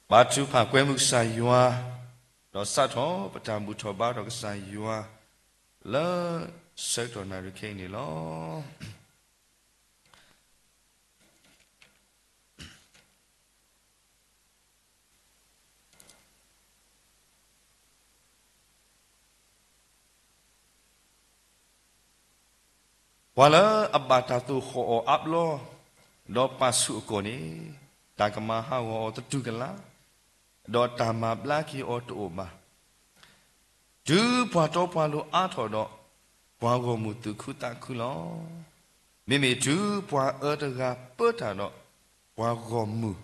ဘါထုကဖၣ်ကွဲမုာ်ကစၢ်ယွၤ, ဒီးစးထီၣ်ပတၢ်ဘူၣ်ထီၣ်ဘါထီၣ်ကစၢ်ယွၤ လၢဆၢကတီၢ်နၣ်ရံၣ်ခဲအံၤန့ၣ်လီၤ. ပှၤလၢအဘၣ်တၢ်သိၣ်ဃီၣ်အီၤအါဘျီ, ဒီးပာ်ဆူၣ်အကီၢ်န့ၣ်, တၢ်ကမၤဟးဂီၤအီၤသတူၢ်ကလာ်, ဒီးတၢ်မၤဘျါက့ၤအီၤတအိၣ်ဘၣ်. တုၤပှၤတီပှၤလိၤအါထီၣ်ဒီး, ပှၤဂီၢ်မုၢ်သူၣ်ခုသးခုလီၤ. မ့မ့ၢ်တုၤပှၤအၢတဂၤပၢတၢ်ဒီး, ပှၤဂီၢ်မုၢ်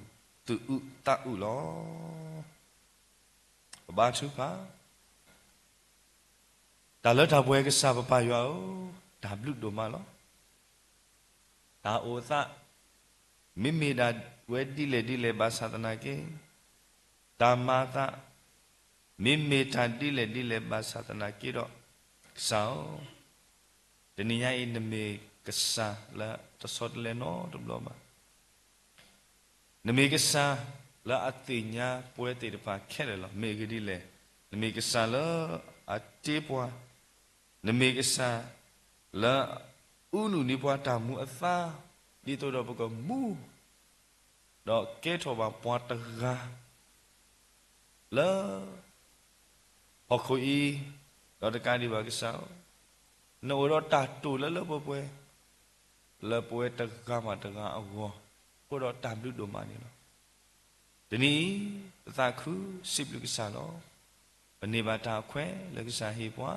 သူၣ်အုးသးအုးလီၤ. ပဘါထုကဖၣ်, တၢ်လၢတၢ်ပှဲၤကစၢ်ပပၢ်ယွၤဧၢ, တၢ်ဘျုးဒိၣ်မးလီၤ. တၢ်အိၣ်သး, မ့မ့ၢ်ဒၣ်ဝဲဒ်လဲၣ်ဒ်လဲၣ်ဘၣ်ဆၣ်သနာ်က့, တၢ်မၤအသး, မ့မ့ၢ်တၢ်ဒ်လဲၣ်ဒ်လဲၣ်ဘၣ်ဆၣ်သနာ်က့ဒီး, ကစၢ်ဧၢ, တနံၤညါအံၤ နမ့ၢ်ကစၢ်လၢတဆီတလဲနီတဘျီဘၣ်. နမ့ၢ်ကစၢ်လၢအသ့ၣ်ညါပှၤသ့ၣ်တဖၣ်ခဲလၢာ်လီၤ. မ့ၢ်အဂ့ၢ်ဒ်လဲၣ်, နမ့ၢ်ကစၢ်လၢအတ့ပှၤ, နမ့ၢ်ကစၢ်လၢအအူနုၢ်န့ၢ်ပှၤတၢ်မူအသါ, ဒ်သိးဒီးပကမူ ဒီးကဲထီၣ်ဘၣ်ပှၤတဂၤ လၢဟီၣ်ခိၣ်အံၤ, ဒီးတကးဒံးဘၣ်ကစၢ်ဧၢ, နအိၣ်ဒီးတၢ်တိာ်လၢလၢပှဲၤပှဲၤ လၢပဝဲတဂၤဘၣ်တဂၤအဂီၢ်, အဃိဒီးတၢ်ဘျုးဒိၣ်မးန့ၣ်လီၤ. တနံၤအံၤ ပသးခုစံးဘျုးကစၢ်လီၤ. ပန့ၢ်ဘၣ်တၢ်ခွဲးလၢကစၢ်ဟ့ၣ်ပှၤ,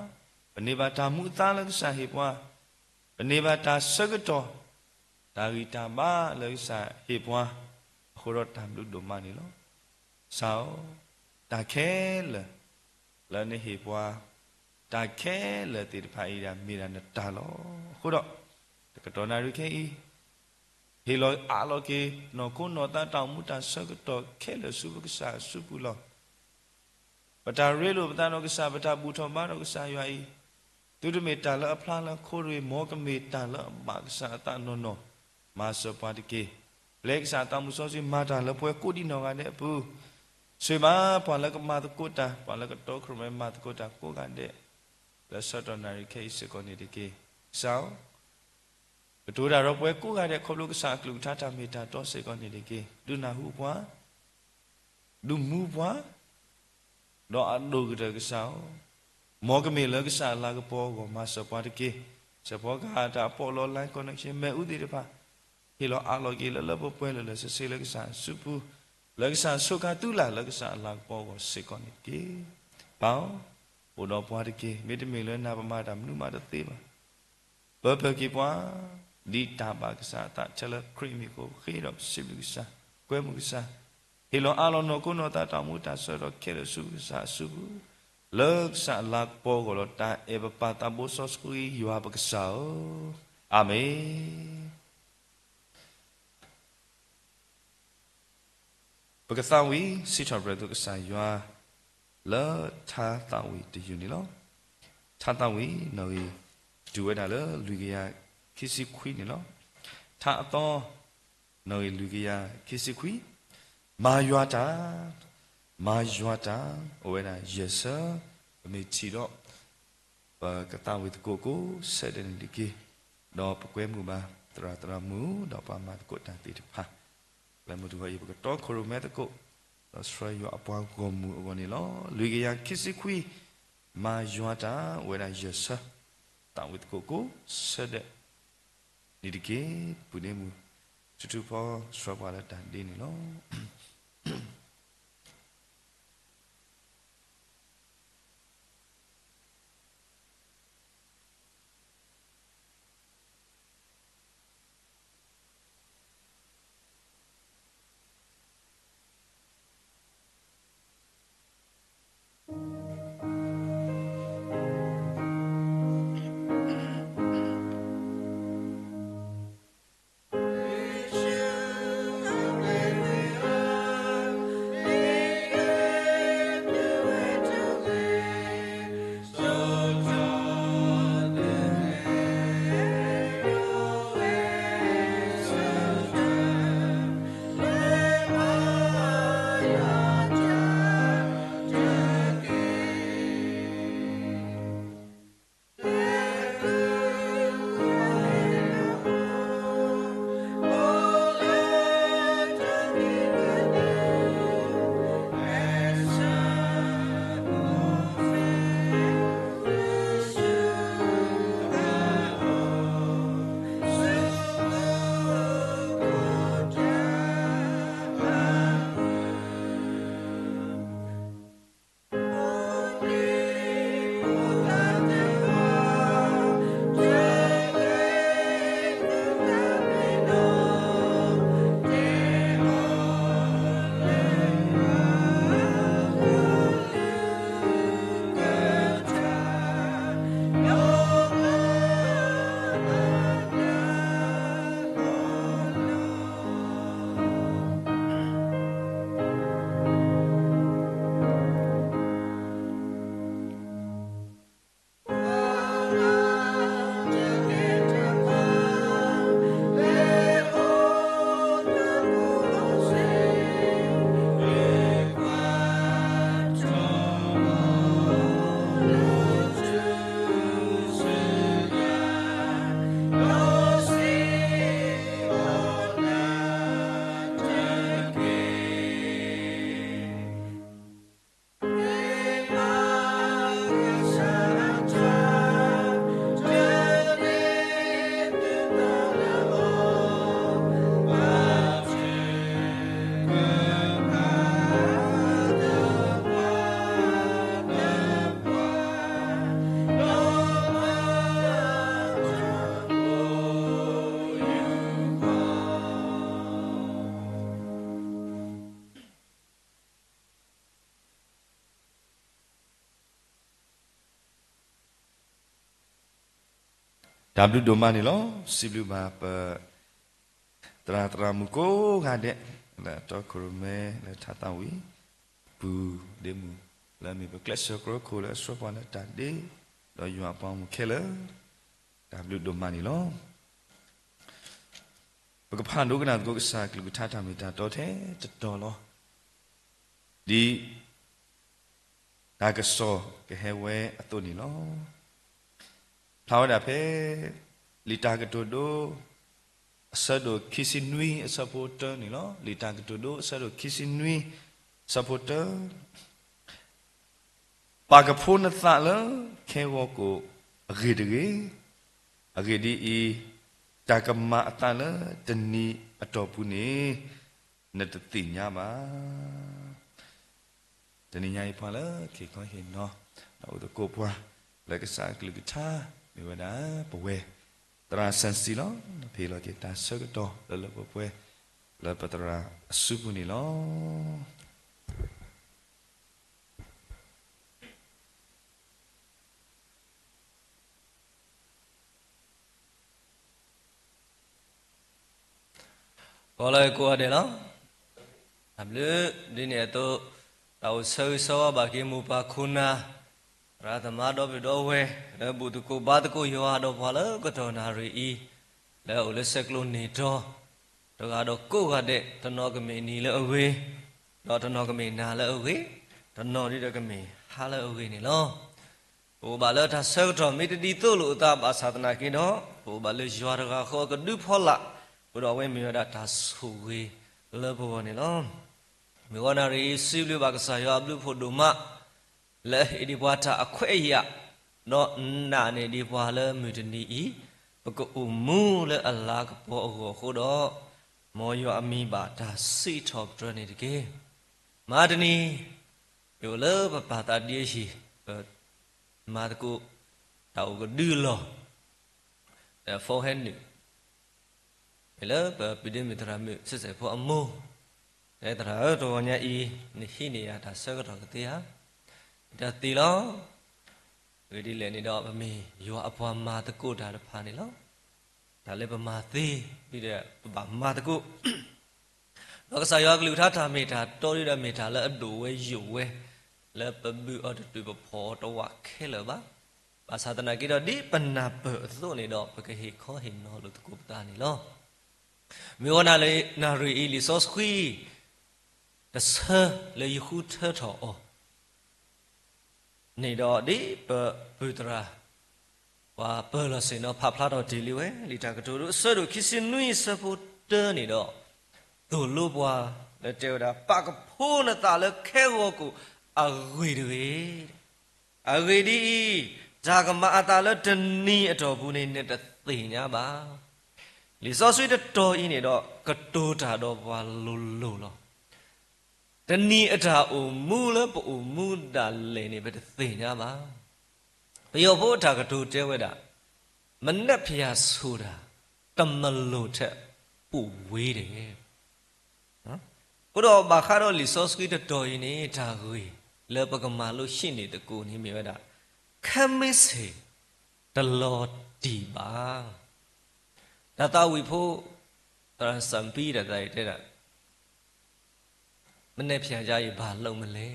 ပန့ၢ်ဘၣ်တၢ်မူအသါလၢကစၢ်ဟ့ၣ်ပှၤ, ပန့ၢ်ဘၣ်တၢ်ဆၢကတီၢ်, တၢ်ဂံၢ်တၢ်ဘါလၢကစၢ်ဟ့ၣ်ပှၤ, အဃိဒီးတၢ်ဘျုးဒိၣ်မးန့ၣ်လီၤ. ကစၢ်ဧၢ, တၢ်ခဲလၢာ်လၢနဟ့ၣ်ပှၤ, တၢ်ခဲလၢာ်သ့ၣ်တဖၣ်အံၤဒၣ်မ့ၢ်ဒၣ်နတၢ်လီၤ. အဃိဒီး တကတီၢ်နၣ်ရံၣ်ခဲအံၤ, ဟ့ၣ်လီၤအးလီၤက့ၤ နီၢ်ခိနီၢ်သးတၢ်အိၣ်မူတၢ်ဆၢကတီၢ်ခဲလၢာ်ဆူပကစၢ်အစုပူၤလီၤ. ပတၢ်ရ့လိာ်ပသးဒီးကစၢ်, ပတၢ်ဘူၣ်ထီၣ်ဘါထီၣ်ကစၢ်ယွၤအံၤ, သုတမ့ၢ်တၢ်လၢအဖျါလၢအခိၣ်ရိၣ်, မ်ကမ့ၢ်တၢ်လၢအဘၣ်ကစၢ်အသးနီၢ်နီၢ်, မၤစၢၤပှၤတက့ၢ်. ပျဲကစၢ်အသးမုၢ်စီဆှံမၤတၢ်လၢပှၤကိးဒံးနီၢ်ဂၤဒဲးအပူၤ, ဆိၣ်ဂ့ၤဘၣ်ပှၤလၢကမၤသကိးတၢ်, ပှၤလၢကတီခိၣ်ရိၣ်မဲမၤသကိးတၢ်ကိးဂၤဒဲး, လၢဆၢကတီၢ်နၣ်ရံၣ်ခဲအံၤစ့ၢ်ကီးန့ၣ်တက့ၢ်. ကစၢ်ဧၢ, ကတိၤတၢ်ဒီးပှၤကိးဂၤဒဲး ခီဖျိကစၢ်အကလုၢ်ကထါတၢ်မ့ၢ်တၢ်တီစ့ၢ်ကီးန့ၣ်တက့ၢ်. ဒုးနၢ်ဟူပှၤ, ဒုးမူပှၤ, ဒီးအဒိၣ်ကတၢၢ်ကစၢ်ဧၢ, မ်ကမ့ၢ်လၢကစၢ်အလၤကပီၤအဂီၢ် မၤစၢၤပှၤတက့ၢ်. စဲးဖီကဟၣ်တၢ်အပီးလီ line connection မ့ၣ်အူသ့ၣ်တဖၣ်, ဟ့ၣ်လီၤအးလီၤက့ၤလၢလၢပှဲၤပှဲၤ လၢလၢဆ့ဆ့လၢကစၢ်အစုပူၤ, လၢကစၢ်အဆိခါသုလၢ်လၢကစၢ်အလၤကပီၤအဂီၢ်စ့ၢ်ကီးန့ၣ်တက့ၢ်. ပၢ်ဧၢ, အိၣ်ဒီးပှၤတက့ၢ်. မ့တမ့ၢ်လၢနၤပမၤတၢ်မနုၤမးတသ့ဘၣ်. ပၢပၢက့ၤပှၤ ဒ်တၢ်ဘၣ်ကစၢ်အသး ထဲလၢခရံာ်အမံၤအဃိ ပဃ့ဒီးပစံးဘျုးကစၢ်, ကွဲမုာ်ကစၢ်, ဟ့ၣ်လီၤအးလီၤနီၢ်ခိနီၢ်သးတၢ်အိၣ်မူတၢ်ဆၢကတီၢ်ခဲလၢာ်ဆူကစၢ်အစုပူၤ, လၢကစၢ်အလၤကပီၤအဂီၢ်လီၤ. တၢ်အဲၣ်ပပၢ်သးဘိစီဆှံယွၤပကစၢ်ဧၢ, အၤမ့ၣ်. ပကသးဝံၣ်စံးထီၣ်ပတြၢၤအသိးကစၢ်ယွၤ လၢထါသးဝံၣ်တယုၢ်န့ၣ်လီၤ. ထါသးဝံၣ်နီၣ်ဂံၢ် တုၤဝဲဒၣ်လၢလွံၢ်ကယၤခံဆံခွံန့ၣ်လီၤ. ထါအသီ နီၣ်ဂံၢ်လွံၢ်ကယၤခံဆံခွံ, မၤယွၤတၢ်, မၤယွၤတၢ်, အိၣ်ဝဲဒၣ်ယဲၢ်ဆၢ, ပမ့ၢ်ထံၣ်ဒီး ပကသးဝံၣ်သကိးကိးဆၢဒဲးန့ၣ်တက့ၢ်. ဒီးပကွဲမုာ်ဘၣ်သရၣ်သရၣ်မုၣ် ဒီးပှၤမၤသကိးတၢ်သ့ၣ်တဖၣ်, လၢမုၢ်တဂီၤအံၤ ပကတီခိၣ်ရိၣ်မဲသကိး ဒီးဆှၢယွၤအပှၤဂီၢ်မုၢ်အဂီၢ်န့ၣ်လီၤ. လွံၢ်ကယၤခံဆံခွံ, မၤယွၤတၢ် အိၣ်ဝဲဒၣ်ယဲၢ်ဆၢ, သးဝံၣ်သကိးကိးဆၢဒဲးန့ၣ်တက့ၢ်. ပုၢ်ဒ့မုၣ် ထုထုဖီ ဆှၢပှၤလၢတၢ်ဒ့န့ၣ်လီၤ. တၢ်ဘျုးဒိၣ်မးန့ၣ်လီၤ. စံးဘျုးဘၣ်ပ သရၣ်သရၣ်မုၣ်ကိးဂၤဒဲး လၢအတီခိၣ်ရိၣ်မဲ လၢထးသးဝံၣ် ပူၤဒ့မုၣ် လၢအမ့ၢ်ပကျဲးစၢးကျီခိၣ်လၢအဆှၢပှၤလၢတၢ်ဒ့ ဒီးယွၤအပှၤဂီၢ်မုၢ်ခဲလၢာ် တၢ်ဘျုးဒိၣ်မးန့ၣ်လီၤ. ပကဖးဒိကနၣ်သကိးကစၢ်အကလုၢ်ကထါတၢ်မ့ၢ်တၢ်တီထဲတတီၤလီၤ. ဒ် တၢ်ကစီၣ်ကဟဲဝဲအသိးန့ၣ်လီၤ. ဖျါဝဲဒၣ်ဖဲ လံာ်တၢ်ကတိၤဒိ အဆၢဒိၣ်ခံဆံနွံအဆၢဖိတၢန့ၣ်လီၤ. လံာ်တၢ်ကတိၤဒိ အဆၢဒိၣ်ခံဆံနွံ အဆၢဖိတၢ ပာ်ကဖိနသးလၢခဲဂီၤကိာ်အဂ့ၢ်တဂ့ၤ, အဂ့ၢ်ဒ်အံၤ, တၢ်ကမၤအသးလၢတနံၤအတီၢ်ပူၤန့ၣ် နတသ့ၣ်ညါဘၣ်. တနံၤညါအံၤပှၤလၢကဟ့ၣ်ခီဟ့ၣ်နီၤ ဒီးအိၣ်သကိးပှၤ လၢကစၢ်အကလုၢ်ကထါ မ့ၢ်ဝဲဒၣ်ပဝဲ သရၣ်စၢၣ်စံလီၤ. ပဟ့ၣ်လီၤက့ၤတၢ်ဆၢကတီၢ်လၢလၢပှဲၤပှဲၤ လၢပသရၣ်အစုပူၤန့ၣ်လီၤ. ဂီၤလၢကိးဂၤဒဲးလီၤ. တၢ်ဘျုးဒ်န့ၣ်အသိး တၢ်အိၣ်ဆၢဂ့ၤဆၢဝါဘၣ်က့ၤမိၢ်ပၢ်ခိၣ်နၢ် သရၣ်သမါဒီပုၢ်ဒီဝဲၢ် လၢဘူၣ်သကိးဘါသကိးယွၤဒီးပှၤလၢကတီၢ်နၣ်ရံၣ်အံၤ လၢအအိၣ်လၢဆဲးကျိးန့ၢ်တီၤ တဂၤဒီးကိးဂၤဒဲး တနီၤကမ့ၢ်နံၤလၢအဂ့ၤ, ဒီးတနီၤကမ့ၢ်နၤလၢအဂ့ၤ, တနီၤဒ်ဒီးကမ့ၢ်ဟါလၢအဂ့ၤန့ၣ်လီၤ. ပအိၣ်ဘၣ်လၢတၢ်ဆၢကတီၢ်မ့ၢ်တဒ်သိးလိာ်အသးဘၣ်ဆၣ်သနာ်က့ဒီး ပအိၣ်ဘၣ်လၢယွၤတဂၤဃီအကဒုဖီလာ်, အဃိဒီးအဝဲမ့ၢ်ဝဲဒၣ်တၢ်ဆိၣ်ဂ့ၤလၢပဂီၢ်န့ၣ်လီၤ. မုၢ်ဂီၤနၣ်ရံၣ်အံၤ စံးဘျုးဘၣ်ကစၢ်ယွၤအဘျုးဖှိၣ်ဒိၣ်မး လၢအဟ့ၣ်ဒံးပှၤတၢ်အခွဲးအယာ်, ဒီးနာ်န့ၢ်ဒံးပှၤလၢမုၢ်တနံၤအံၤ ပကအိၣ်မူလၢအလၤကပီၤအဂီၢ်အဃိဒီး, မ်ယွၤအမံၤဘၣ်တၢ်စံးထီၣ်ပတြၢၤန့ၣ်တက့ၢ်. မဟါတနံၤ ယအိၣ်လၢပပၢ်သးဒ့အဟံၣ်, ပမၤသကိးတၢ်အိၣ်ကဒုအလီၢ်, ဒီး phone ဟဲနုာ် မ့ၢ်လၢပပုၢ်ဒ့မုၣ်သရၣ်မုၣ်ဆံးစဲးဖိအမိၢ်, တဲသရၣ်ဧၢ တဂီၤညါအံၤ နဟံးန့ၢ်ယၤတၢ်ဆၢကတီၢ်ကသ့ဧါ. ယတဲသ့လီၤ. အဂ့ၢ်ဒ်လဲၣ်န့ၣ်ဒီး ပမ့ၢ်ယွၤအပှၤမၤသကိးတၢ်တဖၣ်န့ၣ်လီၤ. တၢ်လၢပမၤသ့ ဒ်ဒီးပဘၣ်မၤသကိး ဒီးကစၢ်ယွၤအကလုၢ်ကထါတၢ်မ့ၢ်တၢ်တီဒ်ဒီးမ့ၢ်တၢ်လၢအဒိၣ်ဝဲယိာ်ဝဲ လၢပဘုၣ်အီၤတတုၤပဖီၣ်အီၤတဝးခဲလၢာ်ဘၣ်. ဘၣ်ဆၣ်သနာ်က့ဒီး ဒ်ပနၢ်ပၢၢ်အသိးန့ၣ်ဒီး ပကဟ့ၣ်ခီဟ့ၣ်နီၤလိာ်သကိးပသးန့ၣ်လီၤ. မုၢ်ဂီၤနၣ်ရံၣ်အံၤ လံာ်စီဆှံ တဆၢလၢယဃုထၢထီၣ်အီၤ န့ၣ်ဒီး ဒ်ပပုၢ်သရၣ် ပှၤပၢၢ်လီၤဆ့ၣ်နီၤဖးဖျါထီၣ်တ့ၢ်လံဝဲ လံာ်တၢ်ကတိၤဒိ အဆၢဒိၣ်ခံဆံနွံ အဆၢဖိတၢန့ၣ်ဒီး သိၣ်လိပှၤ လၢတဲဝဲဒၣ် ပာ်ကဖိနသးလၢခဲဂီၤကိာ်အဂ့ၢ်တဂ့ၤ. အဂ့ၢ်ဒ်အံၤ, တၢ်ကမၤအသးလၢတနံၤအတီၢ်ပူၤန့ၣ် နတသ့ၣ်ညါဘၣ်. လံာ်စီဆှံတတီၤအံၤန့ၣ်ဒီး ကတိၤတၢ်ဒီးပှၤလိၤလိၤလီၤ. တနံၤအတၢ်အိၣ်မူလၢပအိၣ်မူဒၣ်လဲာ်န့ၣ် ပတသ့ၣ်ညါဘၣ်. ပယီၤဖိအတၢ်ကတိၤတဲဝဲဒၣ်, မနက်ဖြန်ဆိုတာ တမလွန်ထက်ပိုဝေးတယ်. အဃိဒီးဘၣ်ဃးဒီးလံာ်စီဆှံတတီၤအံၤန့ၣ် တၢ်ဂ့ၢ်လၢပကမၤလိဟံးန့ၢ်သကိးန့ၣ်မ့ၢ်ဝဲဒၣ်, ခဲမုၢ်ဆ့ၣ်တလီၤတံၢ်ဘၣ်. တၢ်သးဝံၣ်ဖိ သရၣ်စၣ်ပံတၢ်သးအံၤတဲဒၣ် မနက်ဖြန်ကျရင် ဘာလုပ်မလဲ.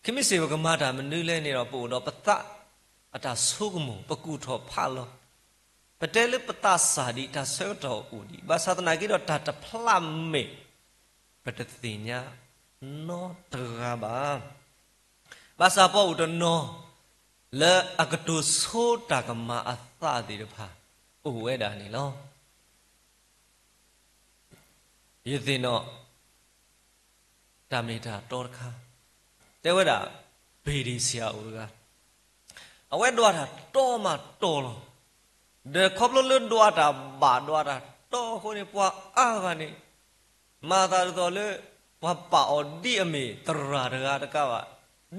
ခဲမုၢ်ဆ့ၣ်ပကမၤတၢ်မနုၤလဲၣ်န့ၣ်ဒီး ပအိၣ်ဒီးပသးအတၢ်ဆိကမိၣ် ပကူၣ်ထီၣ်ဖးလီၤ. ပတဲလၢပသးစၢ်ဒံး တၢ်ဆၢကတီၢ်အိၣ်ဒံး ဘၣ်ဆၣ်သနာ်က့ဒီး တၢ်တဖျးမဲာ် ပတသ့ၣ်ညါနီတဂၤဘၣ်. ဘၣ်ဆၣ်ပှၤအိၣ်တနီၤ လၢအကတိၤဆိတၢ်ကမၤအသးသ့ၣ်တဖၣ် အိၣ်ဝဲဒၣ်န့ၣ်လီၤ. ယသ့ၣ်နီၣ် တၢ်မ့ၢ်တၢ်တီတခါ, တဲဝဲဒၣ် ဘ့ၣ်ဒံၣ်ဆရာအိၣ်တဂၤ, အဝဲဒွးတၢ်တီမးတီလီၤ. ဒီးခီဖျိလၢဒွးတၢ်ဘၣ်ဒွးတၢ်တီအဃိန့ၣ် ပှၤအါဂၤန့ၣ် မၤသးဒ်သိးလၢ ပှၤပာ်အီၤဒ်အမ့ၢ်သရၣ်တဂၤတကးဘၣ်,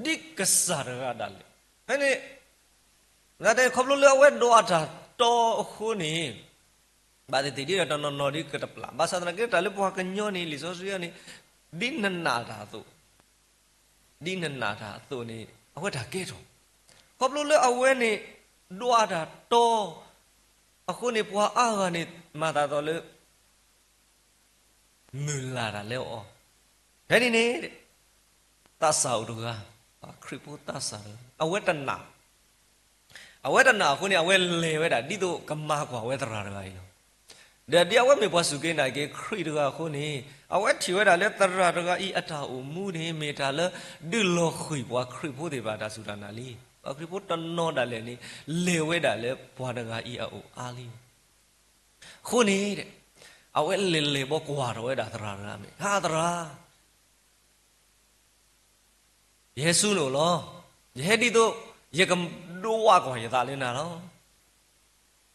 ဒ်ကစၢ်တဂၤဒၣ်လဲာ်. ဖဲန့ၣ် သနာ်က့ ခီဖျိလၢအဝဲဒွးတၢ်တီအဃိန့ၣ် ဘၣ်သ့ၣ်သ့ၣ်ဒ်ဒီးတနီၤနီၤဒ်ကတပျၢ်, ဘၣ်ဆၣ်သနာ်က့ တၢ်လၢပှၤကညီန့ၣ် လံာ်စီဆှံအံၤန့ၣ် ဒ်နနာ်တၢ်အသိး, ဒ်နနာ်တၢ်အသိးန့ၣ် အဝဲတၢ်ကဲထီၣ်. ခီဖျိလၢအဝဲန့ၣ် ဒွးတၢ်တီ, အဃိန့ၣ်ပှၤအါဂၤန့ၣ် မၤသးသီလၢ မုၢ်လၢ်တၢ်လၢအီၤ, ဖဲန့ၣ်န့ၣ် သးစၢ်အိၣ်တဂၤ, ခရံာ်ဖိသးစၢ်တဂၤ အဝဲတနာ်, အဝဲတနာ်အဃိန့ၣ် အဝဲလဲၤဝဲဒၣ် ဒ်သိးကမၤကွၢ်ဝဲသရၣ်တဂၤအံၤလီၤ. ဒီးဒ်အဝဲမ့ၢ်ပှၤစူၢ်က့ၤနာ်က့ၤခရံာ်တဂၤအဃိန့ၣ် အဝဲထံၣ်ဝဲဒၣ်လၢသရၣ်တဂၤအံၤအတၢ်အိၣ်မူန့ၣ် မ့ၢ်တၢ်လၢဒုးလီၤဃံၤပှၤခရံာ်ဖိသ့ၣ်တဖၣ်တၢ်စူၢ်တၢ်နာ်လံ. ပှၤခရံာ်ဖိတနီၤဒၣ်လဲာ်န့ၣ် လဲၤဝဲဒၣ်လၢပှၤတဂၤအံၤအအိၣ်အါလံ. အဃိန့ၣ် အဝဲလဲၤလဲၤဘီကွၢ်ထီၣ်ဝဲဒၣ်သရၣ်တဂၤမ့ၢ်, ဟါသရၣ်, ယဟဲဆူနအိၣ်လီၤ. ယဟဲဒ်သိး ယကဒွးကွၢ်ယသးလၢနၤလီၤ.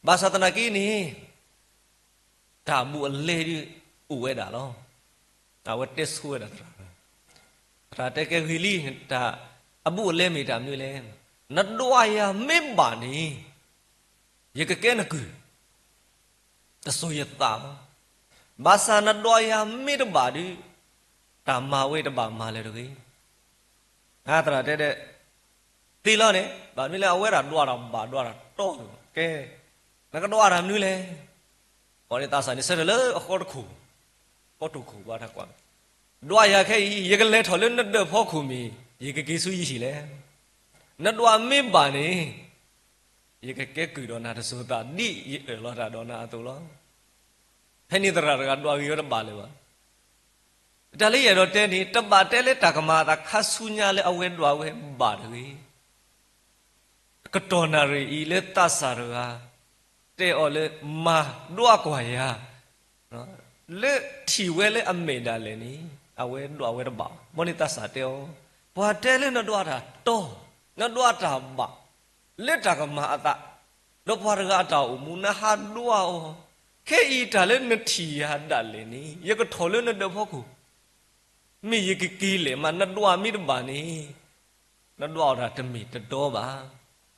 ဘၣ်ဆၣ်သနာ်က့န့ၣ် တၢ်အဘူးအလဲဒုးအိၣ်ဝဲဒၣ်လီၤ. အဝဲတဲဆိဝဲဒၣ်သရၣ်, သရၣ်တဲကဲဂ့ၤလံ, တၢ်အဘူးအလဲမ့ၢ်တၢ်မနုၤလဲၣ်. နဒွးယၤမ့ၢ်ဘၣ်န့ၣ် ယကကဲနကုၢ်, တစိၤယသးဘၣ်. ဘၣ်ဆၣ်နဒွးယၤမ့ၢ်တဘၣ်ဒုး တၢ်မၤဝဲတဘၣ်မၤလၢၤတဂ့ၤ. သရၣ်တဲဒၣ်, သ့လီၤန့ၣ် ဘၣ်မနုၤလဲၣ် အဝဲဒၣ်ဒွးတၢ်ဘၣ်ဒွးတၢ်တီ, ကဲ, နကဒွးတၢ်မနုၤလဲၣ်. အီၤန့ၣ်သးစၢ်န့ၣ်ဆၢထၢၣ်လၢအဃီတခိၣ်, ဃီတိၢ်ခိၣ်ဘၣ်တၢ်ကွၢ်, ဒွးယၤခဲအံၤ ယကလဲၤထီၣ်လၢနဒၢးဖီခိၣ်မ့ၢ် ယကက့ၤဆူယဟံၣ်လဲၣ်. နဒွးမ့ၢ်ဘၣ်န့ၣ် ယကကဲကုၢ်ဒီးနၤတစိၤသး ဒ်ယအၢၣ်လီၤတၢ်ဒီးနၤအသိးလီၤ. ဖဲန့ၣ်သရၣ်တဂၤဒွးဂ့ၤဝဲတဘၣ်လၢၤဘၣ်. တၢ်လၢယအဲၣ်ဒိးတဲန့ၣ် တဘၣ်တဲလၢတၢ်ကမၤအသးခါဆူညါလၢအဝဲဒွးဝဲဘၣ်တဂ့ၤ. ကတီၢ်နၣ်ရံၣ်အံၤလၢသးစၢ်တဂၤ တဲအီၤလၢ မၤဒွးကွၢ်ယၤ လၢထံၣ်ဝဲလၢအမဲာ်ဒၣ်လဲာ်န့ၣ် အဝဲဒွးဝဲတဘၣ်. ဘီန့ၣ်သးစၢ်တဲအီၤ, ပှၤတဲလၢနဒွးတၢ်တီ, နဒွးတၢ်ဘၣ်, လၢတၢ်ကမၤအသး, ဒီးပှၤတဂၤအတၢ်အိၣ်မူ နဟးဒွးအီၤ, ခဲအံၤတၢ်လၢနထံၣ်ယၤဒၣ်လဲာ်န့ၣ် ယကထီၣ်လၢနဒၢးဖီခိၣ် မ့ၢ်ယကက့ၤလဲၣ်မး နဒွးမ့ၢ်တဘၣ်န့ၣ် နဒွးအီၤတၢ်တမ့ၢ်တတီဘၣ်.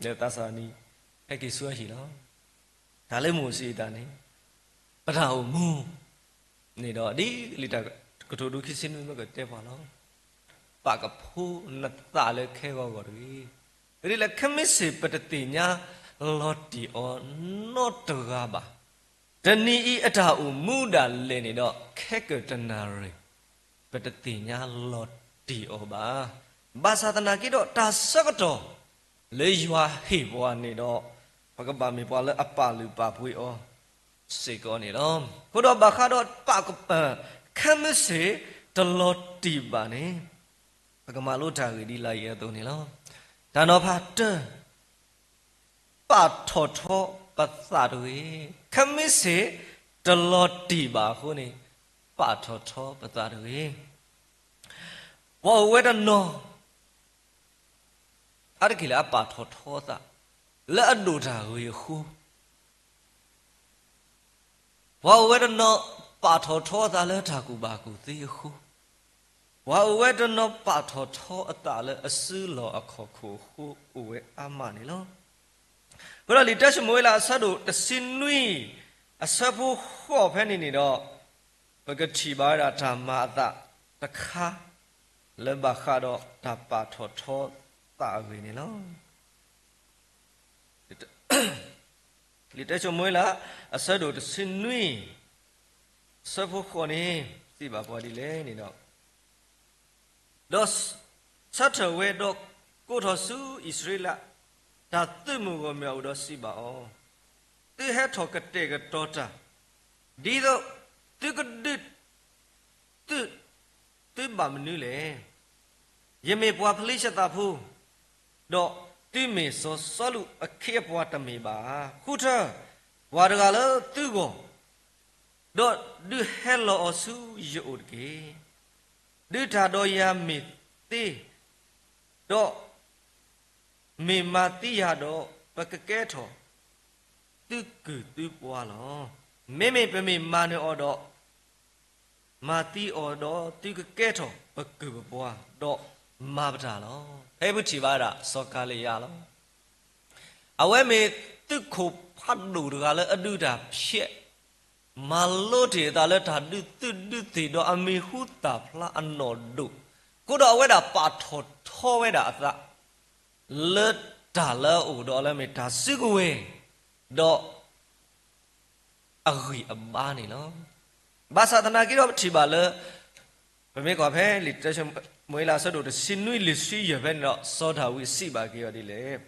ဒီးသးစၢ်န့ၣ် ဟဲက့ၤဆူအဟံၣ်လီၤ. တၢ်လၢမိၢ်စံးတၢ်န့ၣ် ပတၢ်အိၣ်မူန့ၣ်ဒီး ဒ်လံာ်တၢ်ကတိၤဒိခံဆံနွံမ့ၢ်ကတဲပှၤလီၤ. ပာ်ကဖိနသးလၢခဲဂီၤဂီၤတဂ့ၤ. ဒ်လဲၣ်ခဲမ့ၢ်စ့ၢ်ပတသ့ၣ်ညါလီၤတံၢ်အီၤနီတဂၤဘၣ်. တနံၤအံၤအတၢ်အိၣ်မူဒၣ်လဲာ်န့ၣ်ဒီး ခဲကတနၣ်ရံၣ် ပတသ့ၣ်ညါလီၤတံၢ်အီၤဘၣ်. ဘၣ်ဆၣ်သနာ်က့ဒီး တၢ်ဆၢကတီၢ်လၢယွၤဟ့ၣ်ပှၤန့ၣ်ဒီး ပကဘၣ်မ့ၢ်ပှၤလၢအပာ်လုၢ်ပာ်ပှ့ၤအီၤစ့ၢ်ကီးန့ၣ်လီၤ. အဃိဒီးဘၣ်ဃးဒီးပာ်က ခဲမ့ၢ်စ့ၢ်တလီၤတံၢ်ဘၣ်န့ၣ် ပကမၤလိတၢ်ဂ့ၢ်ဒ်လၢအံၤအသိးန့ၣ်လီၤ. တၢ်နီၤဖးတၢ ပာ်ထီၣ်ထီပသးတဂ့ၤ. ခဲမ့ၢ်စ့ၢ်တလီၤတံၢ်ဘၣ်အဃိန့ၣ် ပာ်ထီၣ်ထီပသးတဂ့ၤ. ပှၤအိၣ်ဝဲတနီၤ အါတက့ၢ်လၢအပာ်ထီၣ်ထီအသး လၢအဒိၣ်တၢ်ဂ့ၤအဃိ ပှၤအိၣ်ဝဲတနီၤ ပာ်ထီၣ်ထီအသးလၢတၢ်ကူၣ်ဘၣ်ကူၣ်သ့အဃိ, ပှၤအိၣ်ဝဲတနီၤ ပာ်ထီၣ်ထီအသးလၢအစုလီၢ်အခီၣ်ခိၣ်အဃိ အိၣ်ဝဲအါမးန့ၣ်လီၤ. အဃိဒီးလံာ်တၢၡမူၤအ့လးအဆၢဒိၣ်တဆံနွံ အဆၢဖိဃိးဖဲန့ၣ်န့ၣ်ဒီး ပကထံၣ်ဘၣ်ဝဲဒၣ်တၢ်မၤအသးတခါ လၢဘၣ်ဃးဒီးတၢ်ပာ်ထီၣ်ထီသးအဂ့ၢ်န့ၣ်လီၤ. လံာ်တၢၡမူၤအ့လး အဆၢဒိၣ်တဆံနွံ ဆၢဖိဃိးန့ၣ် စံးဘၣ်ပှၤဒ်လဲၣ်န့ၣ်ဒီး, ဒီးဆၢထၢၣ်ဝဲဒီးကိးထီၣ်ဆူအံၣ်စရ့လး တၢ်သုးမုၢ်ဂီၢ်မုၢ်အအိၣ်ဒီးစံးဘၣ်အီၤ, သုဟဲထီၣ်ကတဲာ်ကတီၤတၢ် ဒ်သိးသုကဒုးသု သုဘၣ်မနုၤလဲၣ်. ယမ့ၢ်ပှၤဖလံၡသးဖိ, ဒီးသုမ့ၢ်စီၤစီလူးအခ့အပှၤတမ့ၢ်ဘၣ်ဧါ. ဃုထၢ ပှၤတဂၤလၢသုဂီၢ်, ဒီးဒုးဟဲလီၤအီၤဆူယအိၣ်တက့ၢ်. ဒုးတၢ်ဒီးယၤမ့ၢ်သ့, ဒီးမ့ၢ်မၤသံယၤဒီး ပကကဲထီၣ်သုကုၢ်သုပှၤလီၤ. မ့မ့ၢ်ပမ့ၢ်မၤနၢၤအီၤဒီး မၤသံအီၤဒီး သုကကဲထီၣ်ပကုၢ်ပပှၤ ဒီးမၤပတၢ်လီၤ. ဖဲပထံၣ်ဘၣ်ဒၣ်စီၤကၤလံယါလီၤ. အဝဲမ့ၢ်သုးခိၣ်ဖးဒိၣ်တဂၤလၢအဒုးတၢ်ဖျဲး, မၤလိတ့ၢ်အသးလၢတၢ်ဒုးသုးဒုးသ့ၣ်ဒီးအမံၤဟူသၣ်ဖျါအနီၢ်ဒိၣ်, အဃိဒီးအဝဲဒၣ်ပာ်ထီၣ်ထီဝဲဒၣ်အသး လၢ တၢ်လၢအအိၣ်ဒီးလၢမ့ၢ်တၢ်စုကဝဲၤ ဒီး အဂံၢ်အဘါန့ၣ်လီၤ. ဘၣ်ဆၣ်သနာ်က့ဒီးပထံၣ်ဘၣ်လၢ ပမ့ၢ်ကွၢ်ဖဲလံာ်တၢၡမူၤအ့လးအဆၢဒိၣ်တဆံနွံလွံၢ်ဆံယဲၢ်ဖဲန့ၣ်ဒီး စီၤဒၤဝံးစံးဘၣ်က့ၤအီၤဒ်လဲၣ်.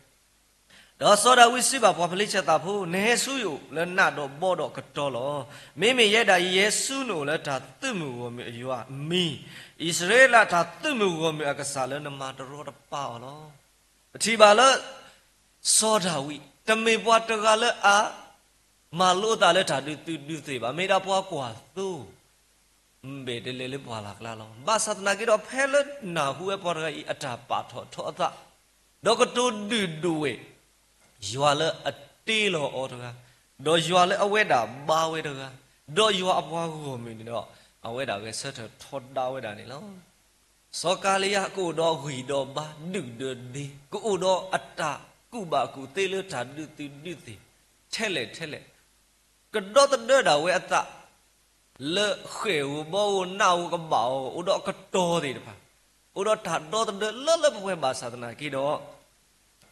ဒီးစီၤဒၤဝံးစံးဘၣ်ပှၤဖလံးစတံၤဖိ, နဟဲဆူယအိၣ်လၢနးဒီးဘီဒီးကတီၤလီၤ. မ့မ့ၢ်ယဲဒၣ်အံၤ ယဟဲဆူနအိၣ်လၢတၢ်သုးမုၢ်ဂီၢ်မုၢ်အယွၤအမံၤ, အံၣ်စရ့လးတၢ်သုးမုၢ်ဂီၢ်မုၢ်အကစၢ်လၢနမၤတရီတပါအီၤလီၤ. ပထံၣ်ဘၣ်လၢ စီၤဒၤဝံး တမ့ၢ်ပှၤတဂၤလၢအ မၤလိအသးလၢတၢ်ဒုးသုးဒုးသ့ၣ်ဘၣ်, မ့ၢ်ဒၣ်ပှၤကွၢ်သိ မ့ၢ်တလဲၤလၢပှၢ်လၢ်ကျါလီၤ. ဘၣ်ဆၣ်သနာ်က့ဒီး ဖဲလၢနၢ်ဟူဝဲပှၤတဂၤအံၤ အတၢ်ပာ်ထီၣ်ထီအသး, ဒီးကတိၤဒုၣ်ဒိၣ်ဝဲ ယွၤလၢအတ့လီၤအီၤတဂၤ, ဒီးယွၤလၢအဝဲဒၣ်ဘါဝဲတဂၤ, ဒီးယွၤအပှၤဂီၢ်မုၢ်န့ၣ်ဒီး အဝဲဒၣ်ဂဲၤဆၢထၢၣ်ထီဒါဝဲဒၣ်န့ၣ်လီၤ. စီၤကၤလံယၤ ကအိၣ်ဒီးဂံၢ်ဒီးဘါဒုၣ်ဒီးဒ့, ကအိၣ်ဒီးအတၢ်ကူၣ်ဘၣ်ကူၣ်သ့လၢတၢ်ဒုးသုးဒုးသ့ၣ် ထဲလဲၣ်ထဲလဲၣ်, ကဒီသဒၢဒၣ်ဝဲအသး လၢဃဲၣ်ဧိၤဘီဧိၤနးဧိၤကဘၣ်ဧိၤ အိၣ်ဒီးအကတီၤသ့ၣ်တဖၣ်, အိၣ်ဒီးတၢ်ဒီသဒၢလၢလၢပှဲၤပှဲၤဘၣ်ဆၣ်သနာ်က့ဒီး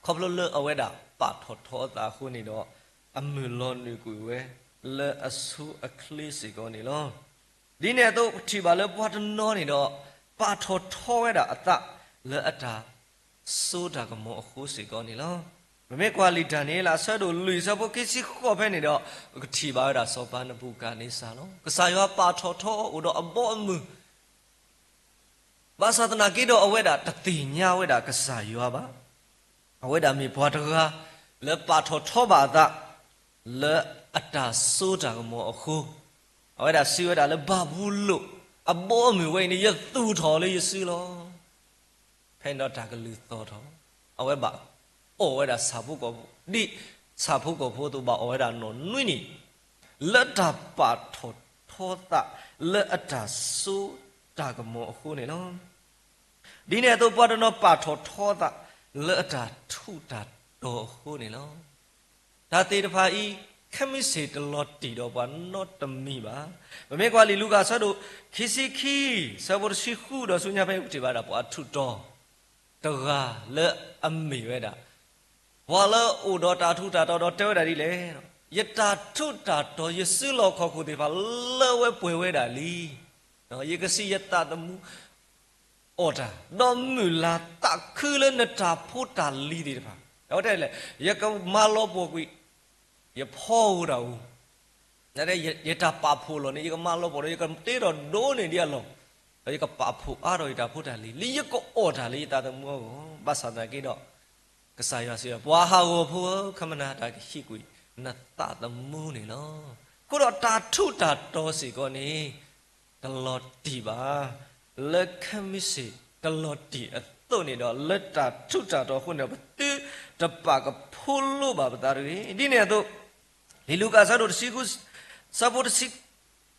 ခီဖျိလၢအဝဲဒၣ်ပာ်ထီၣ်ထီအသးအဃိန့ၣ်ဒီး အမုၢ်လီၤနုာ်ကွံာ်ဝဲ လၢအဆိအချ့စ့ၢ်ကီးန့ၣ်လီၤ. ဒ်န့ၣ်အသိး ပထံၣ်ဘၣ်လၢပှၤတနီၤန့ၣ်ဒီး ပာ်ထီၣ်ထီဝဲဒၣ်အသး လၢအတၢ်စိတၢ်ကမီၤအဃိစ့ၢ်ကီးန့ၣ်လီၤ. ပမ့ၢ်ကွၢ်လံာ်ဒၤနံးယ့လးအဆၢဒိၣ်လွံၢ်အဆၢဖိခံဆံဃိးဖဲန့ၣ်ဒီး ပကထံၣ်ဘၣ်ဝဲဒၣ်စီၤပၤနဘူၤခၣ်နံစၢ်လီၤ. ကစၢ်ယွၤပာ်ထီၣ်ထီအီၤအိၣ်ဒီးအဘီအမုၢ် ဘၣ်ဆၣ်သနာ်က့ဒီးအဝဲဒၣ်တသ့ၣ်ညါဝဲဒၣ်ကစၢ်ယွၤဘၣ်. အဝဲဒၣ်မ့ၢ်ပှၤတဂၤ လၢပာ်ထီၣ်ထီဘၣ်အသး လၢအတၢ်စိတၢ်ကမီၤအဃိ, အဝဲဒၣ်စံးဝဲဒၣ်လၢဘၤဘူလိၣ် အဘီအမုၢ်ဝဲအံၤန့ၣ် ယသူၣ်ထီၣ်လၢယစုလီၤ. ဖဲန့ၣ်ဒီးတၢ်ကလုၢ်သီၣ်ထီၣ်, အဝဲဘၣ်အီၣ်ဝဲဒၣ်ဆၣ်ဖိကီၢ်ဖိ, ဒ်ဆၣ်ဖိကီၢ်ဖိအသိးဘၣ်အီၣ်ဝဲဒၣ်နီၢ်နွံနံၣ်, လၢတၢ်ပာ်ထီၣ်ထီသး လၢအတၢ်စိတၢ်ကမီၤအဃိန့ၣ်လီၤ. ဒ်န့ၣ်အသိးပှၤတနီၤပာ်ထီၣ်ထီသး လၢအတၢ်ထူးတၢ်တီၤအဃိန့ၣ်လီၤ. တၢ်သ့ၣ်တဖၣ်အံၤ ခဲမုၢ်ဆ့ၣ်တလီၤတံၢ်ဒီးပှၤနီတမံၤဘၣ်. ပမ့ၢ်ကွၢ်လံာ်လူၤကၣ်အဆၢဒိၣ်ခံဆံခံ အဆၢဖိတဆံဃုဒီးဆူညါဖဲပထံၣ်ဘၣ်ဒၣ်ပှၤထူးတီၤ တဂၤလၢအမ့ၢ်ဝဲဒၣ် ပှၤလၢအအိၣ်ဒီးတၢ်ထူးတၢ်တီၤဒီးတဲဝဲဒၣ်ဒ်လဲၣ်, ယတၢ်ထူးတၢ်တီၤ ယစုလီၢ်ခီၣ်ခိၣ်သ့ၣ်တဖၣ်လၢဝဲပှဲၤဝဲဒၣ်လံ. ယကစံးယသးသမူ အီၣ်တၢ်, ဒီးမုၢ်လၢ်သးခုလၢနတၢ်ဖိတၢ်လံၤသ့ၣ်တဖၣ်, အဝဲတဲလဲၣ်, ယကမၤလီၤပှီၢ်ကွံာ် ယဖီဧိၤတၢ်ဧိၤ, ယတၢ်ပာ်ဖှိၣ်လီၤန့ၣ် ယကမၤလီၤပှီၢ်ဒီး ယကတ့ထီၣ်ဒိၣ်န့ၢ်ဒံးအလီၢ်, ဒီးယကပာ်ဖှိၣ်အါထီၣ်ယတၢ်ဖိတၢ်လံၤ လၢယကအီၣ်တၢ်လၢယသးသမူအဂီၢ်, ဘၣ်ဆၣ်သနာ်က့ဒီး ကစၢ်ယွၤစံးဒီး ပှၤဟးဂီၤဖိဧၢ, ခမနၤတၢ်ကဟံးကွံာ်နသးသမူန့ၣ်လီၤ. အဃိဒီးတၢ်ထူးတၢ်တီၤစ့ၢ်ကီးန့ၣ် တလီၤတံၢ်ဘၣ်, လၢခဲမုၢ်ဆ့ၣ်တလီၤတံၢ်အသိးန့ၣ်ဒီး လၢတၢ်ထူးတၢ်တီၤအဃိန့ၣ်ဒီး ပသုတပာ်ကဖိလိဘၣ်ပသးတဂ့ၤ. ဒ်န့ၣ်အသိး လံာ်လူၤကၣ်အဆၢဒိၣ်တဆံဃု အဆၢဖိတဆံ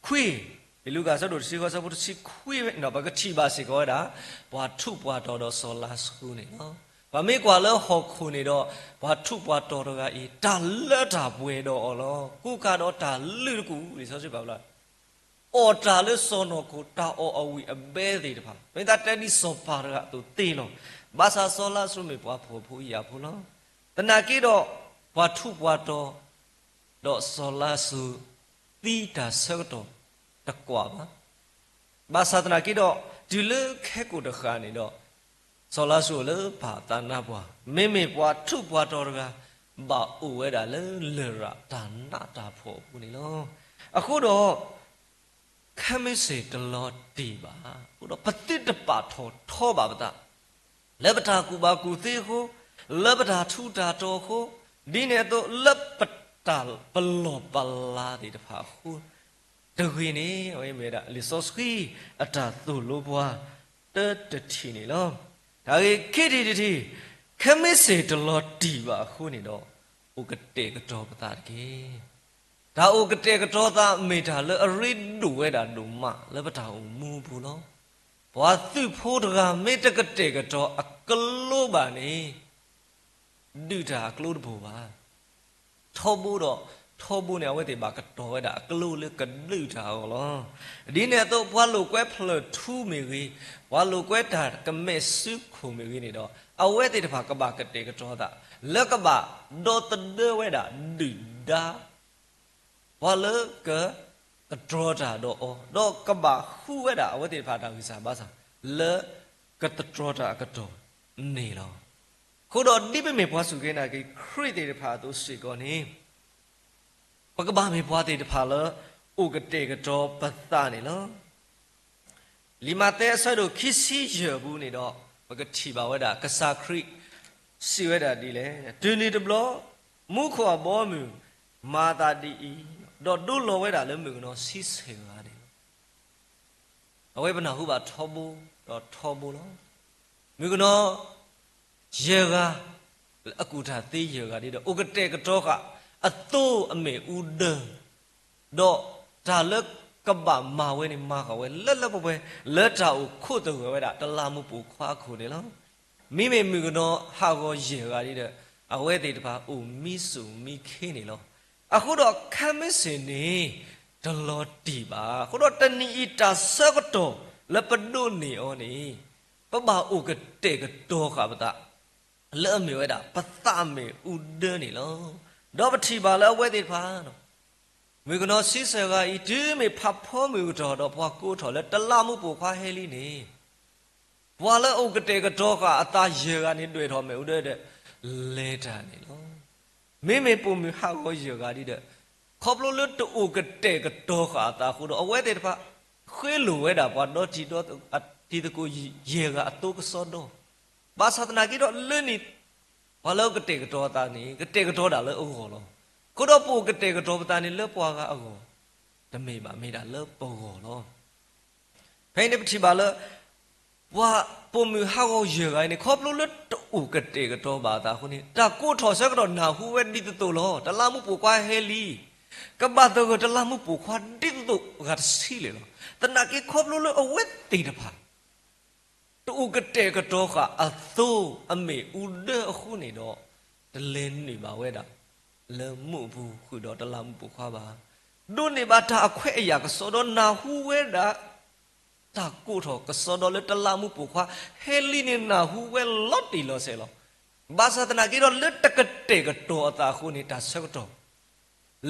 ခွံ, လံာ်လူၤကၣ်အဆၢဒိၣ်တဆံဃု အဆၢဖိတဆံခွံဒီး ပကထံၣ်ဘၣ်စ့ၢ်ကီးဝဲဒၣ် ပှၤထူးပှၤတီၤဒီးစီၤလါစရူးန့ၣ်လီၤ. ပမ့ၢ်ကွၢ်လၢဟီၣ်ခိၣ်န့ၣ်ဒီး ပှၤထူးပှၤတီၤတဂၤအံၤ တၢ်လၢတၢ်ပှဲၤဒီးအီၤလီၤ. ကူကၤဒီးတၢ်လုၢ်တကူၣ် လံာ်စီဆှံပာ်ဖျါ အီၣ်တၢ်လၢစီၢ်နီၤခိၣ် တၢ်အီၣ်အဝံၣ်အဘဲသ့ၣ်တဖၣ် မ့ၢ်သးတဲဒ်စီၤပၤတဂၤအသိးသ့လီၤ. ဘၣ်ဆၣ်စီၤလါစရူးမ့ၢ်ပှၤဖှီၣ်ဖိယာ်ဖိလီၤ. သနာ်က့ဒီး ပှၤထူးပှၤတီၤ ဒီးစီၤလါစရူး သံတၢ်ဆၢကတီၢ်တကွၢ်ဘၣ်. ဘၣ်ဆၣ်သနာ်က့ဒီး တုၤလၢခဲကိာ်တဃၣ်န့ၣ်ဒီး စီၤလါစရူးအိၣ်လၢပၢ်အသးနါပှၢ် မ့မ့ၢ်ပှၤထူးပှၤတီၤတဂၤ ဘၣ်အိၣ်ဝဲဒၣ်လၢလရာ်တၢ်နးတၢ်ဖှီၣ်အပူၤန့ၣ်လီၤ. အဃိဒီး ခဲမုၢ်ဆ့ၣ်တလီၤတံၢ်ဘၣ်. အဃိဒီးပသုတပာ်ထီၣ်ထီဘၣ်ပသး လၢပတၢ်ကူၣ်ဘၣ်ကူၣ်သ့အဃိ, လၢပတၢ်ထူးတၢ်တီၤအဃိ, ဒ်န့ၣ်အသိး လၢပတၢ်ပလီၢ်ပလၤသ့ၣ်တဖၣ်အဃိတဂ့ၤန့ၣ် အဝဲမ့ၢ်ဝဲဒၣ်လံာ်စီဆှံအတၢ်သိၣ်လိပှၤ တၢတထံၣ်န့ၣ်လီၤ. တၢ်ဂ့ၢ်ခံထံၣ်တထံၣ်, ခဲမုၢ်ဆ့ၣ်တလီၤတံၢ်ဘၣ်အဃိန့ၣ်ဒီး အိၣ်ကတဲာ်ကတီၤပသးတက့ၢ်. တၢ်အိၣ်ကတဲာ်ကတီၤသးမ့ၢ်တၢ်လၢအရ့ဒိၣ်ဝဲဒၣ်ဒိၣ်မးလၢပတၢ်အိၣ်မူအပူၤလီၤ. ပှၤသုးဖိတဂၤမ့ၢ်တကတဲာ်ကတီၤအကျိဘၣ်န့ၣ် ဒုးတၢ်အကျိတဘိၣ်ဘၣ်. ထီဘိဒီး ထီဘိန့ၣ် အဝဲသ့ၣ်ဘၣ်ကတီၤဝဲဒၣ်အကျိလၢကဒုးတၢ်အဂီၢ်လီၤ. ဒ်န့ၣ်အသိး ပှၤလိာ်ကွဲဖျၢၣ်ထူမ့ၢ်ဂ့ၤ, ပှၤလိာ်ကွဲတၢ်ကမဲာ်စုခိၣ်မ့ၢ်ဂ့ၤန့ၣ်ဒီး အဝဲသ့ၣ်တဖၣ်ကဘၣ်ကတဲာ်ကတီၤသး လၢကဘၣ်ဒီသဒၢဝဲဒၣ်ဒုၣ်ဒါ ပှၤလၢက ကတြီတၢ်ဒီးအီၤ, ဒီးကဘၣ်ဃုဝဲဒၣ်အဝဲသ့ၣ်တဖၣ်အတၢ်ဂံၢ်စၢ် ဘၣ်ဆၣ် လၢကတတြီတၢ်အကတီၢ်န့ၣ်လီၤ. အဃိဒီးဒ်ပမ့ၢ်ပှၤစူၢ်က့ၤနာ်က့ၤခရံာ်သ့ၣ်တဖၣ်အသိးစ့ၢ်ကီးန့ၣ် ပကဘၣ်မ့ၢ်ပှၤသ့ၣ်တဖၣ်လၢ အိၣ်ကတဲာ်ကတီၤပသးန့ၣ်လီၤ. လံာ်မးသဲအဆၢဒိၣ်ခံဆံယဲၢ်ပူၤန့ၣ်ဒီး ပကထံၣ်ဘၣ်ဝဲဒၣ် ကစၢ်ခရံာ် စံးဝဲဒၣ်ဒ်လဲၣ်, တုၤနုၤတဘျီ မူခိၣ်အဘီအမုၢ် မၤသးဒ်အံၤ, ဒီးဒိလီၤဝဲဒၣ်လၢမုၣ်ကနီၤဆံဆဲၣ်ဂၤန့ၣ်လီၤ. အဝဲပနၢ်ဟူဘၣ်ထီဘိ ဒီးထီဘိလီၤ. မုၣ်ကနီၤ ယဲၢ်ဂၤ အကူၣ်တၢ်သ့ယဲၢ်ဂၤဒ်ဒီး အိၣ်ကတဲာ်ကတီၤဃာ် အသိအမ့ၣ်အူဒၢ ဒီးတၢ်လၢကဘၣ်မၤဝဲန့ၣ် မၤဃာ်ဝဲလၢလၢပှဲၤပှဲၤ လၢတၢ်အိၣ်ခိးသဂၢၢ်ဝဲဒၣ် တလးမူးပိာ်ခွါအခိၣ်န့ၣ်လီၤ. မ့မ့ၢ်မုၣ်ကနီၤဟးဂီၤယဲၢ်ဂၤဒ်ဒီး အဝဲသ့ၣ်တဖၣ်အိၣ်မံစူၣ်မံခ့န့ၣ်လီၤ. အဃိဒီးခဲမုၢ်ဆ့ၣ်န့ၣ် တလီၤတံၢ်ဘၣ်. အဃိဒီးတနံၤအံၤတၢ်ဆၢကတီၢ် လၢပဒိးန့ၢ်အီၤန့ၣ် ပဘၣ်အိၣ်ကတဲာ်ကတီၤဃာ်ပသး လၢအမ့ၢ်ဝဲဒၣ် ပသးမ့ၣ်အူဒၢန့ၣ်လီၤ. ဒီးပထံၣ်ဘၣ်လၢအဝဲသ့ၣ်တဖၣ် မုၣ်ကနီၤဆံဆဲၣ်ဂၤအံၤ တုၤမ့ၢ်ဖးဖီမုၢ်ကတီၢ်ဒီး ပှၤကိးထီၣ်လၢတလးမူးပိာ်ခွါဟဲလံန့ၣ်, ပှၤလၢအိၣ်ကတဲာ်ကတီၤဃာ်အသးယဲၢ်ဂၤန့ၣ် ဒွဲၣ်ထီၣ်မ့ၣ်အူဒၢဒီး လဲၤတၢ်န့ၣ်လီၤ. မ့မ့ၢ်ပိာ်မုၣ်ဟးဂီၤယဲၢ်ဂၤဒ်ဒီး ခီဖျိလၢတအိၣ်ကတဲာ်ကတီၤဃာ်အသးအဃိဒီး အဝဲသ့ၣ်တဖၣ် ဃ့လိာ်ဝဲဒၣ်ပှၤဒီတံၤဒီ တံၤသကိးယဲၢ်ဂၤအသိကစီဒီ, ဘၣ်ဆၣ်သနာ်က့ဒီးလၢန့ၣ် ပှၤလၢကတဲာ်ကတီၤအသးန့ၣ် ကတဲာ်ကတီၤဒၣ်လၢအဂီၢ်လီၤ. အဃိဒီးပအိၣ်ကတဲာ်ကတီၤပသးန့ၣ် လၢပှၤဂၤအဂီၢ် တမ့ၢ်ဘၣ်, မ့ၢ်ဒၣ်လၢပဂီၢ်လီၤ. ဖဲအံၤန့ၣ်ပထံၣ်ဘၣ်လၢ ပှၤပိာ်မုၣ်ဟးဂီၤယဲၢ်ဂၤအံၤန့ၣ် ခီဖျိလၢတအိၣ်ကတဲာ်ကတီၤဘၣ်အသးအဃိန့ၣ် တၢ်ကိးထီၣ်ဆၢကတီၢ်နၢ်ဟူဝဲဒ်သိးသိးလီၤ. တလးမူးပိာ်ခွါဟဲလံ, ကဘၣ်သဂၢၢ်တလးမူးပိာ်ခွါဒ်သိးသိးဂၤတဆံလၢာ်လီၤ. သနာ်က့ခီဖျိလၢအဝဲသ့ၣ်တဖၣ် တအိၣ်ကတဲာ်ကတီၤဃာ်အသိအမ့ၣ်အူဒၢအဃိန့ၣ်ဒီး တလဲၤနုာ်ဘၣ်ဝဲဒၣ် လၢမူးအပူၤဃုာ်ဒီးတလးမူးပိာ်ခွါဘၣ်. ဒိးန့ၢ်ဘၣ်တၢ်အခွဲးအယာ်ကစီဒီ နၢ်ဟူဝဲဒၣ် တၢ်ကိးထီၣ်ကစီဒီလၢတလးမူးပိာ်ခွါ ဟဲလံန့ၣ်နၢ်ဟူဝဲလီၤတံၢ်လီၤဆဲးလီၤ. ဘၣ်ဆၣ်သနာ်က့ဒီးလၢတကတဲာ်ကတီၤအသးအဃိန့ၣ် တၢ်ဆၢကတီၢ်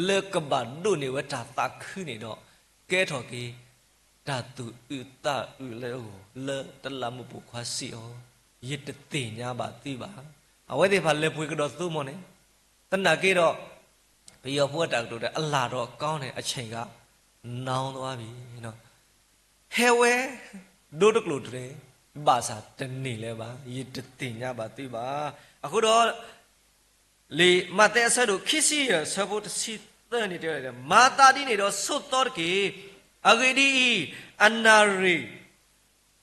လၢကဘၣ်ဒိးန့ၢ်ဝဲတၢ်သးခုန့ၣ်ဒီး ကဲထီၣ်က့ၤ တၢ်သူၣ်အုးသးအုးလၢအဂီၢ် လၢတလးမူးပိာ်ခွါစံးအီၤ, ယတသ့ၣ်ညါဘၣ်သုဘၣ်. အဝဲသ့ၣ်တဖၣ်လဲၤပှ့ၤကဒီးသိမီၤန့ၣ်, သနာ်က့ဒီး ပယီၤဖိအတၢ်ကတိၤတဲ အလၢ်ဒီးအကီန့ၣ် အဆဲၣ်က နီၢ်သဝါဘံၣ် ဟဲဝဲ ဒိတကျိၣ်တြဲၤ ဘၣ်ဆၣ်တန့ၢ်လၢၤဘၣ်, ယတသ့ၣ်ညါဘၣ်သုဘၣ်. အဃိဒီး လံာ်မးသဲအဆၢဒိၣ်ခံဆံယဲၢ် အဆၢဖိတဆံသၢန့ၣ်တဲဝဲဒၣ်, မၤသးဒ်န့ၣ်ဒီးဆိးသီတက့ၢ်. အဂ့ၢ်ဒ်အံၤ, အနၣ်ရံၣ်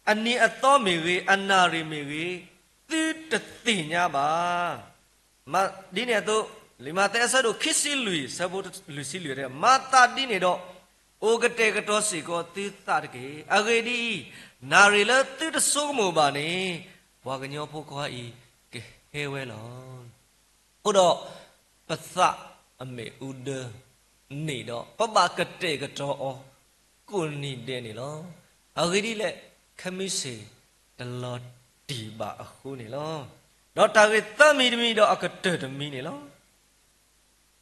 အနံၤအသီမ့ၢ်ဂ့ၤ, အနၣ်ရံၣ်မ့ၢ်ဂ့ၤ, သုတသ့ၣ်ညါဘၣ်. ဒ်န့ၣ်အသိး လံာ်မးသဲအဆၢဒိၣ်ခံဆံလွံၢ် အဆၢဖိလွံၢ်ဆံလွံၢ်တဲ, မၤသးဒ်န့ၣ်ဒီး အိၣ်ကတဲာ်ကတီၤစ့ၢ်ကီးသုသးတက့ၢ်. အဂ့ၢ်ဒ်အံၤ, နၣ်ရံၣ်လၢသုတဆိကမိၣ်ဘၣ်န့ၣ် ပှၤကညီဖိခွါအံၤကဟဲဝဲလီၤ. အဃိဒီး ပသးအမ့ၣ်အူဒၢန့ၣ်ဒီး ပဘၣ်ကတဲာ်ကတီၤအီၤ ကိးနံၤဒဲးန့ၣ်လီၤ. အဂ့ၢ်ဒ်လဲၣ်, ခဲမုၢ်ဆ့ၣ်တလီၤတံၢ်ဘၣ်အဃိန့ၣ်လီၤ. ဒီးတၢ်ဂ့ၢ်သၢမံၤတမံၤဒီးအကတၢၢ်တမံၤန့ၣ်လီၤ.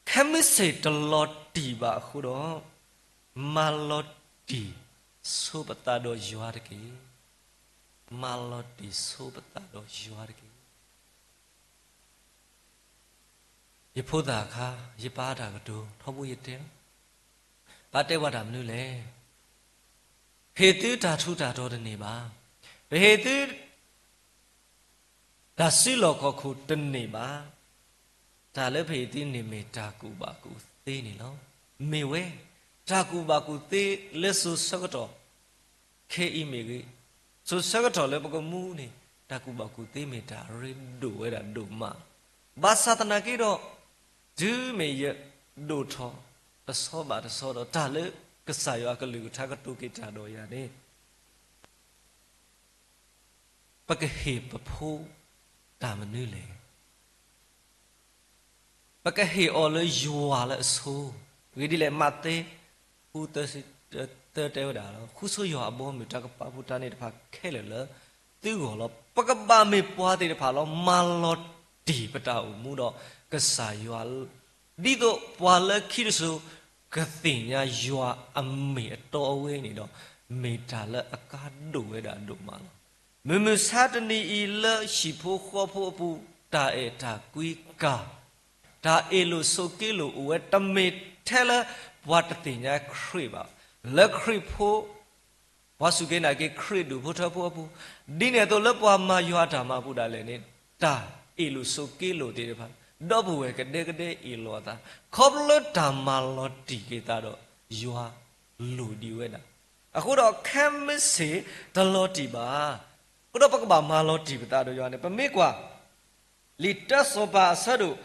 ခဲမုၢ်ဆ့ၣ်တလီၤတံၢ်ဘၣ်အဃိဒီး မၤလီၤတံၢ်ဆိပသးဒီးယွၤတက့ၢ်. မၤလီၤတံၢ်ဆိပသးဒီးယွၤတက့ၢ်. ယဖိသၣ်အခါ ယပၢ်တၢ်ကတိၤ ထီဘိယတဲလီၤ. ပၢ်တဲပှၤတၢ်မနုၤလဲၣ်. ဟ့ၣ်သုတၢ်ထူးတၢ်တီၤတန့ၢ်ဘၣ်. ပဟ့ၣ်သု တၢ်စုလီၢ်ခီၣ်ခိၣ်တန့ၢ်ဘၣ်. တၢ်လၢပဟ့ၣ်သုန့ၣ်မ့ၢ်တၢ်ကူၣ်ဘၣ်ကူၣ်သ့န့ၣ်လီၤ. မ့ၢ်ဝဲ တၢ်ကူၣ်ဘၣ်ကူၣ်သ့လၢစိၤဆၢကတီၢ် ခဲအံၤမ့ၢ်ဂ့ၤ, စိၤဆၢကတီၢ်လၢပကမူန့ၣ် တၢ်ကူၣ်ဘၣ်ကူၣ်သ့မ့ၢ်တၢ်ရ့ဒိၣ်ဝဲဒၣ်ဒိၣ်မး. ဘၣ်ဆၣ်သနာ်က့ဒီး တုၤမ့ၢ်ယဒိၣ်ထီၣ်တဆီဘၣ်တဆီဒီး တၢ်လၢကစၢ်ယွၤအကလုၢ်ကထါကတိၤက့ၤတၢ်ဒီးယၤန့ၣ် ပကဟ့ၣ်ပဖိတၢ်မနုၤလဲၣ်. ပကဟ့ၣ်အီၤလၢယွၤလၢအဆိ, အဂ့ၢ်ဒ်လဲၣ် မးသဲ ဃုသၢဆံသၢတဲဝဲဒၣ်လီၤ. ဃုဆိယွၤအဘီအမုၢ် တၢ်ကပာ်ဖှိၣ်တၢ်န့ၣ်တဖၣ်ခဲလၢာ်လၢသုဂီၢ်လီၤ. ပကဘၣ်မ့ၢ်ပှၤသ့ၣ်တဖၣ်လီၤ. မၤလီၤ ပကမၤလီၤတံၢ်ပတၢ်အိၣ်မူဒီးကစၢ်ယွၤ, ဒ်သိးပှၤလၢခံတစိၤကသ့ၣ်ညါယွၤအမ့ၢ်အတီအဝဲန့ၣ်ဒီး, မ့ၢ်တၢ်လၢအကါဒိၣ်ဝဲဒၣ်ဒိၣ်မးလီၤ. မုၢ်မဆါတနံၤအံၤလၢဟံၣ်ဖိဃီဖိအပူၤ, တၢ်အဲၣ်တၢ်ကွံကၢ်, တၢ်အ့ၣ်လိာ်ဆိးက့လိာ်အိၣ်ဝဲ, တမ့ၢ်ထဲလၢပှၤတသ့ၣ်ညါခရံာ်ဘၣ်, လၢခရံာ်ဖိ ပှၤစူၢ်က့ၤနာ်က့ၤခရံာ်ဒူၣ်ဖိထၢဖိအပူၤ, ဒ်န့ၣ်အသိးလၢပှၤမၤယွၤအတၢ်မၤအပူၤဒၣ်လဲာ်န့ၣ်, တၢ်အ့ၣ်လိာ်ဆိးက့လိာ်သ့ၣ်တဖၣ်, ဒီပုၢ်ဝဲၢ်ကဒဲကဒဲအ့ၣ်လိာ်အသး, ခီဖျိလၢတၢ်မၤလီၤတံၢ်က့ၤသးဒီးယွၤလိၣ်ဒံးဝဲဒၣ်. အဃိဒီးခဲမုၢ်ဆ့ၣ်တလီၤတံၢ်ဘၣ်. အဃိဒီးပကဘၣ်မၤလီၤတံၢ်ပသးဒီးယွၤန့ၣ်, ပမ့ၢ်ကွၢ် လံာ်တၢစီၤပၤအဆၢဒိၣ်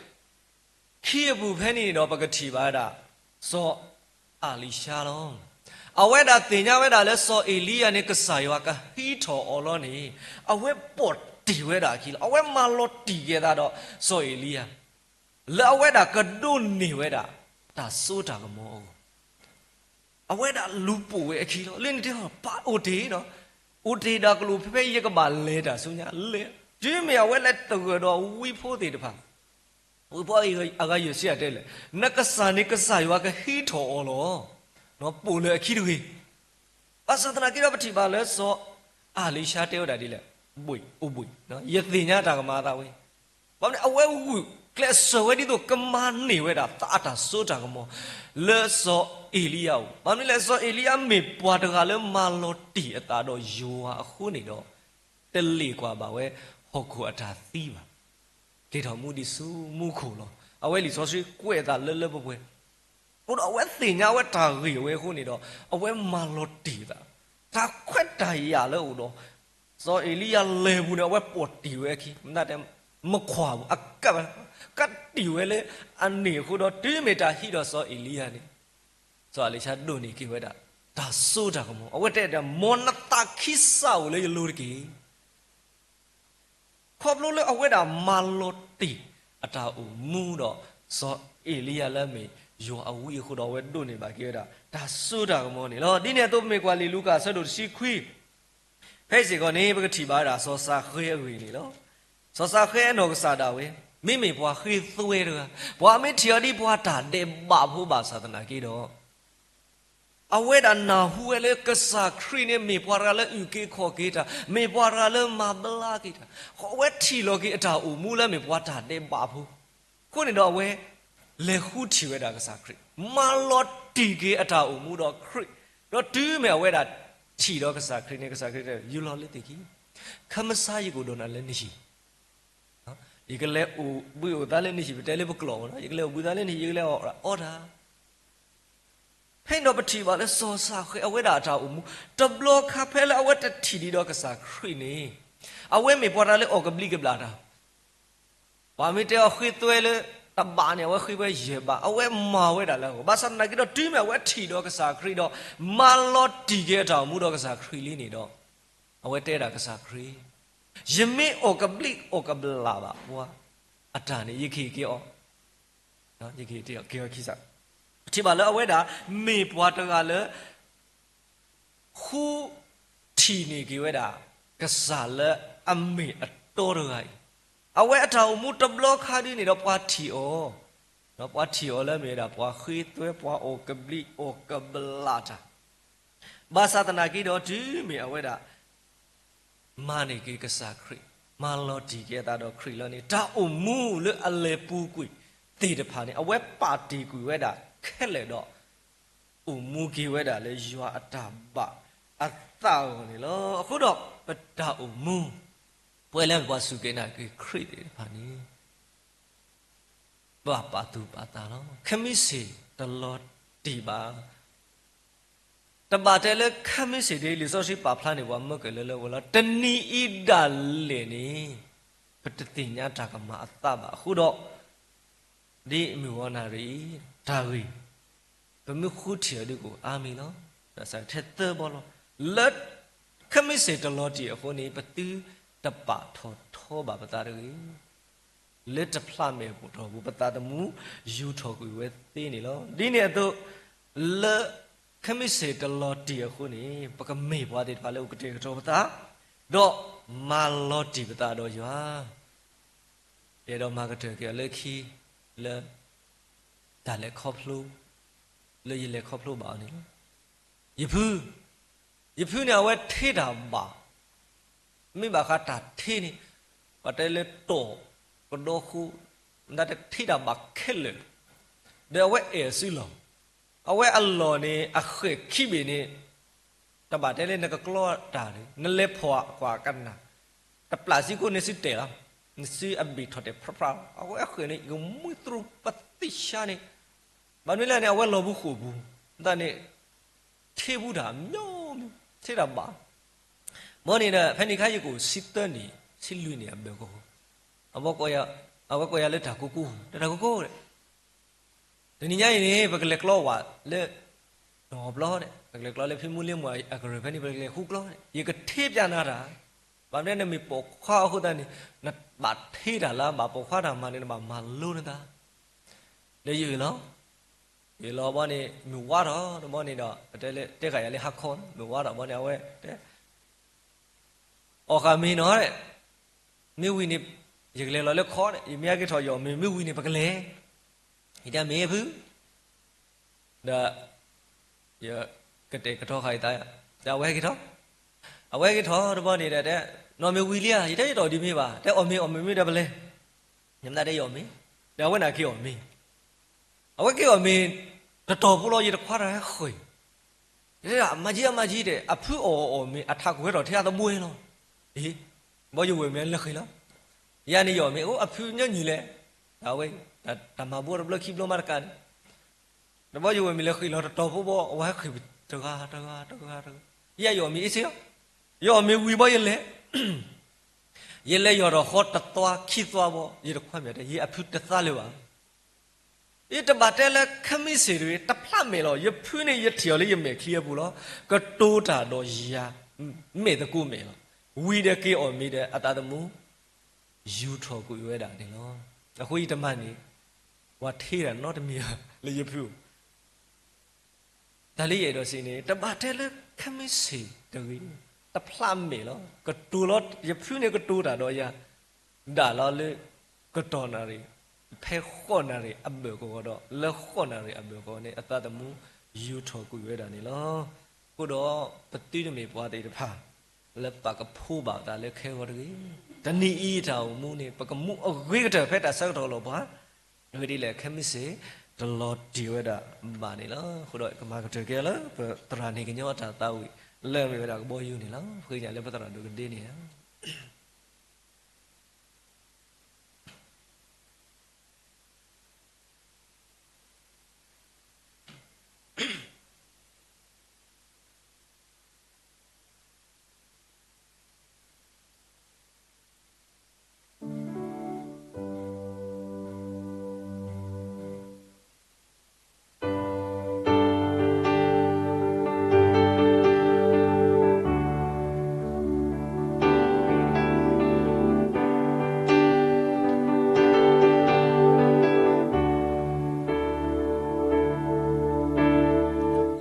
ခံအပူၤဖဲန့ၣ်န့ၣ်ဒီး ပကထံၣ်ဘၣ်ဝဲဒၣ် စီၤအၤလံၤၡါလီၤ. အဝဲဒၣ်သ့ၣ်ညါဝဲဒၣ်လၢစီၤအ့ၤလံယၤန့ၣ် ကစၢ်ယွၤကဟံးထီၣ်အီၤလီၤန့ၣ်, အဝဲပိာ်တ့ၢ်ဝဲဒၣ်အခံလီၤ. အဝဲမၤလီၤတံၢ်က့ၤသးဒီးစီၤအ့ၤလံယၤ လၢအဝဲဒၣ်ကဒိးန့ၢ်ဝဲဒၣ် တၢ်စိတၢ်ကမီၤအဂီၢ်, အဝဲဒၣ်လူၤပိာ်ဝဲအခံလီၤ. လၢန့ၣ်တဲ ပၢ်အိၣ်တ့ၢ်ဒီး, အိၣ်တ့ၢ်ဒီးကလူးဖဲဖဲ ယကဘၣ်လဲၤတၢ်ဆူညါလဲၤ, တုၤမ့ၢ်အဝဲလဲၤသဂၢၢ်ဒီးဝံဖိသ့ၣ်တဖၣ်, ဝံဖိအဂၤယဲၢ်ဆံအတဲလဲၣ်, နကစၢ်န့ၣ် ကစၢ်ယွၤကဟံးထီၣ်အီၤလီၤ. ပိာ်လၢအခံတဂ့ၤ. ဘၣ်ဆၣ်သနာ်က့ဒီး ပထံၣ်ဘၣ်လၢစီၤအၤလံၤၡါတဲဝဲဒၣ်ဒ်လဲၣ်, ဘှ့ၣ်, အိၣ်ဘှ့ၣ်, ယသ့ၣ်ညါတၢ်ကမၤအသးဝဲ, ဘၣ်မနုၤအဝဲဂုာ်ကျဲးစၢးဝဲဒ်သိးကမၤန့ၢ်ဝဲဒၣ်သးအတၢ်စိတၢ်ကမီၤ လၢစီၤအ့ၤလံယၤအအိၣ်. ဘၣ်မနုၤလဲၣ်, စီၤအ့ၤလံယၤမ့ၢ်ပှၤတဂၤလၢမၤလီၤတံၢ်အသးဒီးယွၤအဃိန့ၣ်ဒီး, တလ့ၣ်ကွၢ်ဘၣ်ဝဲဟီၣ်ခိၣ်အတၢ်သံဘၣ်. က့ၤထီၣ်မူဒံးဆူမူခိၣ်လီၤ. အဝဲလံာ်စီဆှံကွဲးအသးလၢလၢပှဲၤပှဲၤ အဃိဒီးအဝဲသ့ၣ်ညါဝဲတၢ်ဂ့ၢ်ဝဲအဃိန့ၣ်ဒီး, အဝဲမၤလီၤတံၢ်အသး, တၢ်ခွဲးတၢ်ယာ်လၢအအိၣ်ဒီး စီၤအ့ၤလံယၤလဲၤပူၤန့ၣ် အဝဲပိာ်တ့ၢ်ဝဲအခံ, မ့ၢ်တဲ မခွါဘူး, အကပ်, ကပ်တံၢ်ဝဲလၢအန့ၣ်အဃိဒီး တုၤမ့ၢ်တၢ်ဟံးဒီးစီၤအ့ၤလံယၤန့ၣ်, စီၤအၤလံၤၡါဒိးန့ၢ်က့ၤဝဲဒၣ် တၢ်စိတၢ်ကမီၤ. အဝဲတဲဒၣ် မ်နသးခံစးအိၣ်လၢယလိၤတက့ၢ်. ခီဖျိလၢအဝဲဒၣ်မၤလီၤတံၢ်အတၢ်အိၣ်မူဒီး စီၤအ့ၤလံယၤလၢအမ့ၢ်ယွၤအဝံအဃိဒီး အဝဲဒိးန့ၢ်ဘၣ်က့ၤဝဲဒၣ် တၢ်စိတၢ်ကမီၤန့ၣ်လီၤ. ဒ်န့ၣ်အသိး ပမ့ၢ်ကွၢ်လံာ်လူၤကၣ်အဆၢဒိၣ်တဆံခွံ ဖဲအံၤစ့ၢ်ကီးန့ၣ် ပကထံၣ်ဘၣ်ဝဲဒၣ် စီၤစၤဃဲအဂ့ၢ်န့ၣ်လီၤ. စီၤစၤဃဲအနီၢ်ကစၢ်ဒၣ်ဝဲ မ့မ့ၢ်ပှၤဃ့သွဲတဂၤ, ပှၤမ့ၢ်ထံၣ်အီၤဒ်ပှၤတၢ်ဒဲးဘးဖိဘၣ်ဆၣ်သနာ်က့ဒီး အဝဲဒၣ်နၢ်ဟူဝဲလၢကစၢ်ခရံာ်န့ၣ် မ့ၢ်ပှၤတဂၤလၢအုၣ်က့ၤခီၣ်က့ၤတၢ်, မ့ၢ်ပှၤတဂၤလၢမၤဘျါက့ၤတၢ်, အဝဲထံၣ်လီၤက့ၤအတၢ်အိၣ်မူလၢမ့ၢ်ပှၤတၢ်ဒဲးဘးဖိ, အဃိန့ၣ်ဒီးအဝဲ လဲၤဃုထံၣ်ဝဲဒၣ်ကစၢ်ခရံာ်, မၤလီၤတံၢ်က့ၤအတၢ်အိၣ်မူဒီးခရံာ်, ဒီးတုၤမ့ၢ်အဝဲဒၣ်ထံၣ်ဒီးကစၢ်ခရံာ်န့ၣ် ကစၢ်ခရံာ်တဲ ယူၤလီၤလၢသ့ၣ်ခံ, ခါမဆါယကအိၣ်ဒီးနၤလၢနဟံၣ် ယကလဲၤအိၣ်ဘှံးအိၣ်သါလၢနဟံၣ်, ပတဲလၢပကျိာ်မ့ၢ်နီၤ, ယကလဲၤအိၣ်ဘှံးသါလၢနဟံၣ်, ယကလဲၤအီၣ်အီတၢ်. ဖဲန့ၣ်ဒီးပထံၣ်ဘၣ်လၢစီၤစၤဃဲအဝဲဒၣ်အတၢ်အိၣ်မူ, တဘျီခါဖဲလၢအဝဲတထံၣ်ဒံးဒီးကစၢ်ခရံာ်န့ၣ်, အဝဲမ့ၢ်ပှၤတဂၤလၢအီၣ်ကဘျံးကဘျၣ်တၢ် ပှၤမ့ၢ်တဲအီၤဃ့သွဲလၢတဘးန့ၣ် အဝဲဃ့ဝဲယဲၢ်ဘး, အဝဲမၤဝဲဒၣ်လၢအဂီၢ်, ဘၣ်ဆၣ်သနာ်က့ဒီး တုၤမ့ၢ်အဝဲထံၣ်ဒီးကစၢ်ခရံာ်ဒီး မၤလီၤတံၢ်က့ၤအတၢ်အိၣ်မူဒီးကစၢ်ခရံာ်လံန့ၣ်ဒီး, အဝဲတဲဒၣ်ကစၢ်ခရံာ်, ယမ့ၢ်အီၣ်ကဘျံးအီၣ်ကဘျၣ်ဘၣ်ပှၤ, အတၢ်န့ၣ် ယကဟ့ၣ်က့ၤအီၤ ယကဟ့ၣ်က့ၤအီၤခံစး, ပထံၣ်ဘၣ်လၢအဝဲဒၣ် မ့ၢ်ပှၤတဂၤလၢ ဃုထံၣ်န့ၢ်က့ၤဝဲဒၣ် ကစၢ်လၢအမ့ၢ်အတီတဂၤအံၤ, အဝဲအတၢ်အိၣ်မူတဘျီခါဒ်န့ၣ်ဒီးပှၤထံၣ်အီၤ, ဒီးပှၤထံၣ်အီၤလၢမ့ၢ်ဝဲဒၣ် ပှၤဃ့သွဲ ပှၤအီၣ်ကဘျံးအီၣ်ကဘျၣ်တၢ်, ဘၣ်ဆၣ်သနာ်က့ဒီး တုၤမ့ၢ်အဝဲဒၣ် မၤန့ၢ်က့ၤကစၢ်ခရံာ်, မၤလီၤတံၢ်က့ၤအသးဒီးခရံာ်လီၤန့ၣ်, တၢ်အိၣ်မူလၢအလဲၤပူၤကွံာ်သ့ၣ်တဖၣ်န့ၣ် အဝဲပာ်တ့ၢ်ကွံာ်ဝဲဒၣ်ခဲလၢာ်ဒီး အိၣ်မူက့ၤဝဲဒၣ်လၢယွၤအတၢ်ဘၣ်အသးအဂီၢ်န့ၣ်လီၤ. အဃိဒီး ပတၢ်အိၣ်မူ ပဝဲလၢပှၤစူၢ်က့ၤနာ်က့ၤခရံာ်သ့ၣ်တဖၣ်န့ၣ် ဘၣ်ပာ်သူၣ်ပာ်သးလီၤ. ခဲမုၢ်ဆ့ၣ်တလီၤတံၢ်ဘၣ်. တဘၣ်တဲလၢခဲမုၢ်ဆ့ၣ်ဒ် လံာ်စီဆှံပာ်ဖျါန့ၢ်ပှၤမၢကၢၢ်လၢလၢပှဲၤပှဲၤလီၤ. တနံၤအံၤဒၣ်လဲာ်န့ၣ် ပတသ့ၣ်ညါတၢ်ကမၤအသးဘၣ်. အဃိဒီး ဒ်မုၢ်ဂီၤနၣ်ရံၣ်အံၤ တၢ်ဂ့ၢ် ပမ့ၢ်ဃုထံၣ်အီၤဒ်ကအိၣ်အါမံၤလီၤ. ဒီးစးထဲသၢဘီလီၤ. လၢခဲမုၢ်ဆ့ၣ်တလီၤတံၢ်အဃိန့ၣ် ပသုတပာ်ထီၣ်ထီဘၣ်ပသးတဂ့ၤ. လၢတဖျးမဲာ်ပူၤထီၣ်ပူၤ ပသးသမူယူၤထီၣ်ကွံာ်ဝဲသ့န့ၣ်လီၤ. ဒ်န့ၣ်အသိး လၢခဲမုၢ်ဆ့ၣ်တလီၤတံၢ်အဃိန့ၣ် ပကမ့ၢ်ပှၤသ့ၣ်တဖၣ်လၢအိၣ်ကတဲာ်ကတီၤပသး, ဒီးမၤလီၤတံၢ်ပသးဒီးယွၤ ယအဲၣ်ဒိးမၤကတၢၢ်က့ၤအီၤလၢခံ, လၢတၢ်လဲၤခီဖျိ, လၢယလဲၤခီဖျိဘၣ်အီၤန့ၣ်လီၤ. ယဖု, ယဖုန့ၣ် အဝဲထ့တၢ်ဘၣ်, မ့ၢ်ဘၣ်ဃးတၢ်ထ့န့ၣ်, ပှၤတဲလၢတီၢ်ကဒီဃိ, မတၤတထ့တၢ်ဘၣ်ခဲလၢာ်, ဒီးအဝဲအဲၣ်စုလီၢ်, အဝဲအလီၢ်န့ၣ် အဃဲၣ်ခံဘ့ၣ်န့ၣ် တဘၣ်တဲလၢနကကျီတၢ်န့ၣ် နလဲၤဖီၣ်ကွၢ်ကနၣ်, တပျၢ်စ့ၢ်ကီးန့ၣ် နစုတဲာ်လီၤ, နစုအဘ့ၣ်ထီၣ်တဲာ်ဖြးဖြးလီၤ. အဝဲအဃဲၣ်န့ၣ် ယကမူၢ်သရူးပသံၣ်ဆါန့ၣ်, ဘၣ်မနုၤလဲၣ်န့ၣ် အဝဲလီၤဘှံးဃိာ်ပူၤ, တၢ်န့ၣ် ထ့ဘူးတၢ်မညီမညီ, ထ့တၢ်ဘၣ်. ဘီန့ၣ်ဒီး ဖဲန့ၣ်ခါယကအိၣ်ဆံသၢနံၣ် ဆံလွံၢ်နံၣ်အဘၢၣ်ကီၢ်, အဝဲကိးယၤလၢတၢ်ကိကိ, တၢ်ကိကိ, တနံၤညါအံၤန့ၣ် ပကလဲၤကျီဝဲလၢ နီၢ်ပျီန့ၣ်, ပကလဲၤကျီလၢဖံမူလ့မူၢ်အကရၢၢ်ဖဲန့ၣ် ပကလဲၤဃုကျီန့ၣ်, ယကထ့ပျးနၤတၢ်, ဘၣ်မနုၤနမ့ၢ်ပိာ်ခွါအဃိသတးန့ၣ်, နဘၣ်ထ့တၢ်လၢဘၣ်ပိာ်ခွါတၢ်မၤန့ၣ် နဘၣ်မၤလိနသး, ဒီးယအၢၣ်လီၤ ယအၢၣ်လီၤဘီန့ၣ် မုၢ်ဝါထီၣ်တဘီန့ၣ်ဒီး ပတဲလၢတဲဃာ်ယၤလၢဟါခီန့ၣ် မုၢ်ဝါထီၣ်ဘီန့ၣ် အဝဲတဲ, အီၣ်ဃာ်မ့ၤနီၤ, မ့ၢ်ဝံၤန့ၣ် ယကလဲၤလီၤလၢခီန့ၣ်, ယမ့ၢ်ဟဲက့ၤထီၣ်ယအီၣ်မ့ၤ, မ့ၢ်ဝံၤန့ၣ် ပကလဲၤ, ယတဲမ့ၢ်ဖု, ဒီး ယကတဲာ်ကတီၤဃာ်ယသး, ဒီးအဝဲဟဲက့ၤထီၣ်, အဝဲဟဲက့ၤထီၣ်တဘီန့ၣ်ဒီးတဲ, နီၢ်မ့ၢ်ဝံၤလံဧါ, ယတဲယတအီၣ်ဒံးမ့ၤဘၣ်, တဲအီၣ်မ့ၤအီၣ်မ့ၤမ့ၢ်ဒီးပလဲၤ, ယမ့ၢ်တဲယအီၣ်မ့ၤ, ဒီးအဝဲန့ၣ်က့ၤအီၣ်မ့ၤ, အဝဲက့ၤအီၣ်မ့ၤ, တတီၤဖိလီၤ ယတခွါတၢ်ဟဲဃ့ၢ်, ယတဲဒၣ် မၤကံ အမၤကံ တဲ အဖုအီၣ်အီၣ်မ့ၤ အထးခိၣ်ဝဲထီၣ်ထဲအသဘှဲလီၤ, အ့, ဘီယဝဲၢ်မ့ၢ်လဲၤဃ့ၢ်လီၤ, ယၤန့ၣ်ယအီၣ်မ့ၤ အိၣ်အဖုညီနုၢ်လဲၣ်, အဝဲ တၢ်မၤဘိတဘျီခံဘျီမးတကးန့ၣ် တဘီယဝဲၢ်မ့ၢ်လဲၤဃ့ၢ်လီၤတတီၤဖိဘီ အဝဲဟဲဃ့ၢ်တဂၤတဂၤတဂၤတဂၤ, ယၤယအီၣ်မ့ၤအ့ၣ်စ့လီၤ, ယအီၣ်မ့ၤဝံၤဘီယလဲၤ, ယလဲၤယီၢ်ထီၣ်ဃီတသွါခံသွါဘီ ယတခွါမ့ၢ်တဲ ယအဖုတသါလၢၤဘၣ်, ယတဘၣ်တဲလၢခဲမုၢ်ဆ့ၣ်တဂ့ၤ တဖျးမဲာ်လီၤ, ယဖုန့ၣ်ယထံၣ်အီၤလၢယမဲာ်ချံအပူၤလီၤ, ကတိၤတၢ်ဒီးယၤ မဲာ်သကိးမဲာ်လီၤ, ဝံၤဒီးက့ၤအီၣ်မ့ၤဒီးအသးသမူ ယူာ်ထီၣ်ကွံာ်ဝဲဒၣ်န့ၣ်လီၤ. အဃိယတမၤန့ၣ် ပှၤထ့တၢ်နီတမံၤလၢယဖု, တၢ်လၢယအဲၣ်ဒိးစံးန့ၣ် တဘၣ်တဲလၢခဲမုၢ်ဆ့ၣ်တဂ့ၤ, တဖျးမဲာ်လီၤ, ကတိၤလီၤ, ယဖုန့ၣ်ကတိၤတၢ်ဒီးယၤ ဒၣ်လီၤလၢ ကတီၢ်နၣ်ရံၣ်, ဖဲဃိးနၣ်ရံၣ်အဘၢၣ်ကဝီၤဒီး လၢဃိးနၣ်ရံၣ်အဘၢၣ်ကဝီၤန့ၣ် အသးသမူယူာ်ထီၣ်ကွံာ်ဝဲဒၣ်န့ၣ်လီၤ. အဃိဒီး ပသုတမ့ၢ်ပှၤသ့ၣ်တဖၣ် လၢပကဖိးဘၣ်သးလၢခဲဂီၤတဂ့ၤ, တနံၤအံၤတၢ်အိၣ်မူန့ၣ် ပကမူအဂ့ၤကတၢၢ်ဖဲတၢ်ဆၢကတီၢ်လီၤပှၤ, အဂ့ၢ်ဒ်လဲၣ် ခဲမုၢ်ဆ့ၣ် တလီၤတံၢ်ဝဲဒၣ်ဘၣ်န့ၣ်လီၤ. အဃိဒီးကမၤကတၢၢ်က့ၤလၢ ပသရၣ်န့ၣ်ကညီအတၢ်သးဝံၣ် လၢအမ့ၢ်ဝဲဒၣ်ကဘီယူၤန့ၣ်လီၤ. ဃ့ကညးလၢပသရၣ်ဒိၣ်ကဒ့န့ၣ်လီၤ.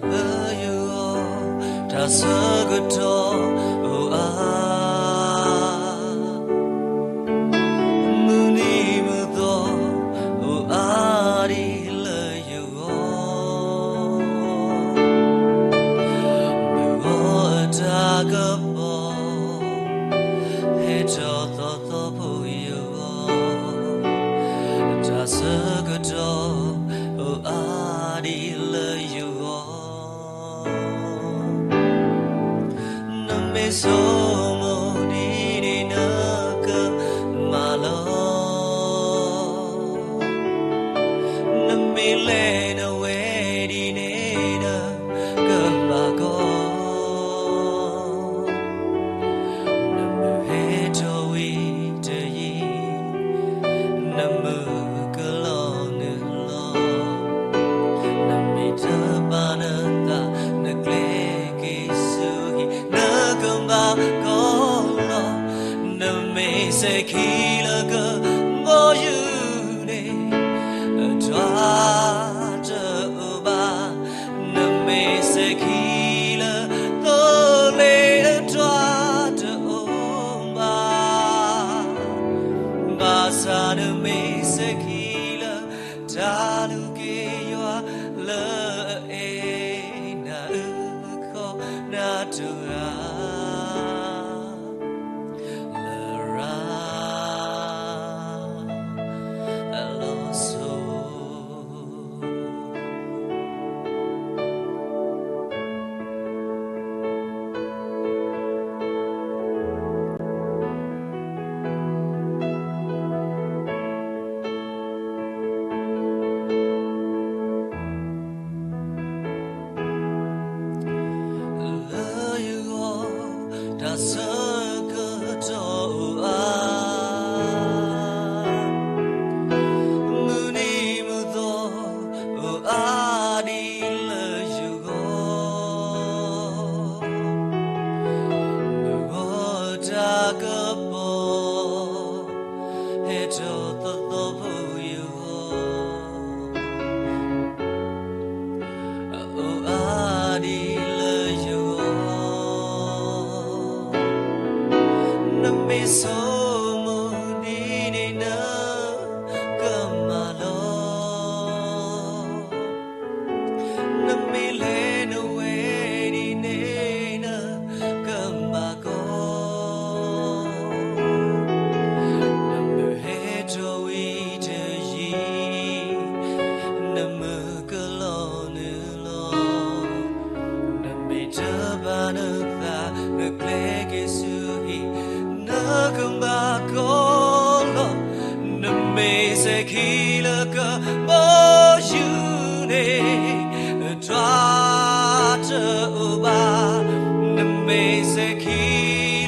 Love you all, တၢ်ဆၢကတီၢ်အိၣ်အါ, မုၢ်နံၤမုၢ်သီအိၣ်အါဒ်လၢယဂီၢ်, မုၢ်ဂီၤအတၢ်ကပီၤ ဟဲထီၣ်သီသီဖိယဂီၢ်, တၢ်ဆၢကတီၢ်အိၣ်အါဒ်လၢယဂီၢ်, နမ့ၢ်ဆိကမိၣ်ဒ်န့ၣ်နကမၤလီၤ, နမ့ၢ်လဲၤနဝဲဒ်န့ၣ်နကဘၣ်ကီ, နမ့ၢ်ဟဲထီၣ်ဝံၤတယံာ် နမုၢ်ကလီၤနုာ်လီၤ, နမ့ၢ်တပာ်နသး နကျဲက့ၤဆူဟံၣ် နကဘၣ်ကီလီၤ, နမ့ၢ်စဲၤခံလၢကဘီယူၤန့ၣ် အတြၢ်တအိၣ်ဘၣ်, နမ့ၢ်စဲၤခံလၢသိလ့ၣ် အတြၢ်တအိၣ်ဘၣ်, ဘၣ်ဆၣ်န နမ့ၢ်ဆိကမိၣ်ဒ်န့ၣ်နကမၤလီၤ. နမ့ၢ်လဲၤနဝဲဒ်န့ၣ်နကမၤကီး, နမ့ၢ်ဟဲထီၣ်ဝံၤတယံာ် နမ့ၢ်ကလီၤနုာ်လီၤ. နမ့ၢ်တဘၣ်နသး နကျဲက့ၤဆူဟံၣ် နကမၤကီးလီၤ. နမ့ၢ်စဲၤခံလၢကဘီယူၤန့ၣ် အဒွးတအိၣ်ဘၣ်. နမ့ၢ်စဲၤခံ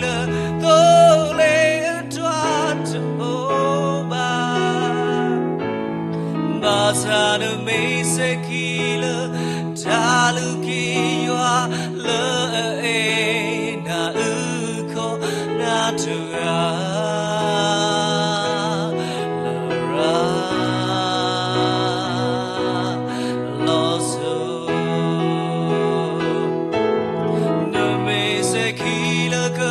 လၢသိလ့ၣ် အဒွးတအိၣ်ဘၣ်. ဘၣ်ဆၣ်နမ့ၢ်စဲၤခံလၢ တၢ်လူၤက့ၤယွၤလၢအအဲၣ်နၤ အုၣ်ကီၤနၤတဂၤ လရာ်လီၤစိၤ. နမ့ၢ်စဲၤခံလၢက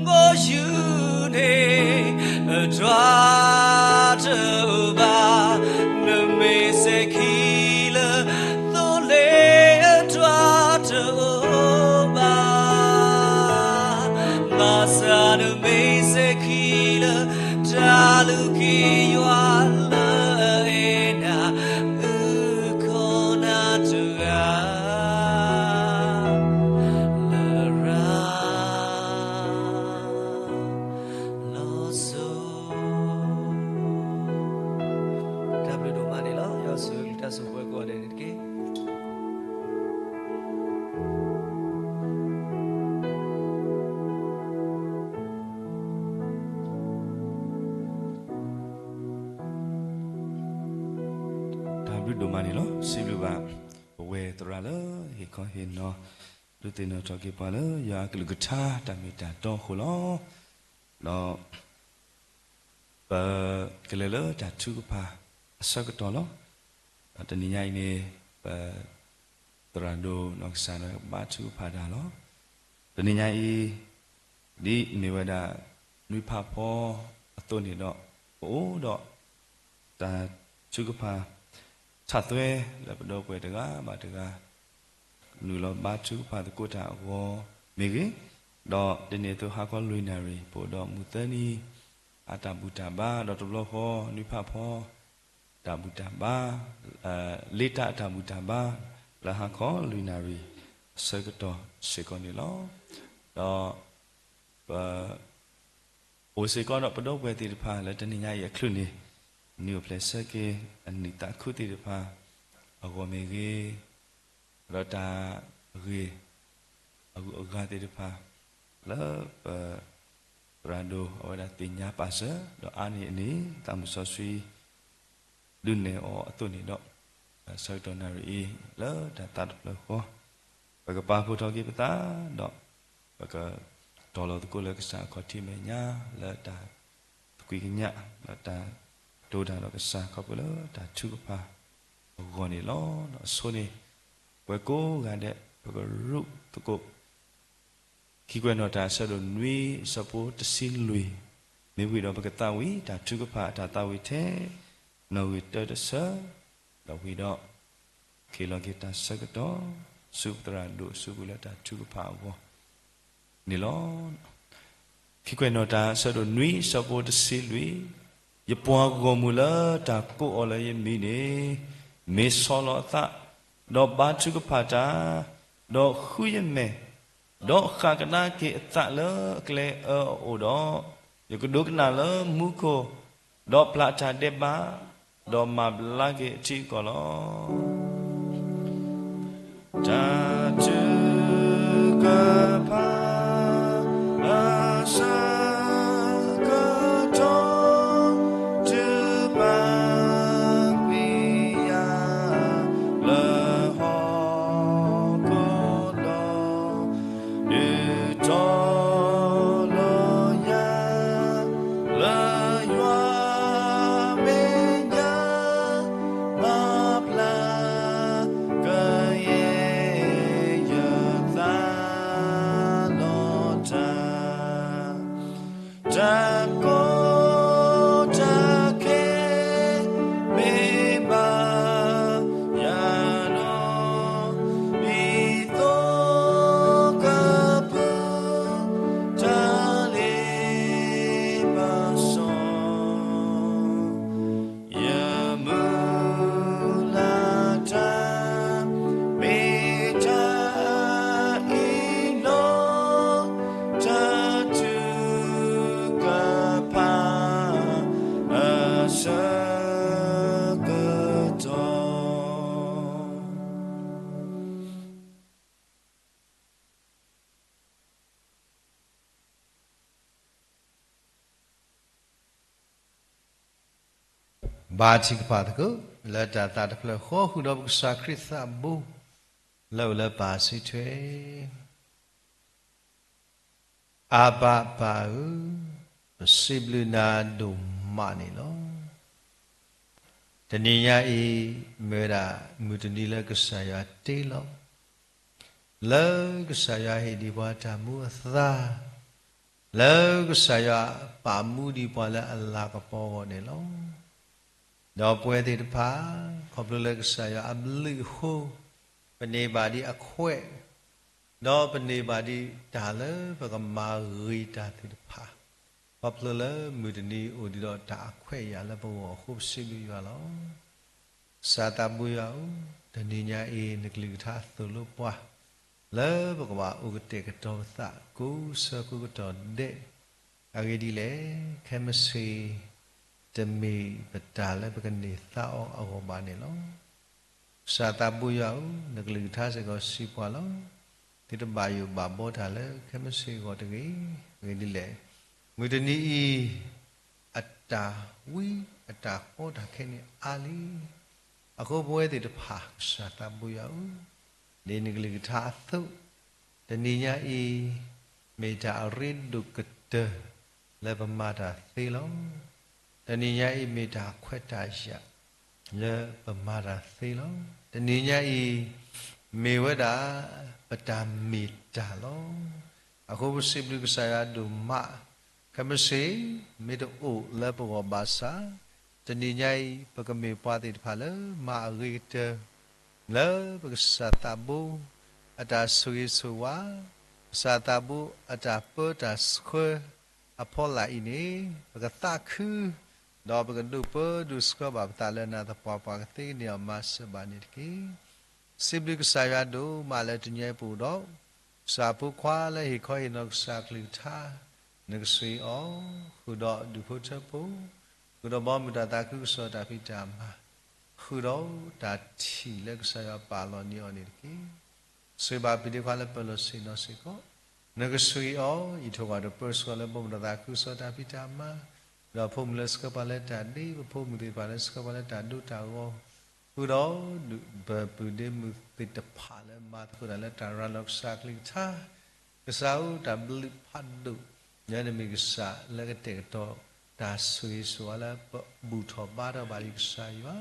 ဘီယူၤန့ၣ် အဒွးတအိၣ်ဘၣ်. နမ့ၢ်စဲၤခံလၢသိလ့ၣ် အဒွးတအိၣ်ဘၣ်. ဘၣ်ဆၣ်နမ့ၢ်စဲၤခံလၢ တၢ်လူၤက့ၤယွၤလၢအအဲၣ်နၤ အုၣ်ကီၤနၤတဂၤ လရာ်လီၤစိၤ. တၢ်ဘျုးဒိၣ်မးန့ၣ်လီၤ. ယွၤဆိၣ်ဂ့ၤတၢ်ဆိၣ်ပှဲၤကိးဂၤဒဲးန့ၣ်တက့ၢ်. တၢ်ဘျုးဒိၣ်မးန့ၣ်လီၤ. စံးဘျုးဘၣ် ပဝဲသရၣ်လၢဟ့ၣ်ခီဟ့ၣ်နီၤ ဒုးသ့ၣ်နီၣ်ထီၣ်က့ၤပှၤလၢ ယွၤအကလုၢ်ကထါတၢ်မ့ၢ်တၢ်တီအဃိလီၤ. ဒီး ပကလဲၤလၢတၢ်ထုကဖၣ်အဆၢကတီၢ်လီၤ. ဒီးတနံၤညါအံၤန့ၣ် ပ သရၣ်ဒိၣ်နီၢ်ကစၢ်ဒီးဘါထုကဖၣ်တၢ်လီၤ. တနံၤညါအံၤ ဒ်မ့ၢ်ဝဲဒၣ် နွံဖးဖီအသိးန့ၣ်ဒီး ပအိၣ်ဒီး တၢ်ထုကဖၣ် ထးသွဲလၢပဒီပုၢ်ဝဲၢ်တဂၤဘၣ်တဂၤ နုာ်လီၤဘါထုကဖၣ်သကိးတၢ်အဂီၢ်မ့ၢ်ဂ့ၤ, ဒီးတနံၤအသိးဟါခီလွံၢ်နၣ်ရံၣ် ပအိၣ်ဒီးမုၢ်သၢနံၤ အတၢ်ဘူၣ်တၢ်ဘါ ဒီးတဘျီဃီ နွံဖးဖီ တၢ်ဘူၣ်တၢ်ဘါ လ့တၢ်အတၢ်ဘူၣ်တၢ်ဘါ လၢဟါခီလွံၢ်နၣ်ရံၣ် အဆၢကတီၢ်စ့ၢ်ကီးန့ၣ်လီၤ. ဒီး ပ အိၣ်စ့ၢ်ကီးဒီးပဒီပုၢ်ဝဲၢ်သ့ၣ်တဖၣ်လၢတနံၤညါအံၤအချုးန့ၣ် နုာ်အိၣ်ဖျဲၣ်ဆၢက့ၤ အနံၣ်သးခုသ့ၣ်တဖၣ် အဂီၢ်မ့ၢ်ဂ့ၤ, ဒီးတၢ်ဂ့ၢ် အဂုၤအဂၤသ့ၣ်တဖၣ် လၢပ သရၣ်ဒိၣ်အဝဲဒၣ်သ့ၣ်ညါပာ်စၢၤ ဒီးအါန့ၢ်အန့ၣ် သးမုၢ်စီဆှံ ဒုးနဲၣ်အီၤအသိးန့ၣ်ဒီး ဆၢကတီၢ်နၣ်ရံၣ်အံၤ လၢတၢ်သးတဖျၢၣ်ဃီ ပကပာ်ဖှိၣ်ထီၣ်က့ၤပသး ဒီး ပကတီၢ်လီၤသကိးလၢကစၢ်အခီၣ်ထံးမဲာ်ညါ လၢတၢ်သကွံာ်ကညး ဒီးတၢ်တိၢ်တၢ်ဒီးကစၢ်ခီဖျိလၢတၢ်ထုကဖၣ်အဂီၢ်န့ၣ်လီၤ. ဒီးအဆိန့ၣ် ပှၤကိးဂၤဒဲး ပကရူၢ်သကိး ခံကွဲးနီၣ်တၢ်အဆၢဒိၣ်နွံအဆၢဖိတဆံလွံၢ်, မ့ၢ်ဝံၤဒီးပကသးဝံၣ်တၢ်ထုကဖၣ်အတၢ်သးဝံၣ်ထဲ နီၣ်ဂံၢ်တၢတဆၢ, ဒီးဝံၤဒီး ကဟ့ၣ်လီၤက့ၤတၢ်ဆၢကတီၢ် ဆူပသရၣ်ဒိၣ်အစုပူၤလၢတၢ်ထုကဖၣ်အဂီၢ်န့ၣ်လီၤ. ခံကွဲးနီၣ်တၢ်အဆၢဒိၣ်နွံအဆၢဖိတဆံလွံၢ်, ယပှၤဂီၢ်မုၢ်လၢတၢ်ကိးအီၤလၢယမံၤန့ၣ် မ့ၢ်ဆီလီၤအသး, ဒီးဘါထုကဖၣ်တၢ်, ဒီးဃုယမဲာ်, ဒီးဃၣ်ကဒါက့ၤအသးလၢအကျဲအၢအအိၣ်ဒီး, ယကဒိကနၣ်လၢမူခိၣ်, ဒီးပျၢ်တၢ်ဒဲးဘး, ဒီးမၤဘျါက့ၤအထံအကီၢ်လီၤ. တၢ်ထုကဖၣ် အဆၢကတီၢ် တုၤမၤကွံာ်ယၤ လၢဟီၣ်ခိၣ်ဒီး ဒုးတီၤလီၤယၤ လၢယွၤမဲာ်ညါ မၤဘျါကယဲၢ်ယသး တၢ်ကီတၢ်ခဲ မ့ၢ်ဘၣ်ယၤလီၤ. ဒ်သိးကပူၤ တၢ်လ့ပစီ ယမုၢ်လၢ်တၢ် မ့ၢ်တၢ်အံၤလီၤ. တၢ်ထုကဖၣ်အဆၢကတီၢ် ဘါထုကဖၣ်သကိး လၢတၢ်သးတဖျၢၣ်ဃီ ဃုာ်ဒီးပကစၢ်ခရံာ်သးဘိ လၢအိၣ်လၢပၢ်စံးထွဲ အဘၤပၢ်ဧၢ, ပစံးဘျုးနၤဒိၣ်မးန့ၣ်လီၤ. တနံၤညါအံၤ မ့ၢ်ဝဲဒၣ်မုၢ်တနံၤလၢကစၢ်ယွၤတ့လီၤ, လၢကစၢ်ယွၤဟ့ၣ်ဒံးပှၤတၢ်မူအသါ, လၢကစၢ်ယွၤပာ်မူဒံးပှၤလၢအလၤကပီၤအဂီၢ်န့ၣ်လီၤ. ဒီးပဝဲသ့ၣ်တဖၣ် ခီဖျိလၢကစၢ်ယွၤအဘျုးအဃိ ပန့ၢ်ဘၣ်ဒံးအခွဲး, ဒီးပန့ၢ်ဘၣ်ဒံးတၢ်လၢပကမၤဂ့ၤတၢ်သ့ၣ်တဖၣ်, ခီဖျိလၢမုၢ်တနံၤအိၣ်ဒံးဒီးတၢ်အခွဲးအယာ်လၢပဂီၢ်အဃိ ပစံးဘျုးယွၤလီၤ. ကစၢ်သးဘိယွၤဧၢ, တနံၤညါအံၤ နကလုၢ်ကထါသိၣ်လိပှၤ လၢပကဘၣ်အိၣ်ကတဲာ်ကတီၤပသး ကိးဆၢကိးကတီၢ်ဒဲး, အဂ့ၢ်ဒ်လဲၣ်, ခဲမုၢ်ဆ့ၣ် တမ့ၢ်ပတၢ်လၢပကန့ၢ်သါအီၤအဂီၢ်ဘၣ်န့ၣ်လီၤ. ကစၢ်သးဘိယွၤဧၢ, နကလုၢ်ကထါစ့ၢ်ကီးစံးပှၤလီၤ. သုတဘၣ်ယိၣ်ဘၣ်ဘီတၢ်လၢခဲမုၢ်ဆ့ၣ်အဂီၢ်တဂ့ၤ. အဂ့ၢ်ဒ်လဲၣ်, မုၢ်တနံၤအံၤ အတၢ်ဝံအတၢ်ကီတၢ်ခဲန့ၣ်အါလံ. အဃိပဝဲသ့ၣ်တဖၣ် ကစၢ်သးဘိယွၤဧၢ, ဒ်နကလုၢ်ကထါအသိး, တနံၤညါအံၤ မ့ၢ်တၢ်အရ့ဒိၣ်ကတၢၢ်လၢပမၤတၢ်သ့လီၤ. တနံၤညါအံၤ မ့ၢ်တၢ်ခွဲးတၢ်ယာ် လၢပမၤတၢ်သ့လီၤ. တနံၤညါအံၤ မ့ၢ်ဝဲဒၣ် ပတၢ်မ့ၢ်တၢ်လီၤ. အဃိပစံးဘျုးကစၢ်ယွၤဒိၣ်မး, ခဲမုၢ်ဆ့ၣ် မ့ၢ်တအိၣ်လၢပဂီၢ်ဘၣ်ဆၣ်, တနံၤညါအံၤ ပကမ့ၢ်ပှၤသ့ၣ်တဖၣ်လၢမၤအဂ့ၤကတၢၢ် လၢပကစၢ်သးဘိ အတၢ်ဆိၣ်ဂ့ၤဆိၣ်ဝါ, ကစၢ်သးဘိအတၢ်ပၢတၢ်ဆှၢအဖီလာ်အံၤန့ၣ် ပကသးခု ဒီးပကဒိးပၢဒိးဆှၢဘၣ်ပသးလၢနၤသပှၢ်ပှၢ်ကသ့ကန့ၢ်အီၤမၤစၢၤဘၣ်န့ၣ်တက့ၢ်. စံးဘျုးကစၢ်ယွၤဒိၣ်မးလၢတနံၤအံၤပအိၣ်ဒီး ကစၢ်ဖိခွါလၢဟ့ၣ်ခီဟ့ၣ်နီၤကစၢ်ကလုၢ်ကထါ, နကဆိၣ်ဂ့ၤအီၤ, ဃုာ်ဒီးဒူၣ်ဖိထၢဖိ, ဃုာ်ဒီးဘီမုၢ်တၢ်သးခုကစီၣ်တၢ်ဖံးတၢ်မၤ, ဃုာ်ဒီးတၢ်ထံၣ်လၢကစၢ်ယွၤပာ်လီၤန့ၢ်အီၤန့ၣ်တက့ၢ်. ဆိၣ်ဂ့ၤဘၣ်ပျံၤဒ့ခွါလၢပၢၤလီၢ်ဆ့ၣ်နီၤစ့ၢ်ကီး, နကဆိၣ်ဂ့ၤအီၤ, ယထိၣ်ဃာ်ဒီးပၢဆှၢလၢဘီမုၢ်တၢ်သးခုကစီၣ်တၢ်ဖံးတၢ်မၤ, ဒီးဖိမုၣ်လၢဆှၢပှၤလၢတၢ်ဒ့, ပဖိမုၣ်သ့ၣ်တဖၣ်လၢဆှၢပှၤလၢတၢ်ဒိတၢ်ဂီၤ, ဃုာ်ဒီးဒူၣ်ပၢၢ်ပုၢ်ဒ့မုၣ်သ့ၣ်တဖၣ်လၢမၤသကိးတၢ်လၢတၢ်ရၤလီၤကစၢ်ကလုၢ်ကထါ, ကစၢ်ဧၢ တၢ်ဘျုးဖးဒိၣ်, ယဲန့ၣ်မ့ၢ်ကစၢ်လၢကတဲာ်ကတီၤ တၢ်ဆိၣ်ဂ့ၤဆိၣ်ဝါလၢပဘူၣ်ထီၣ်ဘါထီၣ်ဘၣ်ဒံးကစၢ်ယွၤ,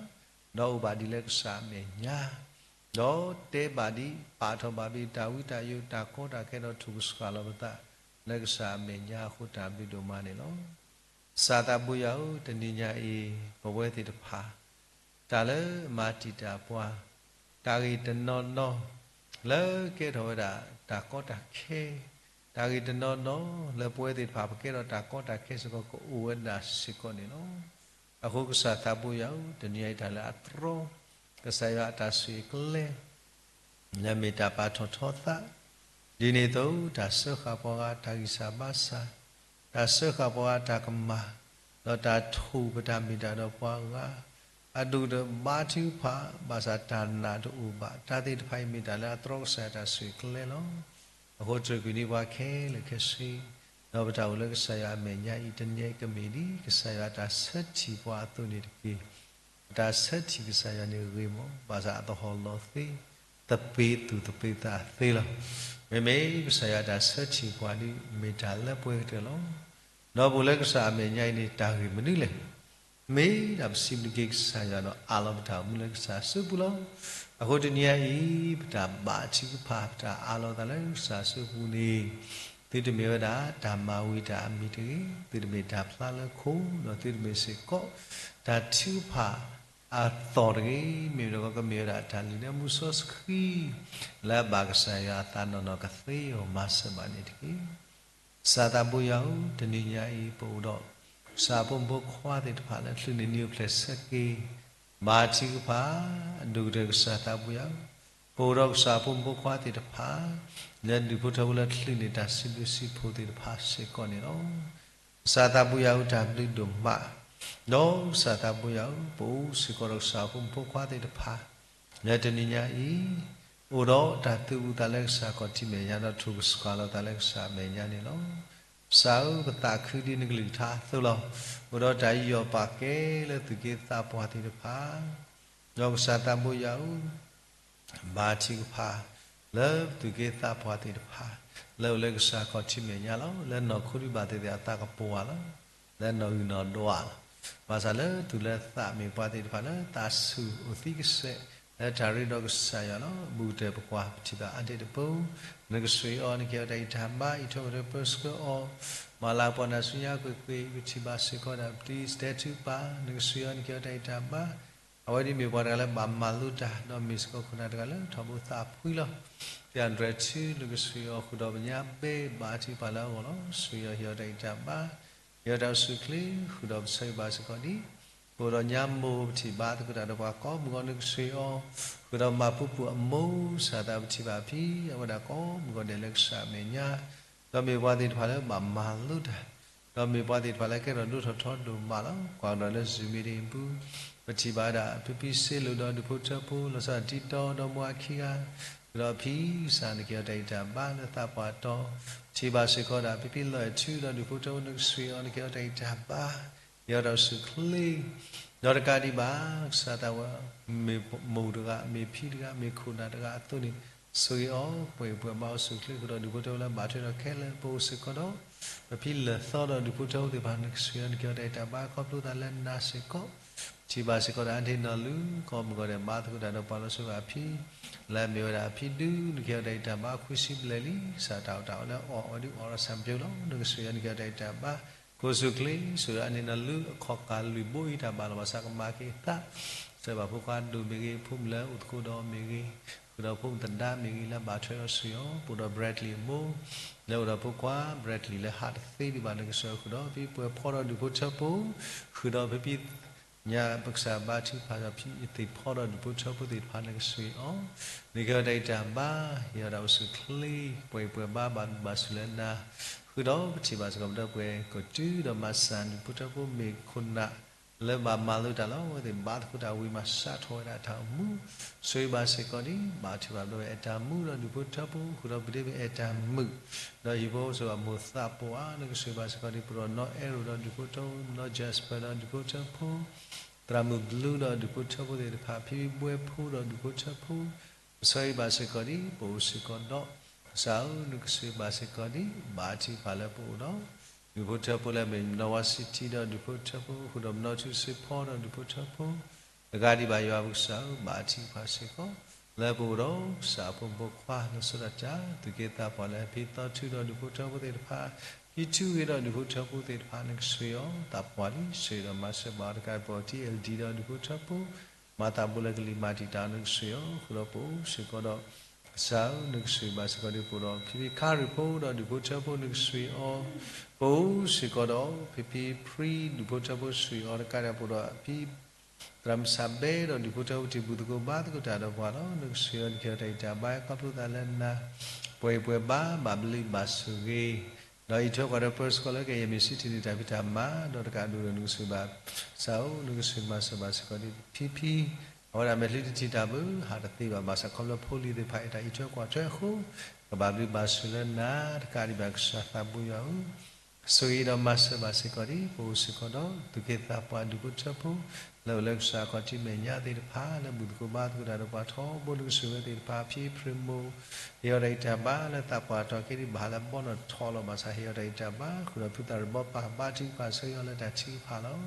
ဒီးအိၣ်ဘၣ်ဒံးလၢကစၢ်အမဲာ်ညါ, ဒီးတဲဘၣ်ဒံး ပာ်ထီၣ်ဘၣ်ဒံးတၢ်ဝံတၢ်ယိးတၢ်ကီတၢ်ခဲဒီးထိၣ်ကဆှၣ်လီၤပသး လၢကစၢ်အမဲာ်ညါအဃိတၢ်ဘျုးဒိၣ်မးန့ၣ်လီၤ. ကစၢ်သးဘိယွၤဧၢ, တနံၤညါအံၤ ပဝဲသ့ၣ်တဖၣ် တၢ်လၢမၤတံာ်တာ်ပှၤ, တၢ်ဂ့ၢ်တနီၤနီၤ လၢကဲထီၣ်ဝဲဒၣ်တၢ်ကီတၢ်ခဲ, တၢ်ဂ့ၢ်တနီၤနီၤ လၢပဝဲသ့ၣ်တဖၣ်ပကဲထီၣ်တၢ်ကီတၢ်ခဲစ့ၢ်ကီး ကအိၣ်ဝဲဒၣ်စ့ၢ်ကီးန့ၣ်လီၤ. အဃိကစၢ်သးဘိယွၤဧၢ, တနံၤညါအံၤတၢ်လၢအတြီ ကစၢ်ယွၤအတၢ်ဆိၣ်ဂ့ၤကျဲ လၢမ့ၢ်တၢ်ပာ်ထီၣ်ထီသး, ဒ်န့ၣ်အသိး တၢ်စၢဃာ်ပှၤဂၤတၢ်ဂံၢ်စၢ်ဘါစၢ်, တၢ်စၢဃာ်ပှၤဂၤတၢ်ကမၣ်, ဒီးတၢ်ထိၣ်ပတၢ်မ့ၢ်တၢ်ဒီးပှၤဂၤ, အဒိၣ်ဒီးဘါထုကဖၣ်, ဘၣ်ဆၣ်တၢ်နာ်တအိၣ်ဘၣ်, တၢ်သ့ၣ်တဖၣ်အံၤမ့ၢ်တၢ်လၢအတြီကစၢ်ယွၤတၢ်ဆိၣ်ဂ့ၤကျဲလီၤ. အဃိတြီကွံာ်န့ၢ်ပှၤခဲလၢာ်ခဲဆ့, ဒီးပတၢ်အိၣ်လၢကစၢ်ယွၤအမဲာ်ညါအံၤ တနံၤအံၤကမ့ၢ်ဒ် ကစၢ်ယွၤအတၢ်ဆၢထံၣ်ပှၤအသိးန့ၣ်တက့ၢ်. အတၢ်ဆၢထံၣ်ကစၢ်ယွၤန့ၣ်ဂ့ၤမး, ဘၣ်ဆၣ်အသဟီၣ်လီၤသ့, သပ့ၤသူၣ်သပ့ၤသးသ့လီၤ. မ့မ့ၢ်ကစၢ်ယွၤအတၢ်ဆၢထံၣ်ပှၤဒ်မ့ၢ်တၢ်လၢပှဲၤကတၢၢ်လီၤ. ဒီးပအိၣ်လၢကစၢ်အမဲာ်ညါအံၤန့ၣ် တၢ်ဂ့ၢ်မနုၤလဲၣ်. မ့ၢ်ဒၣ်ပစံးဘျုးက့ၤကစၢ်ယွၤဒီးအးလီၤပတၢ်အိၣ်မူလၢကစၢ်အစုပူၤလီၤ. အဃိတနံၤအံၤ ပတၢ်ဘါထုကဖၣ် ပတၢ်အးလီၤသးလၢကစၢ်အစုပူၤန့ၣ် သုတမ့ၢ်ဝဲဒၣ်တၢ်မၤဝံၤတၢ်အမံၤတဂ့ၤ, သုတမ့ၢ်တၢ်ဖျါလၢခိၣ်, ဒီးသုတမ့ၢ်စ့ၢ်ကီးတၢ်ထုကဖၣ်အသီၣ်တဂ့ၤ, မ့မ့ၢ်ဒီးကမ့ၢ်ဝဲဒၣ်တၢ်လုၢ်လၢမူစီဆှံ လၢအဘၣ်ကစၢ်ယွၤအသးနီၢ်နီၢ်ကသ့အီၤ မၤစၢၤဘၣ်န့ၣ်တက့ၢ်. ကစၢ်သးဘိယွၤဧၢ, တနံၤညါအံၤ ပအိၣ်ဒီး ကစၢ်ဖိမုၣ်ဖိခွါသ့ၣ်တဖၣ်လၢချုးန့ၣ်နံၤအိၣ်ဖျဲၣ်ဆၢက့ၤ ဘါထုကဖၣ်, ဒိၣ်ကတၢၢ်ကစၢ်သးဘိယွၤဧၢ, ပအိၣ်ဒီးကစၢ်ဖိမုၣ်ဖိခွါသ့ၣ်တဖၣ် လၢဒူၣ်ဖိထၢဖိလၢချုးန့ၣ်တၢ်စံးဘျုးစံးဖှိၣ်သ့ၣ်တဖၣ်စ့ၢ်ကီးန့ၣ်လီၤ. ကစၢ်သးဘိယွၤဧၢ, တၢ်ဘျုးဒိၣ်မး, ဒီးကစၢ်သးဘိယွၤဧၢ, ပအိၣ်စ့ၢ်ကီးဒီးကစၢ်ဖိမုၣ်ဖိခွါသ့ၣ်တဖၣ် လၢတနံၤညါအံၤ အိၣ်ဒီးတၢ်သူၣ်အုးသးအုးလၢကစၢ်ခီၣ်ထံးမဲာ်ညါ ဒီးထုးကဆှၣ်လီၤသးလၢကစၢ်မဲာ်ညါန့ၣ်လီၤ. ကစၢ်ဧၢ, ပသးခုဒ်နကလုၢ်ကထါအသိးလီၤ. အိၣ်ဒီးတၢ်ယူးယီၣ်ပာ်ကဲလၢသူၣ်က့သးပှၢ်သ့ၣ်တဖၣ်, ဒီးကစၢ်သးဘိယွၤဧၢ, ဘါထုကဖၣ် လၢသူၣ်က့သးပှၢ်သ့ၣ်တဖၣ် လၢအိၣ်လၢကစၢ်ခီၣ်ထံးမဲာ်ညါလီၤ. လၢနီၢ်ခိဒုးဘၣ်သ့ၣ်သ့ၣ်အသးကပီၤဧါလီၤ. လၢနီၢ်ဂံၢ်နီၢ်ဒွးလီၤ. ဘၣ်ဆၣ်လၢသူၣ်လၢသးမ့ၢ်ပှၤသ့ၣ်တဖၣ်လၢသးဆူၣ်အိၣ်သံကစဲး လၢတၢ်ရ့ဒီးကစၢ်ယွၤလီၤ. ဘူးကတၢၢ်ပကွၢ် ပထံၣ်ဘၣ်အါတ့ၢ်တပူၤ နကဆှၢအီၤ နကဟ့ၣ်အီၤတၢ်ဂံၢ်တၢ်ဘါ အံးထွဲကွၢ်ထွဲပၢဆှၢအီၤ မၤလၤကပီၤနၤဆူညါကွ့ၢ်ကွ့ၢ် ပထံၣ်ဘၣ်စ့ၢ်ကီးဒၣ် ပတံတဲထုကဖၣ် နကဆှၢအီၤ နကဟ့ၣ်အီၤတၢ်ဂံၢ်တၢ်ဘါ အဝဲဒၣ်မ့ၢ်ပှၤတဂၤလၢဘၣ်မၤလိတၢ် ဒီးမ့ၢ်စ့ၢ်ကီးခိၣ်နၢ်တဂၤလၢထီဘိသးဖှံလီၤ. သ့ၣ်အဒြဲၣ်ထူ နကဆှၢအီၤဃုာ်ဒီးပညါဘဲ ဘါထုကဖၣ်လၢအဂီၢ်လီၤ. ဆှၢအီၤ ဟ့ၣ်အီၤတၢ်ဂံၢ်တၢ်ဘါ ဟ့ၣ်အီၤတၢ်အိၣ်ဆူၣ်အိၣ်ချ့ ဃုာ်ဒီးပဆၢဂ့ၤဘၣ်စ့ၢ်ကီးဒ် ပအိၣ်ဒီးညါမိၢ် ပထံၣ်ဘါသကိးတၢ်ဒီးပှၤကိးမုၢ်ဂီၤ နကဆှၢအီၤ ဃုာ်ဒီးမၤပူၤပူၤအမိၢ် စၢ်သးပထံၣ်ဘၣ်ဖံ အဝဲဒၣ်ကိးမုၢ်ဂီၤဒဲးလၢကစၢ်အမဲာ်ညါ ဒီးမ့ၢ်ပှၤသ့ၣ်တဖၣ်လၢဘၣ်မၤလိတၢ် ဒီးမ့ၢ်ပှၤသ့ၣ်တဖၣ်လၢကဲထီၣ်ဒိၣ်ထီၣ်ထီဒိၣ်မးလီၤ. ကွၢ်ကဒီးလၢ Zoom meeting အပူၤ ပထံၣ်ဘၣ်ဝဲဒၣ် ဖံဖံစ့လိာ်ဒီးဒူၣ်ဖိထၢဖိ လီၤဆီဒၣ်တၢ်တီဒီးမိၢ်အခံဂၤ ဃုာ်ဒီးဖံစၢ် နကဟ့ၣ်အီၤတၢ်ဂံၢ်တၢ်ဘါလၢသးပှၢ်တီၤ ထံၣ်ဘၣ်စ့ၢ်ကီးဒၣ် ဖံဖံလီၤအဲၣ်ထူဒီးဒူၣ်ဖိထၢဖိ နကဆှၢအီၤ နကဟ့ၣ်အီၤတၢ်ဂံၢ်တၢ်ဘါ ဟ့ၣ်အီၤတၢ်အိၣ်ဆူၣ်အိၣ်ချ့ ဒီးတကးဒံးဘၣ် ကစၢ်သးဝဲ မ့ၢ်မိၢ်တဂၤ မ့ၢ်ဖံတဂၤ မ့ၢ်ခိၣ်နၢ်တဂၤအသိးန့ၣ် ဆိၣ်ဂ့ၤအီၤ ပှဲၤပှဲၤဘါအီၤ အိၣ်ဆူၣ်အိၣ်ချ့ဃုာ်ဒီးဒူၣ်ဖိထၢဖိလၢဘၣ်ထွဲဒီးခဲလၢာ် ပအိၣ်စ့ၢ်ကီးဒီး ပဖံလၢာ်သီဒီးဒူၣ်ဖိထၢဖိသ့ၣ်တဖၣ် နကဆှၢအီၤ နကဟ့ၣ်အီၤတၢ်ဂံၢ်တၢ်ဘါ ခီဖျိသးလၢနၤစ့ၢ်ကီး ထံၣ်ဘၣ်စ့ၢ်ကီးဒၣ်အါန့ၢ်နီၢ်လူၤ ကိးမုၢ်ဂီၤဒဲး ဘါသကိးတၢ်ဒီးပှၤလီၤဆီဘၣ်ဖံ လၢအမ့ၢ်ဝဲဒၣ်ဖံဒူ နကဟ့ၣ်အီၤတၢ်ဂံၢ်တၢ်ဘါ ခွံဆံဘျဲၣ်လံ စးတၢ်အိၣ်တၢ်အီလၢအီၣ်အီၤဒုးအီၣ်ဒီးဆၣ်ပၠိလီၤ နကဆှၢအီၤ နကဟ့ၣ်အီၤတၢ်ဂံၢ်တၢ်ဘါ ကအိၣ်ဆူၣ်အိၣ်ချ့ ဆိၣ်ဂ့ၤအါန့ၢ်နီၢ်လူၤ အခီၣ်ကၢ်လွံၢ်ဘိအံၤတၢ်ဘၣ်လီၤဘၣ်ဆၣ်ကမၤက့ၤအသး စၢၤဘၣ်ဖိခွါဒိၣ်မ့ၢ်ဂ့ၤ ဖိမုၣ်လၢအိၣ်သကိးဒီးမ့ၢ်ဂ့ၤ ဃုာ်ဒီးဖိမုၣ်သဒါမ့ၢ်ဂ့ၤ လၢဘၣ်ထွဲဒီးဆှၢအီၤ ပအိၣ်ဒီး Bradley အမိၢ် လၢအိၣ်ဒီးဖိခွါ Bradley လၢဟးတသ့ဒံးဘၣ် နကဆှၢအီၤဃုာ်ဒီး ဖံပှဲၤဖီဒီးဒူၣ်ဖိထၢဖိ ဃုာ်ဒီးဖံဖံ ညါပကစၢ်ဘါထုကဖၣ်ဒီးဖံသ့ၣ်ဖီဒီးဒူၣ်ဖိထၢဖိသ့ၣ်တဖၣ် နကဆှၢအီၤ နကဟ့ၣ်အီၤတၢ်ဂံၢ်တၢ်ဘါ ဟ့ၣ်အီၤတၢ်အိၣ်ဆူၣ်အိၣ်ချ့ ပှဲၤပှဲၤဘါ ဘၣ်ဘျုးဘၣ်ဆိၣ်လၢနၤ ဃုာ်ဒီးပထံၣ်ဘၣ်စ့ၢ်ကီးပဒီပုၢ်ဝဲၢ်ကီၢ်သူ ဒီးမၤစၢ်ဒူၣ်ဖိထၢဖိမ့ၢ်ခိၣ်နၢ် လၢဘၣ်မၤလိတၢ်လီၤ အဝဲသ့ၣ်ဘါသကိးတၢ်ဝံၤမး စးထီၣ်ဝဲဒၣ်တၢ်အိၣ်မူ ဆိၣ်ဂ့ၤဘၣ်စ့ၢ်ကီးဒ် ဘါထုကဖၣ်ပဒီပုၢ်ဝဲၢ်အဲၣ်တၢ်မူဒီးဒူၣ်ဖိထၢဖိ ဃုာ်ဒီးပဒ့မ့ၢ်အဲၣ်တၢ်မုာ် ဒီးဟံၣ်ဖိစ့ၢ်ကီးမိၢ်သးပှၢ် နကဆိၣ်ဂ့ၤဘၣ်စ့ၢ်ကီးဒ် ပဒီပုၢ်ဝဲၢ်နီၢ်အဲၣ်ရိၣ်ဒီးဒူၣ်ဖိထၢဖိ နီၢ် Jasper ဒီးဒူၣ်ဖိထၢဖိ သရၣ်မုၣ်ဘျူးဒီးဒူၣ်ဖိထၢဖိသ့ၣ်တဖၣ် ဖံဘှဲဖိဒီးဒူၣ်ဖိထၢဖိ ပဆိၣ်ဂ့ၤဘၣ်စ့ၢ်ကီးဒ် ပအိၣ်စ့ၢ်ကီးဒီး ကစၢ်ဧၢ နကဆိၣ်ဂ့ၤဘၣ်စ့ၢ်ကီးဒ် ဘါထုကဖၣ်လၢပအိၣ်ဒီး ဒူၣ်ဖိထၢဖိလၢမ့ၢ် Noah City ဒီးဒူၣ်ဖိထၢဖိ ဃုာ်ဒီး မနီၢ်ထူစ့ဖီဒီးဒူၣ်ဖိထၢဖိ တကးဒံးဘၣ်ယွၤပကစၢ်ဧၢ ဘါထုကဖၣ်စ့ၢ်ကီး လၢပအိၣ်ဒီးကစၢ်အဖိမုၣ်ဖိခွါ လၢစီၤဒၣ်တၢ် သူၣ်က့သးပှၢ်လၢဖံသီထူဒီးဒူၣ်ဖိထၢဖိသ့ၣ်တဖၣ် ဖံထူဂ့ၤဒီးဒူၣ်ဖိထၢဖိသ့ၣ်တဖၣ် နကဆိၣ်ဂ့ၤအီၤ သးပှၢ်လံ ဆိၣ်ဂ့ၤဒီးမၤစၢၤဘၣ်တကးပဒီး ထံအဲၣ်လ်ဒံဒီးဒူၣ်ဖိထၢဖိ မၤသးဘိလၢကလံၤမၤတံာ်တာ် နကဆိၣ်ဂ့ၤအီၤ ဃုာ်ဒီးပအိၣ်စ့ၢ်ကီးဒီး ကစၢ်ဧၢ နကဆိၣ်ဂ့ၤဘၣ်စ့ၢ်ကီးဒ် ပအိၣ်ဒီးဖံဖံခါရံၣ်ဖိဒီးဒူၣ်ဖိထၢဖိ နကဆိၣ်ဂ့ၤအီၤ ပအိၣ်စ့ၢ်ကီးဒီး ဖံဖံဖြံ ဒူၣ်ဖိထၢဖိ ဆိၣ်ဂ့ၤအီၤတကးဒံး ပအိၣ်ဒီးဖံ သရၣ်မုၣ်စၢ်ဘဲဒီးဒူၣ်ဖိထၢဖိ တံၤဘူၣ်သကိးဘါသကိးတၢ်ဒီးပှၤလီၤ. နကဆိၣ်ဂ့ၤအီၤ နကဟ့ၣ်အီၤတၢ်ဂံၢ်တၢ်ဘါ ခီဖျိသးလၢနၤ ပှဲၤပှဲၤဘါ ဘၣ်ဘျုးဘၣ်ဆိၣ်ဂ့ၤ ဒီးအံးထွဲကွၢ်ထွဲပၢဆှၢလၢကယဲၢ်မ့ၢ်စံးထံၣ်န့ၢ်တၢ်ဖံးတၢ်မၤ ဒီးတကးဒံးဒီး နကဆိၣ်ဂ့ၤဘၣ် ကစၢ်ဧၢ နကဆိၣ်ဂ့ၤမၤစၢၤဘၣ်စ့ၢ်ကီးဒ် ဖံဖံ အဝဲဒၣ်မဲာ်ချံတထံၣ်တၢ်ဘၣ် ဟးတသ့ဘၣ် ဘၣ်ဆၣ်ခီဖျိဖိလံၤသ့ၣ်တဖၣ်အံၤ တၢ်အံးထွဲကွၢ်ထွဲအဃိ ကဘၣ်ဘျုးဘၣ်ဆိၣ်လၢနၤ တကးဒံးဘၣ် ကစၢ်သးဘိယွၤဧၢ ဆိၣ်ဂ့ၤဒီးမၤစၢၤဘၣ်စ့ၢ်ကီးဒ် ပအိၣ်စ့ၢ်ကီးဒီး သူၣ်က့သးပှၢ်ဒူၣ်ဖိထၢဖိ လၢအိၣ်လၢကစၢ်ခီၣ်ထံးမဲာ်ညါသ့ၣ်တဖၣ် လၢဘူၣ်သကိးဘါသကိးတၢ်ဒီးပှၤထီဘိ နကဆိၣ်ဂ့ၤသ့ၣ်တဖၣ် ဖံဖံဖြံမိၢ် ဟ့ၣ်အီၤတၢ်ဂံၢ်တၢ်ဘါလၢသးပှၢ်တီၤက့ၤဒံးဘၣ်လၢဘီနီၣ်ထီလီၤ ဘၣ်ဆၣ်ဟ့ၣ်အီၤတၢ်ဂံၢ်တၢ်ဘါ ဃုာ်ဒီးဖုသၣ်ရံၣ်ဘီပၢ် ဘါထုကဖၣ်ဆိၣ်ဂ့ၤအီၤလၢတၢ်ထုကဖၣ်လီၤ.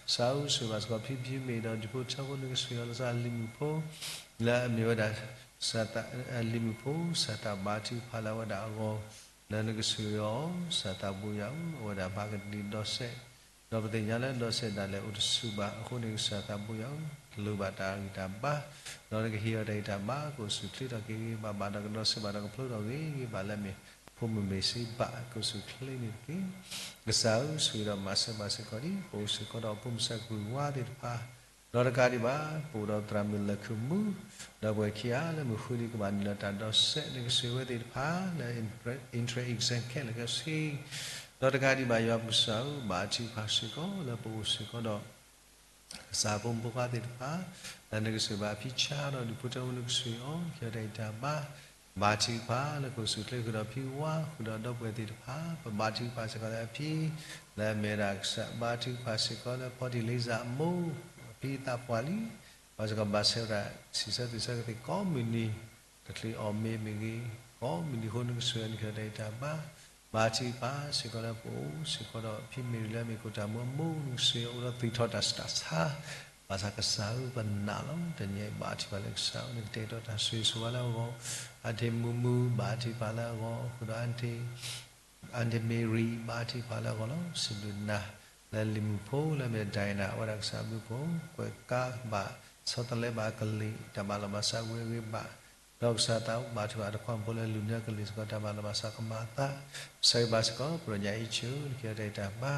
ကစၢ်ဧၢ ဆိၣ်ဂ့ၤဘၣ်စ့ၢ်ကီး ဖံဖံမ့ၢ်ဒီးဒူၣ်ဖိထၢဖိ နကဆိၣ်ဂ့ၤအီၤလၢလံၤမုၣ်ဖိ လၢအမ့ၢ်ဝဲဒၣ် လံၤမုၣ်ဖိ စၢ်သးဘါထုကဖၣ်လၢအဝဲဒၣ်အဂီၢ် လၢနကဆှၢအီၤ, ကစၢ်သးဘိယွၤဧၢ, အဝဲဒၣ်ဘၣ်ကဒံဒီးစဲး, ဒီးပသ့ၣ်ညါလၢဒီးစဲးဒၣ်လဲာ်အိၣ်တဆူၣ်ဘၣ်, အဃိန့ၣ်ကစၢ်သးဘိယွၤဧၢ, လိၣ်ဘၣ်တၢ်ဂံၢ်တၢ်ဘါ, ဒီးနကဟ့ၣ်အီၤတၢ်ဂံၢ်တၢ်ဘါ, ကအိၣ်ဆူၣ်ချ့ထီၣ်က့ၤဂ့ၤဂ့ၤဘၣ်ဘၣ်, ဒီးကဒီးစဲးဘၣ်ဒီးကဖျိထီၣ်ဂ့ၤဂ့ၤဘၣ်လၢအမ့ၢ်ဖိမုၣ်မ့ၢ်စ့ဘၣ်, ကအိၣ်ဆူၣ်ချ့န့ၣ်တက့ၢ်. ကစၢ်ဧၢ, ဆိၣ်ဂ့ၤဒီးမၤစၢၤဘၣ်စ့ၢ်ကီးဒံး, ပအိၣ်စ့ၢ်ကီးဒီးဖိမုၣ်ဆါကွံာ်ဝါသ့ၣ်တဖၣ်, ဒီးတကးဒံးဘၣ်, ပအိၣ်ဒီးသရၣ်မုၣ်လၢၢ်ခုၣ်မူ, ဒီပုၢ်ဝဲၢ်ခံဂၤလၢမုၢ်ဃုနံၤကဘၣ်နုာ်လီၤတၢ်ဒီးစဲး, နကဆှၢအဝဲသ့ၣ်တဖၣ်လၢ intra exam ခဲလၢာ်ခဲဆ့, ဒီးတကးဒံးဘၣ် ယွၤပကစၢ်ဧၢ, ဘါထုကဖၣ်စ့ၢ်ကီးလၢပအိၣ်စ့ၢ်ကီးဒီး ကစၢ်ဖိမုၣ်ဖိခွါသ့ၣ်တဖၣ်, လၢနကစၢ်ဘၣ်အဖံဆါဒီးဒူၣ်ဖိထၢဖိနကဆှၢအီၤ, ကဟ့ၣ်အီၤတၢ်ဂံၢ်တၢ်ဘါ, ဘါထုကဖၣ်လၢကအိၣ်ဆူၣ်ချ့ဃုာ်ဒီးဖံဝါ, ဃုာ်ဒီးဒီပုၢ်ဝဲၢ်သ့ၣ်တဖၣ်, ပဘါထုကဖၣ်စ့ၢ်ကီးလၢအဖံ, လၢအမဲာ်တၢ်ကစၢ်, ဘါထုကဖၣ်စ့ၢ်ကီးလၢဖီတံၢ်လ့စၢ်အမိၢ်, အဖံသးပှၢ်လံ, ဘၣ်စ့ၢ်ကီးဘၣ်ဆဲးဝဲဒၣ် စံးဆၢသူၣ်ဆၢကသ့ၣ်ကိးမုၢ်နံၤ, တချုးအီၣ်မ့ၤမ့ၢ်ဂ့ၤ, ကိးမုၢ်နံၤအဃိနကဆှၢအီၤ, နကဟ့ၣ်အီၤတၢ်ဂံၢ်တၢ်ဘါ, ဘါထုကဖၣ်စ့ၢ်ကီးလၢပအိၣ်စ့ၢ်ကီးဒီးဖံမ့ၢ်ရံလၢအမ့ၢ်ခိၣ်တၢ်မူအမိၢ်, နကဆှၢအီၤအိၣ်ဒီးသူၣ်ထီၣ်တၢ်ဆူးတၢ်ဆါ, ဘၣ်ဆၣ်ကစၢ်ဧၢပနာ်လီၤ, တနံၤအံၤဘါထုကဖၣ်လၢကစၢ်ဧၢ, နကတဲာ်ကတီၤတၢ်ဆိၣ်ဂ့ၤဆိၣ်ဝါလၢအဂီၢ်, အၢ်ထ့ၣ်မူမူ ဘါထုကဖၣ်လၢအဂီၢ်, ဃုာ်ဒီး အၢ်ထ့ၣ်မ့ၢ်ရံ ဘါထုကဖၣ်လၢအဂီၢ်လီၤ. စံးဘျုးနၤလၢလံၤမုၣ်ဖိလၢအမ့ၢ် Diana, အဝဲဒၣ်ကစၢ်ဘျုးဖှိၣ်, ကွဲးကါဘၣ်ဆီတလဲဘၣ်အကလံၤ, တၢ်ဘၣ်လီၤဘၣ်စးဂ့ၤဂ့ၤဘၣ်, ဒီးကစၢ်သးဘါထုကဖၣ်တခွါဖိလၢလူၤနၢကလံၤစ့ၢ်ကီး, တၢ်ဘၣ်လီၤဘၣ်စးကမၤအသး, ဆၢဂ့ၤဘၣ်စ့ၢ်ကီး ပဒီပုၢ်ဝဲၢ်ညါအံၤဆူၣ်, နကဟ့ၣ်အီၤတၢ်ဂံၢ်တၢ်ဘါ,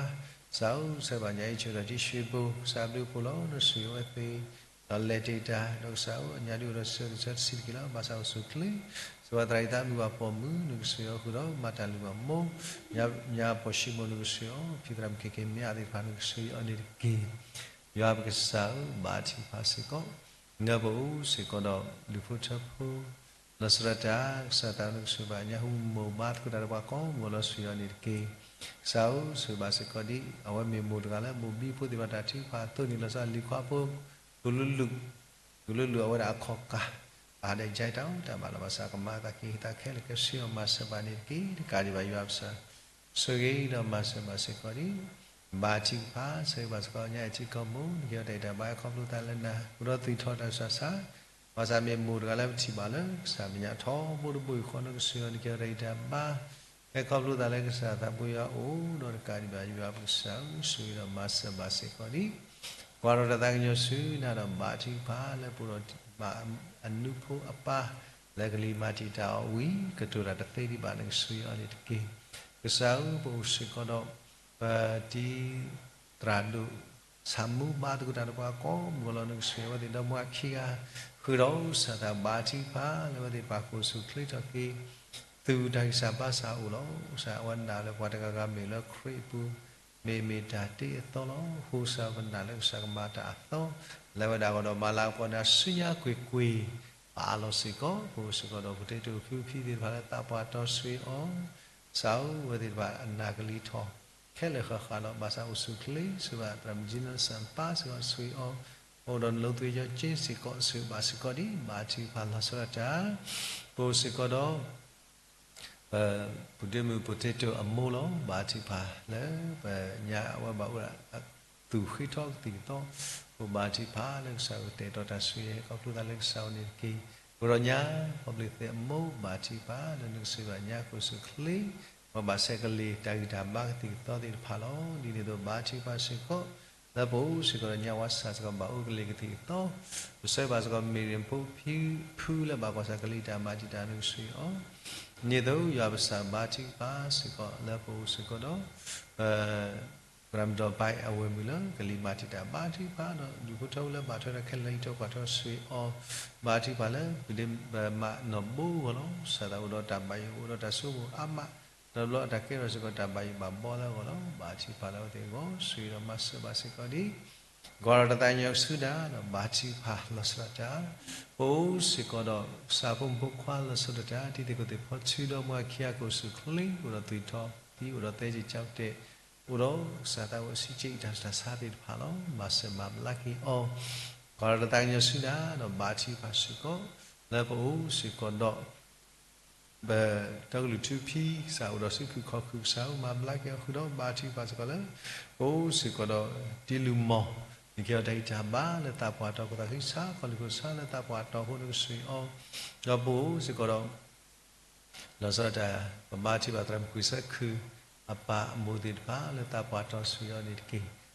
ကစၢ်ဧၢ, ဆၢဂ့ၤဘၣ်ညါအံၤဆူၣ်ဒီးတံၤဆှံပူၤ, ကစၢ်ဘျုးဖှိၣ်လီၤ, နဆိၣ်ဂ့ၤအဝဲသ့ၣ် ဒီးလဲၤတ့ၢ်တၢ်, ဒီးကစၢ်ဧၢ, အညါဒုးအိၣ်ဒီးစံးဆၢတဆံးတက့ၢ်လီၤ. ဘၣ်ဆၣ်အိၣ်ဆူၣ်ချ့, စံးဘၣ်သရၣ်အံၤသးမုၢ်ဘၣ်ပိာ်မုၣ်, နကဆှၢအီၤဃုာ်ဒီးမၤတၢ်လုၢ်ဘၣ်မိၢ်, ညါပိာ်ၡံမိၣ် နကဆှၢအီၤ, ဖံသရၣ်မုၣ်က့ၤက့ၤမ့ၢ်အါသ့ၣ်တဖၣ် နကဆှၢအီၤန့ၣ်တက့ၢ်. ယွၤပကစၢ်ဧၢ, ဘါထုကဖၣ်စ့ၢ်ကီး နၢ်ပအိၣ်စ့ၢ်ကီးဒီး ဒူၣ်ဖိထၢဖိ လီၤဆီဒၣ်တၢ်, ကစၢ်သးနကဆှၢဘၣ်ညါ ဟူမိၢ်ဘါသကိးတၢ်ဒီးပှၤကိးမုၢ်လီၤ, ဆိၣ်ဂ့ၤအီၤန့ၣ်တက့ၢ်. ကစၢ်ဧၢ, ဆိၣ်ဂ့ၤဘၣ်စ့ၢ်ကီးဒ်အဝဲမ့ၢ်မိၢ်တဂၤလၢ မိၢ်ဘံဖိသ့ၣ်တဖၣ်တၢ်ထုကဖၣ်အသိးန့ၣ်, လီၤဆီဒၣ်လံၤခွါဖိ ကလူလူ, ကလူလူအဝဲဒၣ်အခီၣ်ကၢ်, အဟးဒဲးကၠဲတၢ်အိၣ်, တၢ်ဘၣ်လီၤဘၣ်စးကမၤအသးက့ၤ, ဟ့ၣ်သးခဲလၢာ်ခဲဆ့အီၤ, မၤစၢၤဘၣ်န့ၣ်တက့ၢ်. တကးဒံးဘၣ် ယွၤပကစၢ် ဆိၣ်ဂ့ၤဒီးမၤစၢၤဘၣ်စ့ၢ်ကီးဒ် ဘါထုကဖၣ်, ဆိၣ်ဂ့ၤဘၣ်စ့ၢ်ကီးညါအံၤထံကီၢ်မိၢ်, နကဟ့ၣ်အီၤတၢ်ဂံၢ်တၢ်ဘါ, ခီဖျိသးလၢနၤ, အိၣ်ဒီးသူၣ်ထီၣ်တၢ်ဆူးတၢ်ဆါ, ဘၣ်ဆၣ်မ့ၢ်မိၢ်တဂၤလၢပထံၣ်ဘၣ်လၢ ကစၢ်မဲာ်ညါထီဘိတဘိယူၢ်ဃီ, နကဆှၢအီၤ, နကဟ့ၣ်အီၤတၢ်ဂံၢ်တၢ်ဘါ, ဟဲခီဖျိသးလၢကစၢ်သးဘိယွၤအအိၣ်, ဒီးတကးဒံးဘၣ် ယွၤပကစၢ်ဧၢ, ဆိၣ်ဂ့ၤဒီးမၤစၢၤဘၣ်စ့ၢ်ကီးဒ် ကွၢ်ထီၣ်တၢ်သးကညီၤဆူနၤဒီး ဘါထုကဖၣ်လၢပအိၣ်ဒီး ဘၣ်အနူဖိအပၢ် လၢကလံၤမၤတံာ်တာ်အီၤဝံၤ ကတိၤတၢ်တသ့ဒံးဘၣ်, နကဆိၣ်ဂ့ၤအီၤန့ၣ်တက့ၢ်. ကစၢ်ဧၢ, ပအိၣ်စ့ၢ်ကီးဒီး ပတံၤသရၣ်ဒိၣ် ဆၣ်မူဘါသကိးတၢ်ဒီးပှၤကိးမုၢ်လီၤ, နကဆိၣ်ဂ့ၤအဝဲသ့ၣ်ဒီမါခံဂၤ, ဃုာ်ဒီးကစၢ်သးဘါထုကဖၣ်လၢအဝဲသ့ၣ်တဖၣ်ကအိၣ်ဆူၣ်ချ့ထီၣ်က့ၤ သူၣ်တၢ်ဂံၢ်စၢ်ဘါစၢ်အိၣ်လီၤ. ကစၢ်ဧၢ, အဝဲနာ်လၢပှၤတဂၤဂၤမ့ၢ်လၢခရံာ်အပူၤ မ့ၢ်မ့ၢ်တၢ်တ့အသီလီၤ. အဃိကစၢ်ဧၢ, ပနာ်လၢကစၢ်ကမၤတၢ်အသီ လၢအဝဲဒၣ်အဂီၢ်ဒီးမၤလၤကပီၤနၤဆူညါကွ့ၢ်ကွ့ၢ် ပအးလီၤစ့ၢ်ကီး. ပအိၣ်စ့ၢ်ကီးဒီး ပတံၤသရၣ်ဒိၣ်ဖံဖံသ့ၣ်တဖၣ်လၢသးပှၢ်တီဆိၣ်ဂ့ၤအီၤ, ကစၢ်ဧၢ, အဝဲသ့ၣ်တဖၣ်အနာ်ကလံၤထီၣ်ခဲလၢာ်ဃၣ်ဃၣ်လီၤ. ဘၣ်ဆၣ်အိၣ်ဆူၣ်ချ့ ဆိၣ်ဂ့ၤဘၣ်သရၣ်မုၣ်ကၠံလၢစၢ်ပၢ်စ့ၢ်ကီး ဆိၣ်ဂ့ၤအီၤ, အိၣ်ဒီးနလိၤသွံၣ်ယီၤက့စ့ၢ်ကီး ဆိၣ်ဂ့ၤဘၣ်စ့ၢ်ကီးဒ် ဘါထုကဖၣ်လီၤဆီဒၣ်တၢ်. ပအိၣ်စ့ၢ်ကီးဒီး ပပုၢ်ဒ့မုၣ် ပတံၤသရၣ်ဒိၣ်အမိၢ်လီၤ. ဘါထုကဖၣ်လၢပညါအဝဲဘၣ်အိၣ်ဒီး သူၣ်ဃ့ထီၣ်ကသံၣ်ကသီ, ပဘါထုကဖၣ်လၢကစၢ်ကတဲာ်ကတီၤတၢ်ဆိၣ်ဂ့ၤ ဟဲခီဖျိသးလၢကစၢ်အအိၣ်န့ၣ်တက့ၢ်. ပဒီးညါ ပီၣ်ဘျ့းသဲးအမိၢ် ဘါထုကဖၣ်လၢနကဆိၣ်ဂ့ၤဘၣ်ညါ ကအိၣ်ဆူၣ်ချ့ ပှၤဘၣ်ဆဲးကလ့ၤတၢ်ဂံၢ်တၢ်ဘါကသံၣ်ကသီသ့ၣ်တဖၣ်လီၤ. ဒ်န့ၣ်အသိး ဘါထုကဖၣ်စ့ၢ်ကီး လၢပအိၣ်စ့ၢ်ကီးဒီးညါ ပှၤစၢ်စ့ၢ်ကီးဘၣ်အိၣ်ကလ့ၤကသံၣ်ကသီ, ပဆၢဂ့ၤဘၣ်စ့ၢ်ကီး မ့ၢ်ရံဖိဖံဖုလၢဘၣ်ကွၢ်ဆၢကလံၤတၢ်မၤတံာ်တာ် နကဆိၣ်ဂ့ၤအီၤ, ဒ်န့ၣ်အသိး ယွၤပကစၢ်ဘါထုကဖၣ်စ့ၢ်ကီးလၢပအိၣ်စ့ၢ်ကီးဒီး ပ ပရၤမတံၤဘါအဝဲၢ်မုၣ်လၢကလံၤမၤတံာ်တာ် ဘါထုကဖၣ်ဒီး ဒူၣ်ဖိထၢဖိလၢဘၣ်ထွဲဒီးခဲလၢာ် ဟံးထီၣ်ကွၢ်ထွဲဆိၣ်ဂ့ၤအီၤ, ဘါထုကဖၣ်လၢ ပဒ့ပမးနီၢ်ဘိအဂီၢ်လီၤ. ကစၢ်သးအိၣ်ဒီးတၢ်ဘၣ်ယိၣ် အိၣ်ဒီးတၢ်ဆိကမိၣ်အါမး, ဒီးဘျီအတၢ်ကဲထီၣ်စ့ၢ်ကီးတၢ်ဘၣ်ယိၣ်ဘၣ်ဘီလၢအဂီၢ်လီၤ. ဘါထုကဖၣ်လၢအဝဲသ့ၣ်အဂီၢ် ဆိၣ်ဂ့ၤဒီးမၤစၢၤဘၣ်စ့ၢ်ကီးဒ် ကွၢ်ထီၣ်တၢ်သးကညီၤဆူနၤဒီး ဘါထုကဖၣ်လီၤဆီဒၣ်တၢ်, ပအိၣ်စ့ၢ်ကီးဒီး ကစၢ်ဖိမုၣ်ဖိခွါလီၤဆီဒၣ်တၢ်, တံၤသကိးသ့ၣ်ဖီထုဒီး မိၢ်ခံဂၤ ကအိၣ်ဆူၣ်ချ့ အိၣ်ဒီးသူၣ်ထီၣ်သံ အိၣ်ဒီးသဲက့ၤကၠီကတဲာ်, အိၣ်ဒီးကစၢ်သးဝဲစံးက့ၤတၢ်ဆူးတၢ်ဆါသ့ၣ်တဖၣ်လီၤ. မၤစၢၤမၤဘျါက့ၤအီၤ, ကွၢ်ထီၣ်တၢ်သးကညီၤဆူနၤဒီး ဘါထုကဖၣ်စ့ၢ်ကီး လၢပအိၣ်စ့ၢ်ကီးဒီး ပတီကလုာ်ထူဖံ ကစၢ်အိၣ်ဒီးစုဖုၣ်ခီၣ်ခုၣ် ကစၢ်ဧၢ မၤဘျါက့ၤအီၤ ဃုာ်ဒီးဘါထုကဖၣ်စ့ၢ်ကီးလၢ ပအိၣ်စ့ၢ်ကီးဒီး တံၤလုၢ်မီၢ် နကဟ့ၣ်အီၤတၢ်ဂံၢ်တၢ်ဘါလၢသးပှၢ်တီၤ ကသးခုကစီၣ် ခီၣ်လုၢ်ခိၣ်ကစီၣ်လၢသးပှၢ်တီၤအဃိ နကဆိၣ်ဂ့ၤအီၤ, ဒီးပအိၣ်စ့ၢ်ကီးဒီး လီၤဆီဒၣ်တၢ် ပဘါထုကဖၣ်သရၣ်မုၣ်ခွံဆၢခုၣ် အပၢ်အမိၢ်သ့ၣ်တဖၣ်လၢသးပှၢ်တီဆှံအီၤန့ၣ်တက့ၢ်.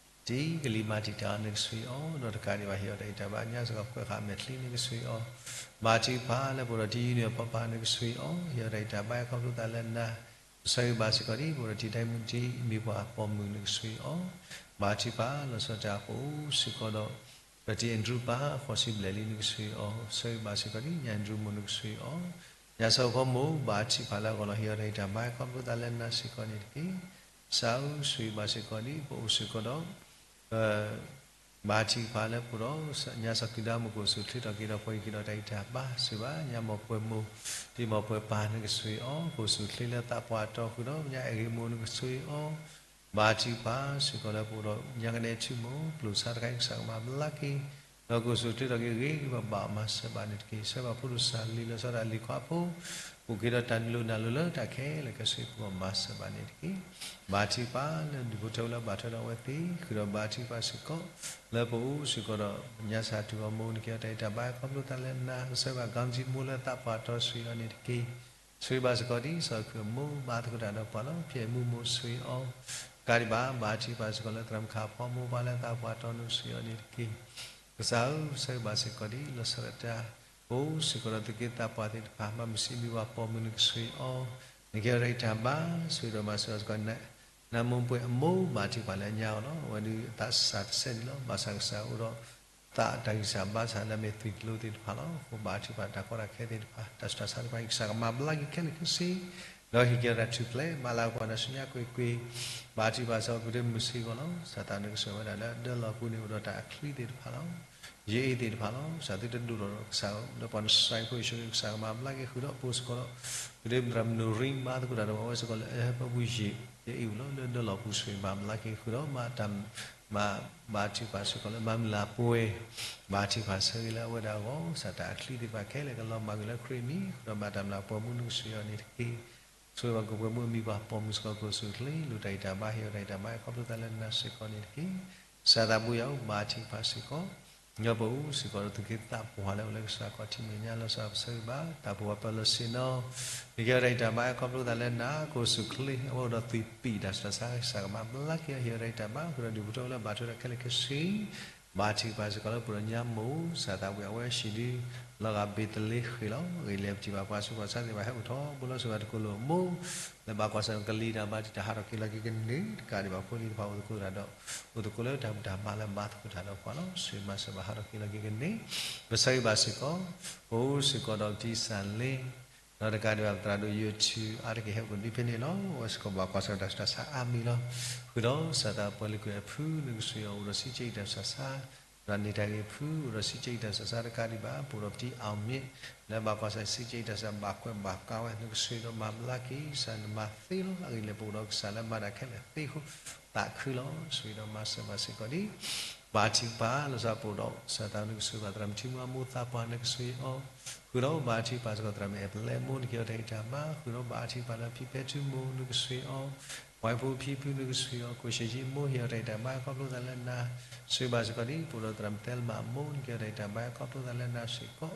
တံၤကလံၤမၤတံာ်တာ်အီၤနကဆှံအီၤ, ဒီးတကးဒံးဘၣ်ဟ့ၣ်အီၤတၢ်ဂံၢ်တၢ်ဘါ ညါစ့ၢ်ကီးကွဲးဃာ်မဲာ်ချံနကဆှံအီၤ, ဘါထုကဖၣ်လၢပအိၣ်ဒီးတံၤယုၢ်နုာ်အဖီပာ်နကဆှံအီၤ, ဟ့ၣ်အီၤတၢ်ဂံၢ်တၢ်ဘါအခီဖျိသးလၢနၤ, ပဆၢဂ့ၤဘၣ်စ့ၢ်ကီးဒ် ပအိၣ်ဒီးတံၤဒဲမုၣ်တံၤ မံၤပှၢ်ပိာ်မုၣ်နကဆှံအီၤ, ဘါထုကဖၣ်လီၤဆီဒၣ်တၢ်ပအိၣ်စ့ၢ်ကီးဒီး ပတံၤအဲၣ်ဒရူၣ်ပၢ်ဃိးဆံဘျဲၣ်လံနကဆှံအီၤ, ဆၢဂ့ၤဘၣ်စ့ၢ်ကီးဒ် ညၣ်အဲၣ်ဒရူၣ်မိၢ်နကဆှံအီၤ, ညါစီၤဖီမိၢ် ဘါထုကဖၣ်လၢအဂီၢ်လီၤ ဟ့ၣ်အီၤတၢ်ဂံၢ်တၢ်ဘါအခီဖျိသးလၢနၤစ့ၢ်ကီးန့ၣ်တက့ၢ်. ကစၢ်ဧၢ ဆၢဂ့ၤဘၣ်စ့ၢ်ကီးဒ် ပအိၣ်စ့ၢ်ကီးဒီး ပ ဘါထုကဖၣ်လၢပအိၣ်ဒီး ညါစီၤကုၤဒါမိၢ် ကအိၣ်ဆူၣ်ချ့ထီၣ်က့ၤဒီးပှၤဟ့ၣ်က့ၤဒီးတၢ်ဂံၢ်တၢ်ဘါ စံးဘၣ် ညါမိၢ်ပှဲၤမိၢ် ဒ်မိၢ်ပှဲၤပၢ်နကဆှံအီၤ, ကအိၣ်ဆူၣ်ချ့လၢသးပှၢ်တီဃုာ်ဒီး ညါအဲၣ်ဂ့ၤမိၢ်နကဆှံအီၤ, ဘါထုကဖၣ်စ့ၢ်ကီးလၢပအိၣ်ဒီး ညါကနဲထံမိၢ် ကျိၣ်စ့တခါအံၤ ကစၢ်ကမၤဘျါက့ၤ ဒီးကအိၣ်ဆူၣ်ချ့ထီၣ်က့ၤဂ့ၤဂ့ၤဘၣ်ဘၣ် မၤစၢၤဘၣ်န့ၣ်တက့ၢ်. ဆၢဂ့ၤဘၣ်ဖိဒိၣ်စၢ်လံၤ လီၤဆီဒၣ်လံၤခွါဖိ အိၣ်က့ၤဒီးတၢ်လိၣ်နၢ်လိၣ်လၢတၢ်ခဲလၢာ်ခဲဆ့အပူၤ မၤစၢၤဘၣ်န့ၣ်တက့ၢ်. ဘါထုကဖၣ်လၢဒူၣ်ဖိထၢဖိလၢဘၣ်ထွဲဒီးအဝဲသ့ၣ် ဃုာ်ဒီးဘါထုကဖၣ်စ့ၢ်ကီး လၢပအိၣ်စ့ၢ်ကီးဒီး ညါစၢ်တူၢ်ဂီၤမိၢ် နကဟ့ၣ်အီၤတၢ်ဂံၢ်တၢ်ဘါအခီဖျိသးလၢနၤ, ဆၢဂ့ၤဘၣ် ကီၤစံမိၢ်လၢသးပှၢ်တီဆှံအီၤန့ၣ်တက့ၢ်. ဆၢဂ့ၤဘၣ်စ့ၢ်ကီးဒ် စီၤခုၣ်အမိၢ် ဘါသကိးတၢ်ဒီးပှၤလီၤ ဖဲအမူမိၢ်ဆှံအီၤ, တကးဒံးဘၣ် ဘါထုကဖၣ်စ့ၢ်ကီးလၢသရၣ်မုၣ်ခါဖီမိၢ် ပှၤလၢသးပှၢ်တီနကဆှံအီၤန့ၣ်တက့ၢ်. ကစၢ်ဧၢ ဆၢဂ့ၤဘၣ်စ့ၢ်ကီးဒ် လီၤဆီဒၣ်တၢ် ပအိၣ်စ့ၢ်ကီးဒီးသုးက့သးပှၢ်သ့ၣ်တဖၣ် မၤမုၢ်ဆံးမံဝၤပိာ်မုၣ်နကဆှံအီၤ, နကဟ့ၣ်အီၤတၢ်ဂံၢ်တၢ်ဘါ ဆၢဂ့ၤဒီးမၤစၢၤဘၣ်စ့ၢ်ကီး နမိၢ်ပှဲၤအမိၢ် ဘါထုကဖၣ်လၢညါအီၤလီၤ. အဝဲဒုးသးစၢ်တစဲးဒံးလီၤ. ဘၣ်ဆၣ်ကစၢ်အိၣ်ဒီး သးတၢ်ဂံၢ်စၢ်ဘါစၢ်လၢအမ့ၢ်သွံၣ်ကျိၤသ့ၣ်တဖၣ်လီၤ. အဃိဘါထုကဖၣ်တၢ်ကီတၢ်ခဲသ့ၣ်တဖၣ် တၢ်ဆူးတၢ်ဆါသ့ၣ်တဖၣ်အံၤ ကစၢ်ကမၤဘျါက့ၤခဲလၢာ်ခဲဆ့ ဒီးဟ့ၣ်က့ၤအီၤတၢ်ထူၣ်ဖျဲး မၤလၤကပီၤတၢ်ဆူညါကွ့ၢ်ကွ့ၢ်, ဘါထုကဖၣ်စ့ၢ်ကီး ပဒိၣ်မုၣ်ဆံးဂီၤလီၤ. ကစၢ်သးနကစၢ်ဝဲဒၣ်လၢဒၢလီၢ်ပူၤန့ၣ် အိၣ်ဒီးတၢ်အချံသ့ၣ်တဖၣ်လီၤ. ယအ့ၣ်သ့ၣ်တဖၣ်လီၤ. ကစၢ်သုတဒိၣ်ထီၣ်ဒီးကစၢ်လၢပှၤနစဲးဖိယ့ၣ်ၡူးခရံာ် ကစၢ်ကမၤဘျါက့ၤဃုာ်ဒီးပအိၣ်စ့ၢ်ကီးဒီး ပဒိၣ်မုၣ်သရၣ်မုၣ်နူၤရံ ဘါသကိးတၢ်ဒီးအဝဲစ့ၢ်ကီးလၢအဟၢဖၢပူၤယ့ၣ် ယအ့ၣ်အူလီၤ လၢဒၢလီၢ်ပူၤဆှံ မၤဘျါက့ၤဃုာ်ဒီး မၤတၢ် မၤဘါထုကဖၣ်စ့ၢ်ကီးလၢမၤမုၢ်လၢ်ပှဲၤ, ဘါထုကဖၣ်ဆၢဂ့ၤလၢအဝဲဒၣ်အဂီၢ်, ကစၢ်တၢ်အချံသ့ၣ်တဖၣ်ခဲလၢာ်ကလီၤမၢ်ကွံာ်လၢခရံာ်အမံၤ ဃုာ်ဒီးမၤတၢ်မုၢ်လၢ်ပိာ်မုၣ်နကဆှံအီၤန့ၣ်တက့ၢ်. ဆိၣ်ဂ့ၤဘၣ်ကပှဲၤမုၣ်အမံၤပှၢ်ပိာ်မုၣ်စ့ၢ်ကီး ကအိၣ်ဆူၣ်ချ့ လိၣ်တၢ်ဂံၢ်တၢ်ဘါ ဟ့ၣ်အီၤတၢ်ဂံၢ်တၢ်ဘါ အခီဖျိသးလၢနၤစ့ၢ်ကီးန့ၣ်တက့ၢ်. ကစၢ်သးဘိယွၤဧၢ ဘါထုကဖၣ်စ့ၢ်ကီး ညီပအိၣ်စ့ၢ်ကီးဒီးသုးက့သးပှၢ်လၢအိၣ်လၢကစၢ်ခီၣ်ထံးမဲာ်ညါ လီၤဆီဒၣ်ပဆၢဂ့ၤဘၣ် တၢ်ဖှိၣ်ဝဲပၢလီၤဆ့ၣ်နီၤ နကဟ့ၣ်အီၤတၢ်ဂံၢ်တၢ်ဘါ အခီဖျိသးလၢနၤ ကအိၣ်ဆူၣ်ချ့ အဝဲအိၣ်ဒီးသွံၣ်ပံာ်တၢ်ဆူးတၢ်ဆါ ကစၢ်ကမၤဘျါက့ၤအီၤ ဟ့ၣ်အီၤတၢ်ဂံၢ်တၢ်ဘါ ဃုာ်ဒီးဒူၣ်ဖိထၢဖိလၢဘၣ်ထွဲဒီးခဲလၢာ်ခဲဆ့ ဘါထုကဖၣ်စ့ၢ်ကီးလၢပဒိၣ်ညါမိၢ် ကစၢ်သးဝံၣ်အဝဲဟံၣ်ဒု လီၤဂာ်ဘ့းသလ့ဃ့ၣ်လီၤ. ဂ့ၤလၢပထံၣ်ဘၣ်ပှၤဆူးပှၤဆါသ့ၣ်တဖၣ် ဟဲအိၣ်ထီဘိလီၤ ဆိၣ်ဂ့ၤတကိးလိာ်မိၢ် လၢဘၣ်ကွၢ်ဆၢၣ်ကလံၤတၢ်ဘါတံာ်တာ် ဟးထီၣ်က့ၤလီၤက့ၤကန့ၢ် တကးဒံးဘၣ်ဖိလံၤတဖၣ်အိၣ်သကိးတၢ်ဒီး အိၣ်သကိးလၢတၢ်ဘူၣ်တၢ်ဘါလၢဘါသကိးတၢ်ဒီးပှၤလီၤ. ဆိၣ်ဂ့ၤမၤစၢၤဘၣ်ဟးထီၣ်က့ၤလီၤက့ၤကန့ၢ် ပဆၢဂ့ၤဘၣ်စ့ၢ်ကီး ပအိၣ်စ့ၢ်ကီးဒီးပတံၤစၢ်လ့ ဒီးတကးဒံးဘၣ်ပသရၣ်ဒိၣ်ယိၤထူ အါတက့ၢ်ဟဲအိၣ်ကဒုဖဲန့ၣ်လီၤ. အဝဲစ့ၢ်ကီးဘၣ်ကွၢ်ဆၢၣ်တၢ်ဆူးတၢ်ဆါအါမံၤလီၤ. ဃုာ်ဒီးကစၢ်သးပှၢ်လၢကွံာ်အဖုနကဆှံအီၤ အိၣ်ဒီးစံးကဲအံၤတၢ်ဆူးတၢ်ဆါ ဒီးန့ၢ်တၢ်ဂ့ၤဖု အိၣ်ဒီးစံးကဲအံၤတၢ်ဆူးတၢ်ဆါ တကးဒံးဘၣ် ပအိၣ်ဒီးပတံၤအီၣ်မ့ၣ် လၢဘၣ်ကွၢ်ဆၢၣ်စံးကဲအံၤတၢ်ဆူး ဘၣ်ကွဲးဘၣ်ကါဝဲ နကဆှံဒီးမၤဘျါက့ၤ ကစၢ်နမၤသ့လီၤ. အဂ့ၢ်လၢပအိၣ်ဒီးကစၢ်လၢမၤတၢ်ခဲလၢာ်သ့အဃိ သးခုလီၤ. ဆိၣ်ဂ့ၤဒီးမၤစၢၤဘၣ်စ့ၢ်ကီးဒ် ဘါထုကဖၣ် လီၤဆီဒၣ်ပအိၣ်ဒီး ကစၢ်သးနကဆှံဘၣ်သရၣ်မုၣ်ထံမိၢ်အမိၢ်သးပှၢ်နကဆှံအီၤ ဃုာ်ဒီးဘါထုကဖၣ်စ့ၢ်ကီးသရၣ်မုၣ်အဲၣ်ပလဲမိၢ် နကဟ့ၣ်အီၤတၢ်ဂံၢ်တၢ်ဘါ ဃုာ်ဒီးဘါထုကဖၣ်လၢဖံဖဲထူမိၢ်နကဆှံအီၤ ပှၤဖိဖံဖုနကဆှံအီၤ ကိၣ်ရှ့ယံမိၢ် ဟ့ၣ်အီၤတၢ်ဂံၢ်တၢ်ဘါ အခီဖျိသးလၢနၤ ဆိၣ်ဂ့ၤဘၣ်စ့ၢ်ကီးဒ် ပအိၣ်ဒီးသရၣ်မုၣ်သဲလမၣ်အမိၢ် နကဟ့ၣ်အီၤတၢ်ဂံၢ်တၢ်ဘါ အခီဖျိသးလၢနၤစ့ၢ်ကီး ပှ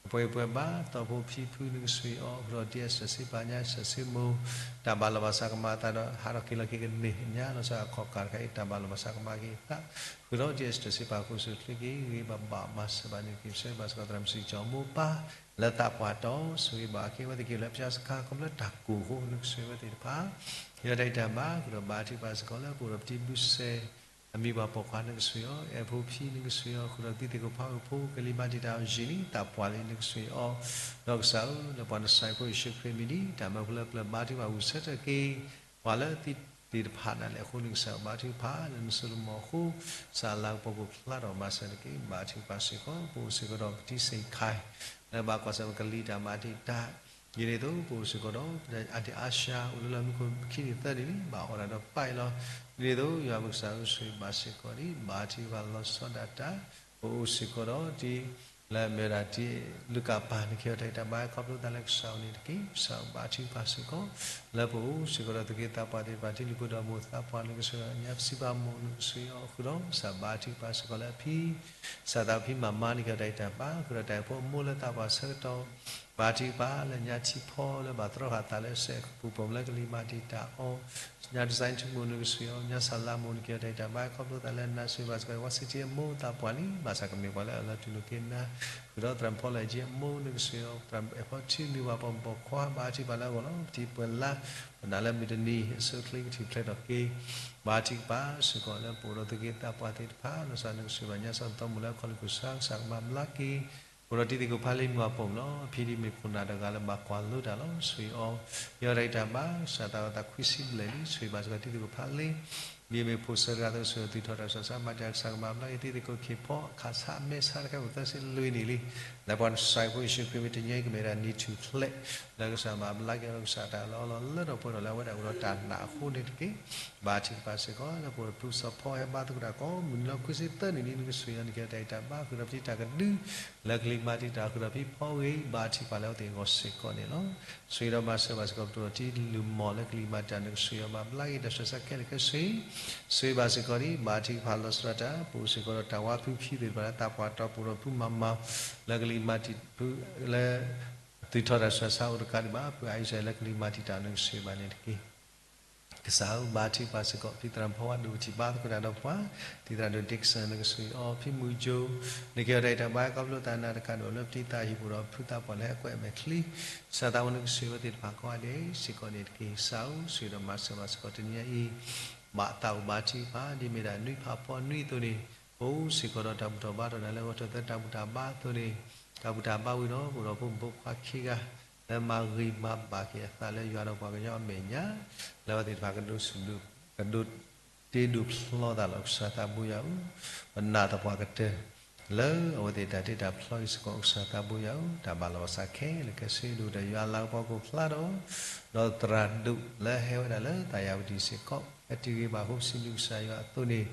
ၤပှဲၤဘါ သီဖိဖံဖုနကဆှံအီၤ ဃုာ်ဒီးဒ်အစၢ်စ့ပာ်ညါ စၢ်စ့မိၢ် တၢ်ဘၣ်လီၤဘၣ်စးကမၤအသးဒီး ဟးထီၣ်က့ၤလီၤက့ၤကန့ၢ်ညါ လီၤဆီအခီၣ်ကးတခါအံၤ တၢ်ဘၣ်လီၤဘၣ်စးကမၤက့ၤအသး ဃုာ်ဒီးဒ်အစၢ်စ့ပာ် ကအိၣ်ဆူၣ်ချ့က့ၤ ဂ့ၤဘၣ်ဘၣ်မၤစၢၤဘၣ်န့ၣ်တက့ၢ်. ပဆၢဂ့ၤဘၣ်စ့ၢ်ကီးသရၣ်မုၣ်စံးကၠီၤမိၢ်ပၢ် လၢသးပှၢ်တီ ဆိၣ်ဂ့ၤဘၣ်က့ၤအဝဲသ့ၣ်က့ၤလၢ ပျၢ်စခါ ခီဖျိတၢ်ကိၢ်အဃိ နကဆှံဝဲသ့ၣ်တဖၣ် ဟ့ၣ်အီၤတၢ်ဂံၢ်တၢ်ဘါ ဃုာ်ဒီးဘါထုကဖၣ်စ့ၢ်ကီးလၢ ပအိၣ်ဒီးပတံၤဘုစဲ အမံၤပှၢ်ပိာ်ခွါနကဆှံအီၤ အဲၣ်ဖိဖံနကဆှံအီၤ ဃုာ်ဒီးသံသ့ၣ်ကဖၣ်အုၣ်ဖိ ကလံၤမၤတံာ်တာ်အီၤယံာ်လံ သးပှၢ်လံနကဆှံအီၤ ဒီးကစၢ်ဧၢ လၢပှၤနစဲးဖိယ့ၣ်ၡူးခရံာ်မံၤဒ် တၢ်မၢဖိလၢပျၢၤဘါထုကဖၣ်ဝံၤဆၢထၢၣ်က့ၤ ပှၤလၢသ့ၣ်တဖၣ်ဒၣ်လဲာ်အဃိ နကစၢ်ဘါထုကဖၣ်လၢနစိတၢ်ကမီၤအဃိ ကစၢ်လၤကပီၤကဖျါထီၣ်မၤစၢၤတက့ၢ်. ဘါထုကဖၣ်စ့ၢ်ကီး ပအိၣ်စ့ၢ်ကီးဒီးပတံၤစ့ၣ်ခါ လၢဘၣ်ကွၢ်ဆၢၣ်ကလံၤတၢ်မၤတံာ်တာ် ဒ်န့ၣ်အသိး ပအိၣ်စ့ၢ်ကီးဒီး အါတံၢ်အါရှါ အိၣ်လၢလီၢ်မံခိၣ်ခံနံၣ်သၢနံၣ်လံ ဘၣ်အီၣ်တၢ်ဒီးပၢ်အံၤလီၤ. ဒ်န့ၣ်အသိး ယွၤပကစၢ်ဧၢ ဆိၣ်ဂ့ၤဘၣ်စ့ၢ်ကီးဒ် ဘါထုကဖၣ်လီၤဆီဒၣ်တၢ် ပအိၣ်စ့ၢ်ကီးဒီးတံၤ လၢအမ့ၢ်ဝဲဒၣ်တံၤ လူၤကၣ်ပၢ် နကဟ့ၣ်အီၤတၢ်ဂံၢ်တၢ်ဘါ ခီဖျိသးလၢကစၢ်အအိၣ်န့ၣ်တက့ၢ်. ကစၢ်ဘါထုကဖၣ်စ့ၢ်ကီး လၢပအိၣ်စ့ၢ်ကီးဒီးသုးက့သးပှၢ်သ့ၣ်တဖၣ် တံၤလံၤဖိဒီးမိၢ်သးပှၢ် နကဆှၢညါပစံးဘၣ်မိၢ် နကဆှၢအီၤဃုာ်ဒီး ကစၢ်ဘါထုကဖၣ်စ့ၢ်ကီးလၢအဖံ ကစၢ်သးဖံမၤမါ နကဟ့ၣ်အီၤတၢ်ဂံၢ်တၢ်ဘါ ဃုာ်ဒီးတၢ်အိၣ်ဖှိၣ်အမိၢ်လၢသးပှၢ်ဆၢကတီၢ် ဘါထုကဖၣ်လၢညါထံဖီလၢဘၣ်တြီဃာ်သးလၢစဲးကပူၤပိာ်လၢကလံၤမၤတံာ်တာ်အီၤ, ညါ design ထူမိၢ်နကဆှံအီၤ, ညါ ဆၣ်လါမိၢ်နက့ၤအီၤတၢ်အံၤတၢ်ဘါခီဖျိသးလၢနါစံးဘၣ်စ့ၢ်ကီး ဝါစံးထံအမိၢ်သးပှၢ်လံ, ဘၣ်ဆၣ်ကမ့ၢ်ပှၤလၢအလီၤတူၢ်လိာ်က့ၤနၤ, ဃုာ်ဒီးသရၣ်မုၣ်ဖီလၢအကၠံအမိၢ်နကဆှံအီၤ, သရၣ်အဲၣ်ဖီထံနုၢ်ဘၣ်ပိာ်မုၣ်ပိာ်ခွါ ဘါထုကဖၣ်လၢအဂီၢ်လီၤ. ပထံပှဲၤလါ ပနာ်လၢမုၢ်တနံၤ အဆိအချ့ကထံၣ်ဖျဲးထီၣ်က့ၤ, ဘါထုကဖၣ်စ့ၢ်ကီးလၢပအိၣ်ဒီးသူၣ်က့သးပှၢ်သ့ၣ်တဖၣ် လီၤဆီနကဆှံဘၣ်ညါစီၤသီမိၢ်လၢအခီၣ်လီၢ်ခိၣ်ဆၢ ကစၢ်ကမၤဘျါက့ၤ အိၣ်ဒီးတံၤသကိးဖးလံမုၢ်အပိာ်မုၣ်လီၤ. ဖံဒ်မ့ၢ်ခိၣ်နၢ်တဂၤလၢဘၣ်ကွၢ်လိတၢ်လီၤ. ဆှံအီၤ, ယီၤတၢ်အံၤတၢ်ဘါ ကစၢ်သးဝဲသးခွံဆံဘျဲၣ်လံ. ဆှံဘၣ်စ့ၢ်ကီးတံၤသကိးဖးလံ, ဒ်မ့ၢ်ဖိၣ်စၢၤတဂၤအသိး ဆှံအီၤ သူၣ်ထီၣ်တၢ်ဆူးတၢ်ဆါ မၤတၢ် ကစၢ်ကမၤဘျါက့ၤတံၤသကိးခ့ၣ်ဖီ အခးဆါအမဲဆါတခါ အိၣ်သၢဆံလွံၢ်နံၣ်လံ. လၢပှၤကစၢ်ယ့ၣ်ၡူးခရံာ်မ့ၢ်တနံၤအံၤ ကမ့ၢ်ဒၣ်နံၣ်ထူၣ်ဖျဲး လၢကစၢ်မၤဘျါက့ၤအီၤ ကစၢ်တၢ်လၢအလီၢ်လၢဒီးပှဲၤဒီးလၢအဝဲဒၣ်အိၣ်ဒီးတၢ်နာ်အဃိန့ၣ်တက့ၢ်. ဘါထုကဖၣ်စ့ၢ်ကီးလၢပအိၣ်ဒီးဖုစီၤဖီဟဲဘါသကိးတၢ်ကိးမုၢ်နံၤလီၤ ခွံဆံသၢနံၣ်လံ နကဆှံအီၤ နက့ၤအီၤတၢ်အံၤတၢ်ဘါ ဃုာ်ဒီးပတံၤတၢ်ကဒု လၢကလံၤမၤတံာ်တာ် ဃုာ်ဒီးဖံဖီဂ့ၤ ဘါထုကဖၣ်လၢအဝဲသ့ၣ်အဂီၢ်စ့ၢ်ကီးန့ၣ်လီၤ. ဆှံဒီးမၤစၢၤဘၣ်စ့ၢ်ကီး ပတအိၣ်ဒီးတံၤလုၢ်မီၢ်လၢကလံၤမၤတံာ်တာ် နကဆှံအီၤ မၤဘျါက့ၤတၢ်ဆူးတၢ်ဆါခဲလၢာ်ခဲဆ့ ဆှံဘၣ်စ့ၢ်ကီးဒ် ဘါထုကဖၣ်လီၤဆီဒၣ်တၢ် ပအိၣ်စ့ၢ်ကီးဒီးတၢ်ဝါဖုဖံသ့ၣ်တဖၣ်လၢတၢ်ပှၤတီပူၤဒီးဖုမၤမၤ လၢကလံၤမၤတံာ်ဖုလၢ သုးထီၣ်တၢ်ဆူးတၢ်ဆါအိၣ်တကးဒံးဘၣ် ဖုအါအံၤစဲးလၢကလံၤမၤတံာ်တာ် နကဆှံဘၣ်န့ၣ်တက့ၢ်. ကစၢ်ဧၢ ဘါထုကဖၣ်စ့ၢ်ကီး ဖံသရၣ်ဖီဝါဒိၣ်ထံၣ်ဘါသကိးတၢ်ဒီးပှၤ တံၤသရၣ်ဒိၣ် Dixon နကဆှံအီၤ ဖံမုၢ်ကၠိ နက့ၤအီၤတၢ်အံၤတၢ်ဘါ ခီဖျိသးနာ်တကးဒိၣ်လၢပတံၤသးဟံၣ်ပူၤဒီး ဖုသးပှၢ်လၢဟဲကွဲးအမဲာ်ချံ ကစၢ်သးဝဲနကဆှံဝဲသ့ၣ်တဖၣ်ကိးဂၤဒဲးစ့ၢ်ကီးန့ၣ်တက့ၢ်. ကစၢ်ဧၢ ဆှံဒီးမၤစၢၤဘၣ်စ့ၢ်ကီးတနံၤအံၤ ဘၣ်သးအိၣ်ဘါထုကဖၣ် ဒ်မ့ၢ်ဒၣ်နွံဖးဖီနွံအသိးန့ၣ် ပအိၣ်စ့ၢ်ကီးဒီးတၢ်ဘူၣ်ထီၣ်ဘါထီၣ်နၤလၢဂီၤထီၣ်သၢတၢ်ဘူၣ်တၢ်ဘါအသိးန့ၣ် တၢ်ဘူၣ်တၢ်ဘါဝံၤဒီး ပအိၣ်ဒီးဖိမုၣ်ဖိခွါခံဂၤ လၢမၤဂ့ၤမၤဘၣ်က့ၤအသးလၢယွၤဒီးပှၤကညီအမဲာ်ညါ လၢအဝဲသ့ၣ်တဖၣ်ကဒိးဆူၣ်ဒိး ကဒိးတ့ဒိးဖျီသးလီၤ. ကစၢ်သးဘိယွၤဧၢ ပနာ်သပှၢ်ကတၢၢ် လၢအဝဲသ့ၣ်တၢ်တ့တၢ်ဖျီအံၤစ့ၢ်ကီး ကစၢ်သးဘိယွၤဧၢ တၢ်ဘၣ်လီၤဘၣ်စးခဲလၢာ်ခဲဆ့ ဒိၣ်ဒီးယွၤလၤကပီၤကအိၣ်ဖျါဒီး ဒီးသရၣ်ဒိၣ်လၢဟဲဝဲဒၣ်လၢသးယၤဝတံၤစ့ၢ်ကီး ဟဲတုၤဂ့ၤဘၣ်ဃိပစံးဘျုးကစၢ်ယွၤအသိးန့ၣ်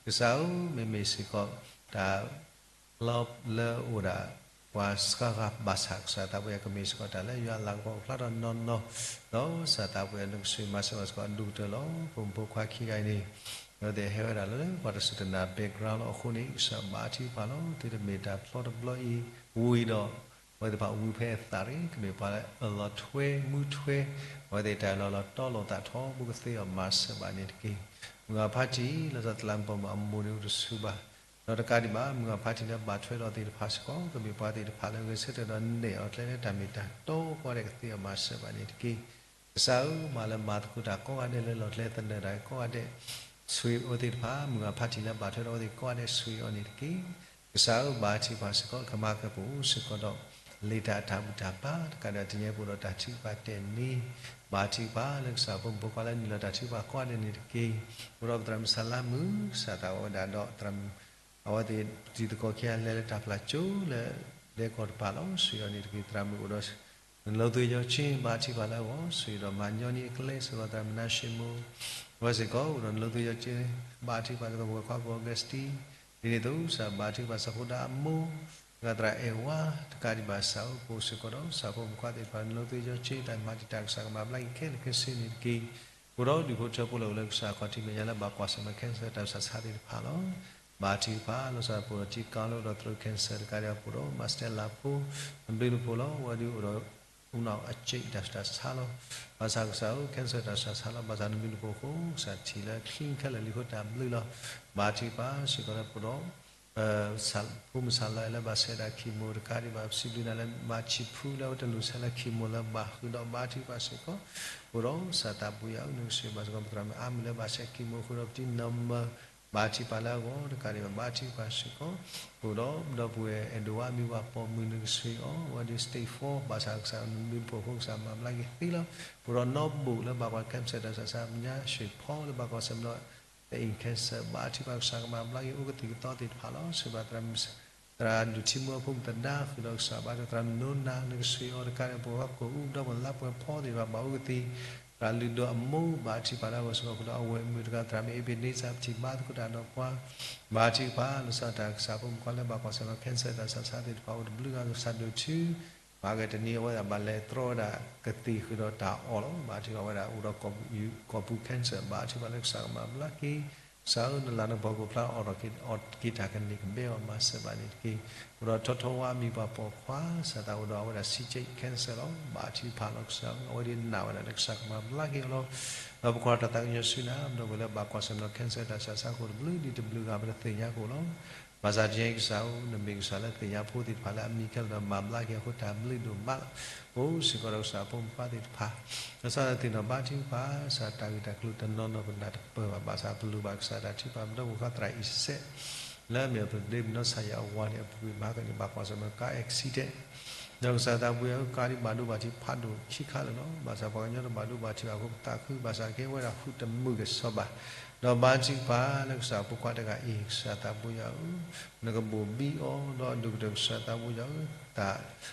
ကစၢ်ဧၢ မ့မ့ၢ်စ့ၢ်ကီး တၢ် လီၤလၢအအိၣ်ဒၣ် ပှၤစှၤဂၤဘၣ်ဆၣ် ကစၢ်သးဘိယွၤကမ့ၢ်စ့ၢ်ကီးတၢ်လၢယွၤလၤကပီၤကဖျါထီၣ်နီၢ်နီၢ်, ဒီးကစၢ်သးဘိယွၤနကဆှံမၤစၢၤဘၣ်စ့ၢ်ကီးအဒိၣ်ကတၢၢ်လီၤ. ဖိမုၣ်ဖိခွါခံဂၤအံၤန့ၣ် အဝဲသ့ၣ်ဟဲဝဲဒၣ်လၢပှၤတစူၢ်တနာ် background လီၤအဃိန့ၣ် ကစၢ်ဘါထုကဖၣ်လီၤ. သုတမ့ၢ်တၢ်ဖျီတဘျီအံၤဝံၤဒီး အဝဲသ့ၣ်တဖၣ်ဝံၤဖဲအသးတဂ့ၤ, ကမ့ၢ်ပှၤလၢအလီၤထွဲမူထွဲ, အဝဲသ့ၣ်တၢ်လီၤလီၤတီလိာ်သးထီဘိကသ့အီၤမၤစၢၤဘၣ်န့ၣ်တက့ၢ်. မုၢ်ဂၤဖါတံၢ် လီၤဆီတလးမူပိာ်မုၣ်အမိၢ်န့ၣ်အိၣ်တဆူၣ်ဘၣ် ဒီးတကးဒံးဘၣ် မုၢ်ဂၤဖါတံၢ်လၢဘၣ်ထွဲဒီးသ့ၣ်တဖၣ်စ့ၢ်ကီး ကမ့ၢ်ပှၤသ့ၣ်တဖၣ်လၢဂဲၤဆၢထၢၣ်ဒီးနဲၣ်အီၤကျဲလၢတၢ်မ့ၢ်တၢ်တီကိးဂၤဒဲးကသ့အီၤမၤစၢၤဘၣ်န့ၣ်တက့ၢ်. ကစၢ်ဧၢ မၤလၢမၤသကိးတၢ်ကိးဂၤဒဲးလၢလီၢ်ကျဲသနၢၣ်တၢ်ကိးဂၤဒဲး ဆှံအဝဲသ့ၣ်တဖၣ် မုၢ်ဂၤဖါတံၢ်လၢဘၣ်ထွဲဒီးအဝဲသ့ၣ်ကိးဂၤဒဲးဆှံအီၤန့ၣ်တက့ၢ်. ကစၢ်ဧၢ ဘါထုကဖၣ်စ့ၢ်ကီး ကမၤကဲပအိၣ်စ့ၢ်ကီးဒီး လံာ်တၢ်အတၢ်ဘူၣ်တၢ်ဘါ တကးဒီးတနံၤအံၤပအိၣ်ဒီးတၢ်ထုကဖၣ်တဲာ်န့ၣ် ဘါထုကဖၣ်လၢကစၢ်ဖိမုၣ်ဖိခွါလၢနုာ်လီၤတၢ်ထုကဖၣ်ကိးဂၤဒဲးန့ၣ်တက့ၢ်. အိၣ်ဒီးပသရၣ်မုၣ်စၢ်လါမုၣ် ကစၢ်သးဝဲဒၣ်ဒီး အဝဲသ့ၣ်တံၤသကိးခံဂၤလဲၤလၢတၢ်ပျၢ်ကၠိလၢဒဲကဝီၤတဖၣ်လီၤ. ဆှံအီၤန့ၣ်တက့ၢ်. သရၣ်မုၣ်အိၣ်ဒီး နလိသ့ယီၤက့ ဘါထုကဖၣ်လၢအဂီၢ် ဆှံဒီးမၤညီနုၢ်အကျဲစ့ၢ်ကီး သရၣ်မုၣ်နါၡ့မိၣ် အဝဲစ့ၢ်ကီးအိၣ်ဒီးနလိသ့ယီၤက့ ဘါထုကဖၣ်ကသးပှၤခွါကိးဂၤစတံ ဒ်န့ၣ်အသိး ကစၢ်ဘါထုကဖၣ်စီၤဖိဒါအမိၢ် တဂၤသရၣ်အဲၣ်ဝါ တကးဒံးဘၣ် ကစၢ်အိၣ်ဖှိၣ်စ့ၢ်ကီးဒီး ကစၢ်ဖိမုၣ်ခွါသ့ၣ်တဖၣ် နလိသ့ယီၤက့ တၢ်မၤတံာ်တာ်ကစၢ်ကမၤဘျါက့ၤခဲလၢာ်ခဲဆ့န့ၣ်တက့ၢ်. အိၣ်ဒီးဒူၣ်ဖိထၢဖိလၢအိၣ်လၢကစၢ်ခီၣ်ထံးမဲာ်ညါလၢဘၣ်ကွၢ်ဆၢၣ်မဲာ် cancer တၢ်ဆူးတၢ်ဆါသ့ၣ်တဖၣ်လီၤ. ဘါထုကဖၣ် လီၤဆီဒၣ်တၢ်ပအိၣ်ဒီးထံကီၢ်လၢအိၣ်ဒီး throat cancer တကးဒံးဘၣ် ပအိၣ်ဒီး မၤစတဲလးဖိ နဘျုးနဖှိၣ်လီၤ. ဝဲဒုးအိၣ်ဒီး ဦးနှောက်အကျိတ် တၢ်ဆူးတၢ်ဆါလီၤ. ဘၣ်ဆၣ်ကစၢ်ဧၢ cancer တၢ်ဆူးတၢ်ဆါလီၤ. ဘၣ်ဆၣ်နဘျုးနဖှိၣ်အဃိ ကစၢ်ထံၣ်လၢချံခဲလၢာ်လံအဃိတၢ်ဘျုးလီၤ. ဘါထုကဖၣ်စ့ၢ်ကီးလၢပအိၣ်ဒီး ဖိမုၣ်စၢ်လါလၢဘၣ်ဆဲးဒၣ် chemo တကးဒံးဘၣ် ပစံးဘျုးနၤလၢမၤဆံးဖုလၢအဝဲတလိၣ်ဆဲးလၢ chemo လၢဘၣ်ဃုာ်ဒီး ဘါထုကဖၣ်စ့ၢ်ကီး ပအိၣ်ဒီး ကစၢ်သးပူယၤအု နကဆှံဘၣ်စ့ၢ်ကီး ပသရၣ်မုၣ်အါမံၤလၢဘၣ်ဆဲး chemo ဃုာ်ဒီးပတံၤနီၢ်မၢ ဘါထုကဖၣ်လၢအဂီၢ် တကးဒံးဘၣ် ဘါထုကဖၣ်စ့ၢ်ကီး ပအိၣ်ဒီး ဒီပုၢ်ဝဲၢ်အဲၣ်ဒိးဝါမံၤဝၤပိာ်မုၣ် နကဆှံအီၤ အဝဲဒုး stage four ဘၣ်ဆၣ်ကစၢ်နဘျုးနဖှိၣ်အဃိ ကစၢ်မၤဘျါက့ၤသ့လီၤ. ပအိၣ်ဒီးနီၢ်ဘိၣ်လၢဘၣ်ကွၢ် cancer တၢ်ဆူးတၢ်ဆါမညါ ရွှေဖီလၢဘၣ်ကွၢ်ဆၢၣ်မဲာ်ဒီး the in cancer ဘါထုကဖၣ်ကစၢ်ကမၤဘျါက့ၤအိၣ်ကသံၣ်ကသီသ့ၣ်တဖၣ်လီၤ. ဆှံဘၣ်သရၣ်မုၣ် သရၣ်ဒုးထံမူအဖိမုၣ်သဒါ ဃုာ်ဒီးကစၢ်ဘါထုကဖၣ် သရၣ်မုၣ်နိနၤ နကဆှံအီၤ တကးဒံးဘၣ် ပှၤကိးအူဒီးပှၤလါပှဲၤဖီသ့ၣ်တဖၣ် ဘၣ်အိၣ်ကသံၣ် သရၣ်လုၢ်ဒိၣ်အမိၢ် ဘါထုကဖၣ်လၢအဂီၢ်စ့ၢ်ကီး ဃုာ်ဒီးအဝဲၢ်မုၣ်တဂၤ သရၣ်မုၣ်အ့ဘ့းန့စၢ် ပထံၣ်ဘါသကိးတၢ်ဒီးပှၤ ဘါထုကဖၣ် လီၤဆီဒၣ်တၢ်ကစၢ်ဖိမုၣ်ခွါလၢဘၣ်ကွၢ်ဆၢၣ်မဲာ် cancer တၢ်ဆူးတၢ်ဆါသ့ၣ်တဖၣ် အိၣ်တဘျုးဂၤ ကစၢ်ဒိၣ်ထူ မၤကတနံၤအဝဲဒၣ်ဘၣ်လဲၤတြီဝဲဒၣ်ကသံၣ်ဃုာ်ဒီးတၢ်အီၣ်လီၤ. ဘါထုကဖၣ်ဝဲဒၣ်အိၣ်ဒီးကီၢ်ပူၤ cancer ဘါထုကဖၣ်လၢကစၢ်ကမၤဘျါက့ၤ ကစၢ်ဧၢ, နလၤနကပီၤကအိၣ်ဖျါထီၣ်အီၤထီၣ်က့ၤတၢ်ကန့ၢ်ကဘဲအီၤ မၤစၢၤဘၣ်န့ၣ်တက့ၢ်. အိၣ်ဒီးထီထီဝါအမံၤပှၤပိာ်ခွါ စၢ်သးအိၣ်ဒီးအဝဲဒၣ် စံက့ cancer လီၤ. ဘါထုကဖၣ်လီၤကစၢ်ဧၢ, အဝဲဒၣ်နာ်ဝဲဒၣ်လၢကစၢ်ကမၤဘျါက့ၤအီၤလီၤ. ဒီးပကွၢ်တၢ်သးကညီၤဆူနၤ ဒီပုၢ်ဝဲၢ်လၢဘၣ်ကွၢ်ဆၢၣ်မဲာ်ဒီး cancer တၢ်ဆၢဆါအဃိ တဘျုးနံၣ်တဘျုးဂၤ ပတသ့ၣ်ညါကအိၣ်လီၤ. ဘၣ်ဆၣ်တနံၤအံၤကစၢ်ဧၢ, နမ့ၢ်ကစၢ်လၢသ့ၣ်ညါဖိသ့ၣ်တဖၣ်လၢအမံၤခဲလၢာ်ဒီးမၤဘျါက့ၤအဃိ တၢ်ဘျုးဒိၣ်မးလီၤ. အိၣ်စ့ၢ်ကီးဒီးကစၢ်အဖိမုၣ်ဖိခွါသ့ၣ်တဖၣ်, လီၤဆီဒၣ်တၢ်သ့ၣ်နီၣ်ဘါထုကဖၣ် ကစၢ်တၢ်ဂ့ၢ်တၢ်ကျိၤတနီၤနီၤပနၢ်တပၢၢ်ဘၣ်, ဘၣ်ဆၣ်ပလိၣ်ဘၣ်ကစၢ်တၢ်ထုကဖၣ် ပဒီပုၢ်ဝဲၢ်ခွါသရၣ်အံၤစဲး လၢအမ့ၢ်ပဒ့မုၣ်နီၢ်ဆါယၤအဝၤန့ၣ် အပူၤကွံာ်မၤကန့ၢ်ဘၣ်ကွၢ်ဆၢၣ်မဲာ် car accident ဒီးကစၢ်သးပူၤယၤဧၢ, ကါဒံးဘၣ်ဒိဘၣ်ထံးဖးဒိၣ်ခံခါလၢာ်လီၤ. ဘၣ်ဆၣ်ပှၤကညီတဘၣ်ဒိဘၣ်ထံးဘၣ်အဃိ ပသးခု, ဘၣ်ဆၣ်ကဲဝဲဒၣ်ဃုာ်တမုာ်ကစီၤဘၣ်. ဒီးဘါထုကဖၣ်လၢကစၢ်ဖိခွါတဂၤအံၤ ကစၢ်သးပူၤယၤဧၢ, နကဘိၣ်ဘံအီၤ ဒီးအဒိၣ်ကတၢၢ်ကစၢ်သးပူၤယၤဧၢ, တၢ်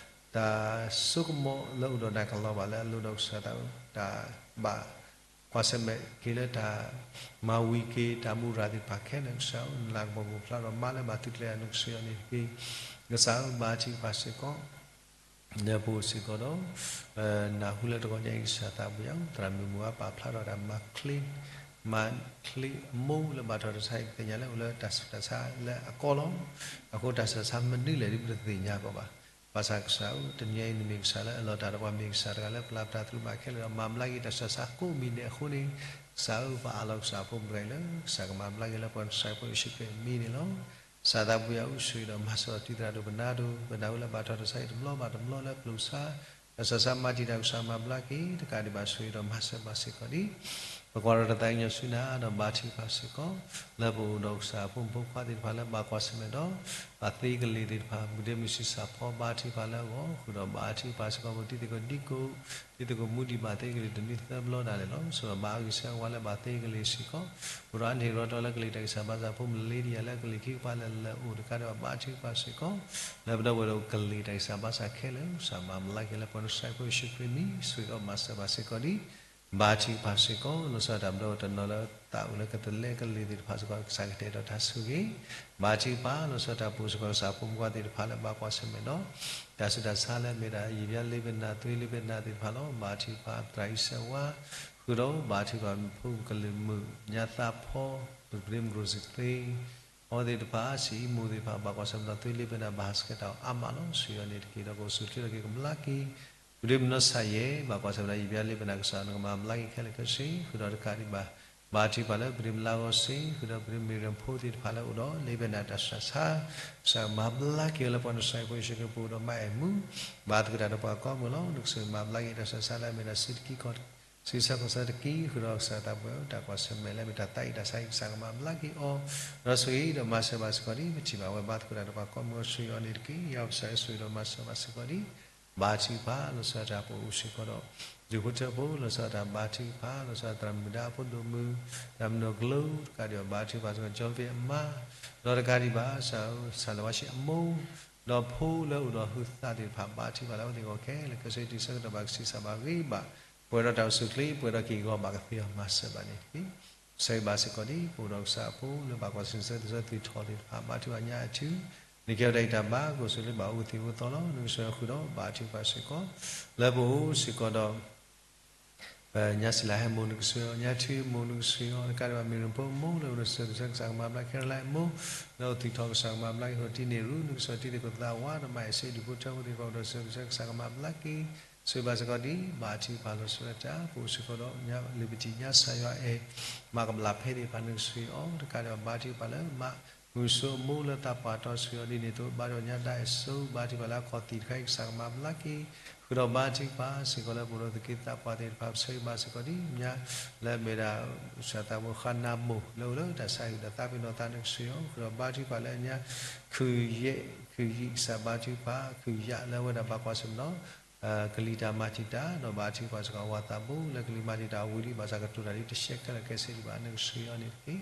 တၢ်စိကမီၤလၢအိၣ်ဒီးနၤကလီၤဘၣ်လၢအလိၤဒီးကစၢ်သးပူၤ တၢ်ဘၣ်ကွၢ်ဆၢၣ်မဲာ်က့ၤလၢတၢ် မၤဝံၤက့ၤတၢ်မူရၤသ့ၣ်တဖၣ်ခဲလၢာ်ကစၢ်ဧၢ, နလၤကပီၤကအိၣ်ဖျါထီၣ်မါလၢဘၣ်သုးကျဲၤအနုာ်ကစၢ်ယွၤန့ၣ်တက့ၢ်. ကစၢ်ဧၢ, ဘါထုကဖၣ်စ့ၢ်ကီး လၢပအိၣ်စ့ၢ်ကီးဒီး နၢ်ဟူလၢတဂီၤညါအံၤ ကစၢ်သးပူၤယၤဧၢ, သရၣ်မုၣ်မုၢ်အါပာ်ဖျါထီၣ်တၢ်မၤချ့, မၤချ့အမိၢ်လၢဘၣ်ထီၣ်တၢ်ဆါအံၤ ပသ့ၣ်ညါလၢအိၣ်လၢတၢ်ဆူးတၢ်ဆါလၢအကီလီၤ. အဃိတၢ်ဆူးတၢ်ဆါမနုၤလဲၣ်ဒ်ပတသ့ၣ်ညါကီးဘၣ်. ဘၣ်ဆၣ်ကစၢ်ဧၢ, တနံၤအံၤနမ့ၢ်ကစၢ်လၢအလီၤတၢ်ဒီးပှၤ မ့ၢ်ကစၢ်တဂၤလၢပျၢ်ပတၢ်သရူးမးခဲလၢာ်ဒီး မၤဘျါက့ၤတၢ်ဆူးတၢ်ဆါကိးမံၤဒဲးအဃိန့ၣ်, ကစၢ်ဧၢ, ပအးလီၤကစၢ်ဖိမုၣ်တဂၤအံၤလၢ ကစၢ်ကမၤဘျါက့ၤလၢပှၤနဆှဲဖိယ့ၣ်ၡူးခရံာ်အမံၤန့ၣ်လီၤ. ကစၢ်သးပူၤယၤဧၢ, ဆိၣ်ဂ့ၤဒီးမၤစၢၤအီၤ တံၤသရၣ်ဒိၣ်ပနါဒိၣ်, ပနၢ်ဟူလၢဘၣ်ထီၣ်တၢ်ဆါအံၤတဘျီဘၣ်တဘျီလၢပလိၣ်ဆါ တၢ်ဆူးတၢ်ဆါမၤတံာ်တာ်ကစၢ်မၤဘျါက့ၤ တကးဒံးဘၣ်ဆိၣ်ဂ့ၤဒီးမၤစၢၤဘၣ်စ့ၢ်ကီးဒံး ပကွၢ်ဒီးတၢ်သးကညီၤဆူနၤဒီးဘါထုကဖၣ်စ့ၢ်ကီး လၢပအိၣ်ဒီးကစၢ်အဖိမုၣ်ဖိခွါသ့ၣ်တဖၣ်လၢဘၣ်ကွၢ်ဆၢၣ်မဲာ်ဒီး ဘၣ်သ့ကလံၤသ့ၣ်တဖၣ် မုၢ်ဒ့မုၢ်ဆံးစၢ်ဖီဘါထုကဖၣ်လၢအဂီၢ် ဃုာ်ဒီးဘါထုကဖၣ်စ့ၢ်ကီး ပတံၤသကိးဒံကိး တံၤသကိးမူဒံးဘၣ်သ့ကလံၤတနွံသၢဘျီဒၣ်လဲာ်လီၤ. ဆိၣ်ဂ့ၤဘၣ်အဂံၢ်စၢ်ဝါလၢဘၣ်သ့ကလံၤစ့ၢ်ကီး ပဒိၣ်အါန့ၢ်ရီတီလၢကလံၤတၢ်ဂံၢ်စၢ်ဘါစၢ်ဖိ မလ့ဒံယၤလၢကလံၤခံကပၤလၢာ်လၢာ်အိၣ်တကးဒံးဘၣ် ဘါထုကဖၣ်စ့ၢ်ကီး လၢပဒီပုၢ်ဝဲၢ်ဒီးကလံၤတၢ်ဂံၢ်စၢ်ဘါစၢ်ခဲလၢာ် ကစၢ်မၤမလါက့ၤလၢပှၤနဆှဲဖိယ့ၣ်ၡူးခရံာ်အမံၤ ဆိၣ်ဂ့ၤဒီးမၤစၢၤဘၣ်စ့ၢ်ကီးဒံး ဘါထုကဖၣ်စ့ၢ်ကီး လီၤဆီဒၣ်တၢ်ပဒီပုၢ်ဝဲၢ်တနီၤလၢသးအိၣ်လၢကတလဲကလံၤသ့ၣ်တဖၣ်စ့ၢ်ကီး ကစၢ်ကတဲာ်ဒီးတၢ်ဆိၣ်ဂ့ၤ ဘါထုကဖၣ် လီၤဆီဒၣ်တၢ်ပအိၣ်စ့ၢ်ကီးကစၢ်ဖိမုၣ်ဖိခွါသ့ၣ်တဖၣ်လၢဘၣ်ကွၢ်ဆၢၣ်မဲာ်ဒီး တၢ်ဆူးတၢ်ဆါလၢအမ့ၢ်ဒၣ် ယံာ်ဘျါလ့ပနၢ် သွံလ့ပနၢ်သ့ၣ်တဖၣ်လီၤ. ဘါထုကဖၣ်သရၣ်အံၤစဲဝါ ဃုာ်ဒီးဘါထုကဖၣ်မုၣ်ဖိကလုာ်မုၣ် ညါသးဖီ ပဒ့မုၣ်ရိၣ်စံသ့ အဝဲသ့ၣ်တဖၣ် စံးအံၤမိၢ်သ့ၣ်တဖၣ် ဘၣ်ကွၢ်ဆၢၣ်မဲာ်ဒီးသွံလ့ပနၢ် ဘၣ်ဟးဆှဲးတၢ်အီၤအါမးလီၤ. ဆိၣ်ဂ့ၤအီၤန့ၣ်တက့ၢ် ဒီးကအိၣ်ဆူၣ်ချ့ထီၣ်က့ၤကမျၢၢ်က့ၤ ပဒ့မုၣ်နီၢ်ဆါယဲၢ် ဘၣ်ကွၢ်ဆၢၣ်မဲာ်ဒီးယံာ်ဘျါလ့ပနၢ် ကစၢ်နကမၤဘျါက့ၤခဲလၢာ်ခဲဆ့ ဃုာ်ဒီးတကးဒံးဘၣ် ဘါထုကဖၣ်လၢပဒ့မုၣ်လါဂီၤစ့ ဃုာ်ဒီးပဒ့မုၣ်မ့ၢ်ရၢၣ်ဖိသ့ၣ်တဖၣ်လၢအိၣ်ဒီးလ့ပနၢ်တၢ်ဆူးတၢ်ဆါ ကစၢ်မၤဘျါက့ၤအီၤလၢပှၤနဆှဲဖိယ့ၣ်ၡူးခရံာ်ပူၤဒီးမၤအဲၣ်မူ ဘါသကိးတၢ်ဒီးပှၤကိးမုၢ်လီၤ. နကဆိၣ်ဂ့ၤမၤဘျါက့ၤတၢ်ဆူးတၢ်ဆါလၢအမ့ၢ်ဒၣ်စံးတကံကီၢ် စံးဆၢကီၢ်ဆၢတကံ ဃုာ်ဒီးကစၢ်သးပှဲၤ တၢ်ကွၢ်ဆၢၣ်မဲာ်လၢမ့ၢ်တၢ်သးအံၤတၢ်ဆါအံၤ ကစၢ်ကမၤဘျါက့ၤအီၤ ဒီးဆိၣ်ဂ့ၤဒီးမၤစၢၤဘၣ်စ့ၢ်ကီးဒံး ပထံၣ်ဘၣ်ဝဲဘါသကိးတၢ်ဒီးပှၤကိးမုၢ်အီၤ ဆိၣ်ဂ့ၤအီၤန့ၣ်တက့ၢ် ယွၤပကစၢ်ဆိၣ်ဂ့ၤဒီးမၤစၢၤဘၣ်စ့ၢ်ကီးဒံး ဘါထုကဖၣ် လီၤဆီဒၣ်တၢ်ပအိၣ်စ့ၢ်ကီးဒီး ဒူၣ်ဖိထၢဖိ လီၤဆီဒၣ်တၢ်ဘါထုကဖၣ် လီၤဆီဒၣ်သရၣ်မုၣ်ဒါအဖိဒိၣ်မုၣ် သရၣ်မုၣ်နီၢ်ကျိ တကးဒံးဘၣ်ဘါထုကဖၣ်စ့ၢ်ကီး ကၠီဖ့အမါ ဒီးတကးဒံးဘၣ် စးလၢဝါဆံးအမိၢ် ဒီးဖိလၢအိၣ်ဒီးဟုးသးသ့ၣ်တဖၣ် ဘါထုကဖၣ်လၢအဝဲသ့ၣ်အဂီၢ်ခဲလၢာ်ခဲဆ့ တုၤဆၢကတီၢ်ဘၣ်ကဆံးစၢ်ဘၣ်ဂ့ၤဘၣ် ပှဲၤဒီးတၢ်အိၣ်ဆူၣ်ချ့ ပှဲၤဒီးက့ၢ်ဂီၤဘၣ်ကသ့အီၤ မၤစၢၤဘၣ်န့ၣ်တက့ၢ် ဆၢဂ့ၤဘၣ်စ့ၢ်ကီးဒံး ပအိၣ်ဒီးကစၢ်အဖိလၢဘၣ်ကွၢ်ဆၢၣ်မဲာ် သုးဆၢသုးထီၣ်သ့ၣ်တဖၣ် ဘါထုကဖၣ်ညါအထူ နကဲဝဲဒၣ်အံၤတၢ်ဘါ ကအိၣ်ဆူၣ်လၢဘၣ်အိၣ်သ့ၣ်အိၣ်သီလီၤ. နကဆိၣ်ဂ့ၤဃုာ်ဒီးဘါထုကဖၣ်စ့ၢ်ကီး လၢပအိၣ်စ့ၢ်ကီးဒီး ညါစံးလၢဟဲမိၢ် နကဆိၣ်ဂ့ၤအီၤ ညါထူမိၢ် နကဆိၣ်ဂ့ၤအီၤ တကးဒံးဘၣ် မ့ၢ်ရၢၣ်ဖိမိၢ်လၢအိၣ်ဒီးစံးဆၢကစၢ်ကမၤဘျါ ခဲရလါမိၢ် လၢအိၣ်သ့ၣ်ထီၣ် ကစၢ်ကမၤဘျါက့ၤအီၤ တံၤန့ၢ်ရူ နကဆိၣ်ဂ့ၤ တံၤသကိးသးဝါ ဒီးမၤအဲၣ်စ့ဒူၣ်ဖိထၢဖိသ့ၣ်တဖၣ် အိၣ်ဒီးစံးဆၢကစၢ်ကမၤဘျါက့ၤ ဆိၣ်ဂ့ၤဘၣ်စ့ၢ်ကီးဒံး ဘါထုကဖၣ်လီၤဆီဒၣ်တၢ် ပအိၣ်စ့ၢ်ကီးဒီး လံာ်ပတံၢ်ညါစၢ်ယွၤအဲၣ် မၤကဘျၣ်ဖဲသ့ၣ်တဖၣ် နကဆိၣ်ဂ့ၤအီၤ တကးဒံးဘၣ် ဘါထုကဖၣ်လၢမး မုၢ်စိအမိၢ်လၢသးပှၢ်တီ ဆိၣ်ဂ့ၤအီၤဒ်န့ၣ်အသိး ဘါထုကဖၣ်ညါဒါအဲၣ်စိ ဘါထုကဖၣ်လၢအခီၣ်သံၣ်တခါအံၤ ကစၢ်ကမၤဘျါက့ၤ ဃုာ်ဒီးဘါထုကဖၣ်စ့ၢ်ကီးလၢ ပအိၣ်ဒီးသုးက့သးပှၢ်သ့ၣ်တဖၣ် ဆိၣ်ဂ့ၤဘၣ်စ့ၢ်ကီးဒ်ညါ လၢအမ့ၢ်ဒၣ် ကစၢ်သးပှဲၤဃါနၢမိၢ် လၢအိၣ်လၢတၢ်ဆါဟံၣ်ဒီးသးပ့ၤနီၣ်သး နကဆိၣ်ဂ့ၤအီၤ ဃုာ်ဒီးဘါထုကဖၣ်လၢညါ ခုၣ်ယဲၢ်ခုၣ်ယံာ် ကစၢ်ဘါထုကဖၣ် ခုၣ်ယၢ်လၢအဝဲဒၣ်ဘၣ်ကွၢ်ဆၢၣ်မဲာ်ဒီး ကလံၤတၢ်မၤတံာ်တာ် ဒီးဘါထုကဖၣ်စ့ၢ်ကီး အဝၤသးဘိ လၢကလံၤမၤတံာ်တာ်အဝံၤလံ ဘၣ်ဆၣ်ကတိၤတၢ်ဒ်တရှဲခဲလၢာ်ခဲဆ့ဒံးဘၣ် နကဆိၣ်ဂ့ၤအီၤန့ၣ်တက့ၢ်.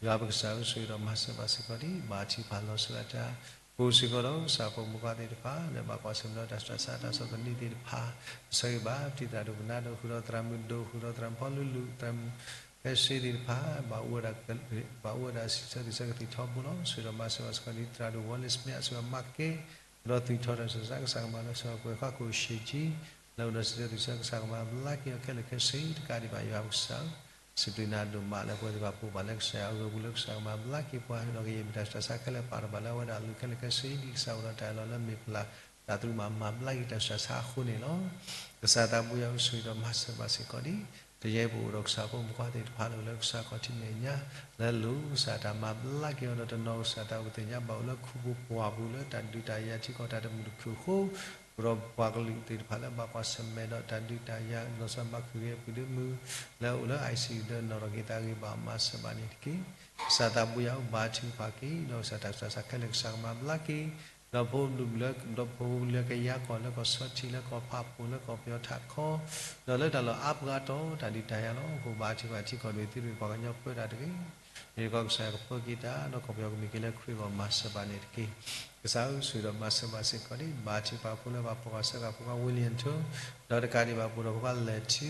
ယွၤပကစၢ်ဧၢ ဆိၣ်ဂ့ၤဒီးမၤစၢၤဘၣ်စ့ၢ်ကီးဒံး ဘါထုကဖၣ်လီၤဆီဒၣ်တၢ် ပအိၣ်စ့ၢ်ကီးဒီး ကစၢ်ဖိမုၣ်ခွါသ့ၣ်တဖၣ် လၢဘၣ်ကွၢ်ဆၢၣ်မဲာ်ဒီးတၢ်ဆူးတၢ်ဆါ တၢ်ဆီၣ်သနံးသ့ၣ်တဖၣ် ပဆၢဂ့ၤဘၣ် ပတံၤသရၣ်ဒိၣ်ပနါဒိၣ် ဃုာ်ဒီးသရၣ်မုၣ်ဒိၣ် ဃုာ်ဒီးသရၣ်မုၣ်ဖီလူလူ သရၣ်မုၣ်ဖဲစ့သ့ၣ်တဖၣ် ဘၣ်အိၣ်ဝဲဒၣ် ဘၣ်အိၣ်ဝဲဒၣ်စံးဆၢသုးဆၢကသံၣ်ထီဘိလီၤ. ဆိၣ်ဂ့ၤဒီးမၤစၢၤဘၣ်စ့ၢ်ကီးဒံး သရၣ်ဒိၣ်ဝီလ့စမ့ၣ် အဆိကမၤကဲ ဃုာ်ဒီးသုးထီၣ်တၢ်ဆူးတၢ်ဆါ ကစၢ်ကမၤလီၤဆီ ပှဲၤဃါခိၣ်ရှ့းကံ လၢအိၣ်ဒီးစံးဆၢသုးဆၢ ကစၢ်ကမၤဘျါက့ၤအီၤခဲလၢာ်ခဲဆ့ တကးဒံးဘၣ် ယွၤပကစၢ်ဧၢ စံးဘျုးနၤဒိၣ်မးလၢပဝဲသ့ၣ်တဖၣ်ပိာ်ဘၣ်လၢကစၢ်ယွၤအဂ့ၢ်ပူၤလၢကစၢ်ကမၤဘျါက့ၤပှၤ ဒီးကယဲၢ်မ့ၢ်တၢ်ဆူးတၢ်ဆါခဲလၢာ်ပာ်ထီၣ်ဘၣ်လၢအဝဲဒၣ်အလိၤခဲလၢာ်ခဲဆ့ ဒ်ကစၢ်အိၣ်ဒီးတၢ်အဲၣ်လီၤလၢမ့ၢ်ပလၢ်တၢ်သရူးမၤဘျါက့ၤတၢ်ဆူးတၢ်ဆါအဃိန့ၣ်လီၤ. ကစၢ်သးဘိယွၤအိၣ်ဆိးဒီးမၤစၢၤဘၣ်စ့ၢ်ကီးဒံး တနံၤအံၤပအိၣ်ဒီးကစၢ်ဖိမုၣ်ခွါသ့ၣ်တဖၣ်လၢအိၣ်လၢကစၢ်ခီၣ်ထံးမဲာ်ညါ လၢလိၤကစၢ်တၢ်မၤဘျါက့ၤအီၤဒီးတနီၤ ကစၢ်တၢ်အိၣ်သ့ၣ်ညါဘၣ်အိၣ်လၢခူပူၤပှၢ်ပူၤလၢတၢ်ဒုးတၢ်ယၤထံကီၢ်တၢ်တမုာ်တခုၣ်အဃိ ပအိၣ်ဒီးပှၤကလုာ်သ့ၣ်တဖၣ်လၢဘၣ်ကွၢ်ဆၢၣ်မဲာ်ဒီးတၢ်ဒုးတၢ်ယၤ လီၤဆီမၤခုၣ်ဂဲၤပုၢ်ဒ့မုၣ် လၢအိၣ်လၢ I C U ဒီးနီၣ်ထီၣ်က့ၤသးဂ့ၤဘၣ်မၤစၢၤဘၣ်န့ၣ်တက့ၢ်. ကစၢ်သးဘိယွၤအိၣ်ဘါထုကဖၣ်က့ၤ ဒီးကစၢ်တၢ်ဆူးတၢ်ဆါခဲလၢာ်ကစၢ်ကမၤဘျါက့ၤ ဒီးဖိလၢ ဒီးဖိလၢကယၤကီၢ်လၢကီၢ်ဆီထံးလၢကီၢ်ဖးပူၤလၢကီၢ်ပယီၤထးခီ ဒီးလၢတၢ်လီၢ်အါပှၤတီၤတၢ်ဒုးတၢ်ယၤလီၤ. အဃိဘါထုကဖၣ်ထံကီၢ်ဒိၣ်သုးရ့ၣ်ပှၤကညီပၢတၢ်တဂ့ၤ မ့ၢ်ကီၢ်ကစၢ်ယွၤကပၢက့ၤတၢ် ဒီးကီၢ်ပယီၤကမ့ၢ်က့ၤလၢခရံာ်အဂီၢ်မၤစၢၤဘၣ်န့ၣ်တက့ၢ်. ကစၢ်အိၣ်ဆိးဒီးမၤစၢၤဘၣ်စ့ၢ်ကီးဒံး ဘါထုကဖၣ်ဖိလၢဘၣ်ဖှီၣ်ဃာ်ဆၢဃာ်ဖိခွါ William ထိ ဒီးတကးဒံးဘၣ်ပအိၣ်ဒီးဖိခွါလဲၤထူ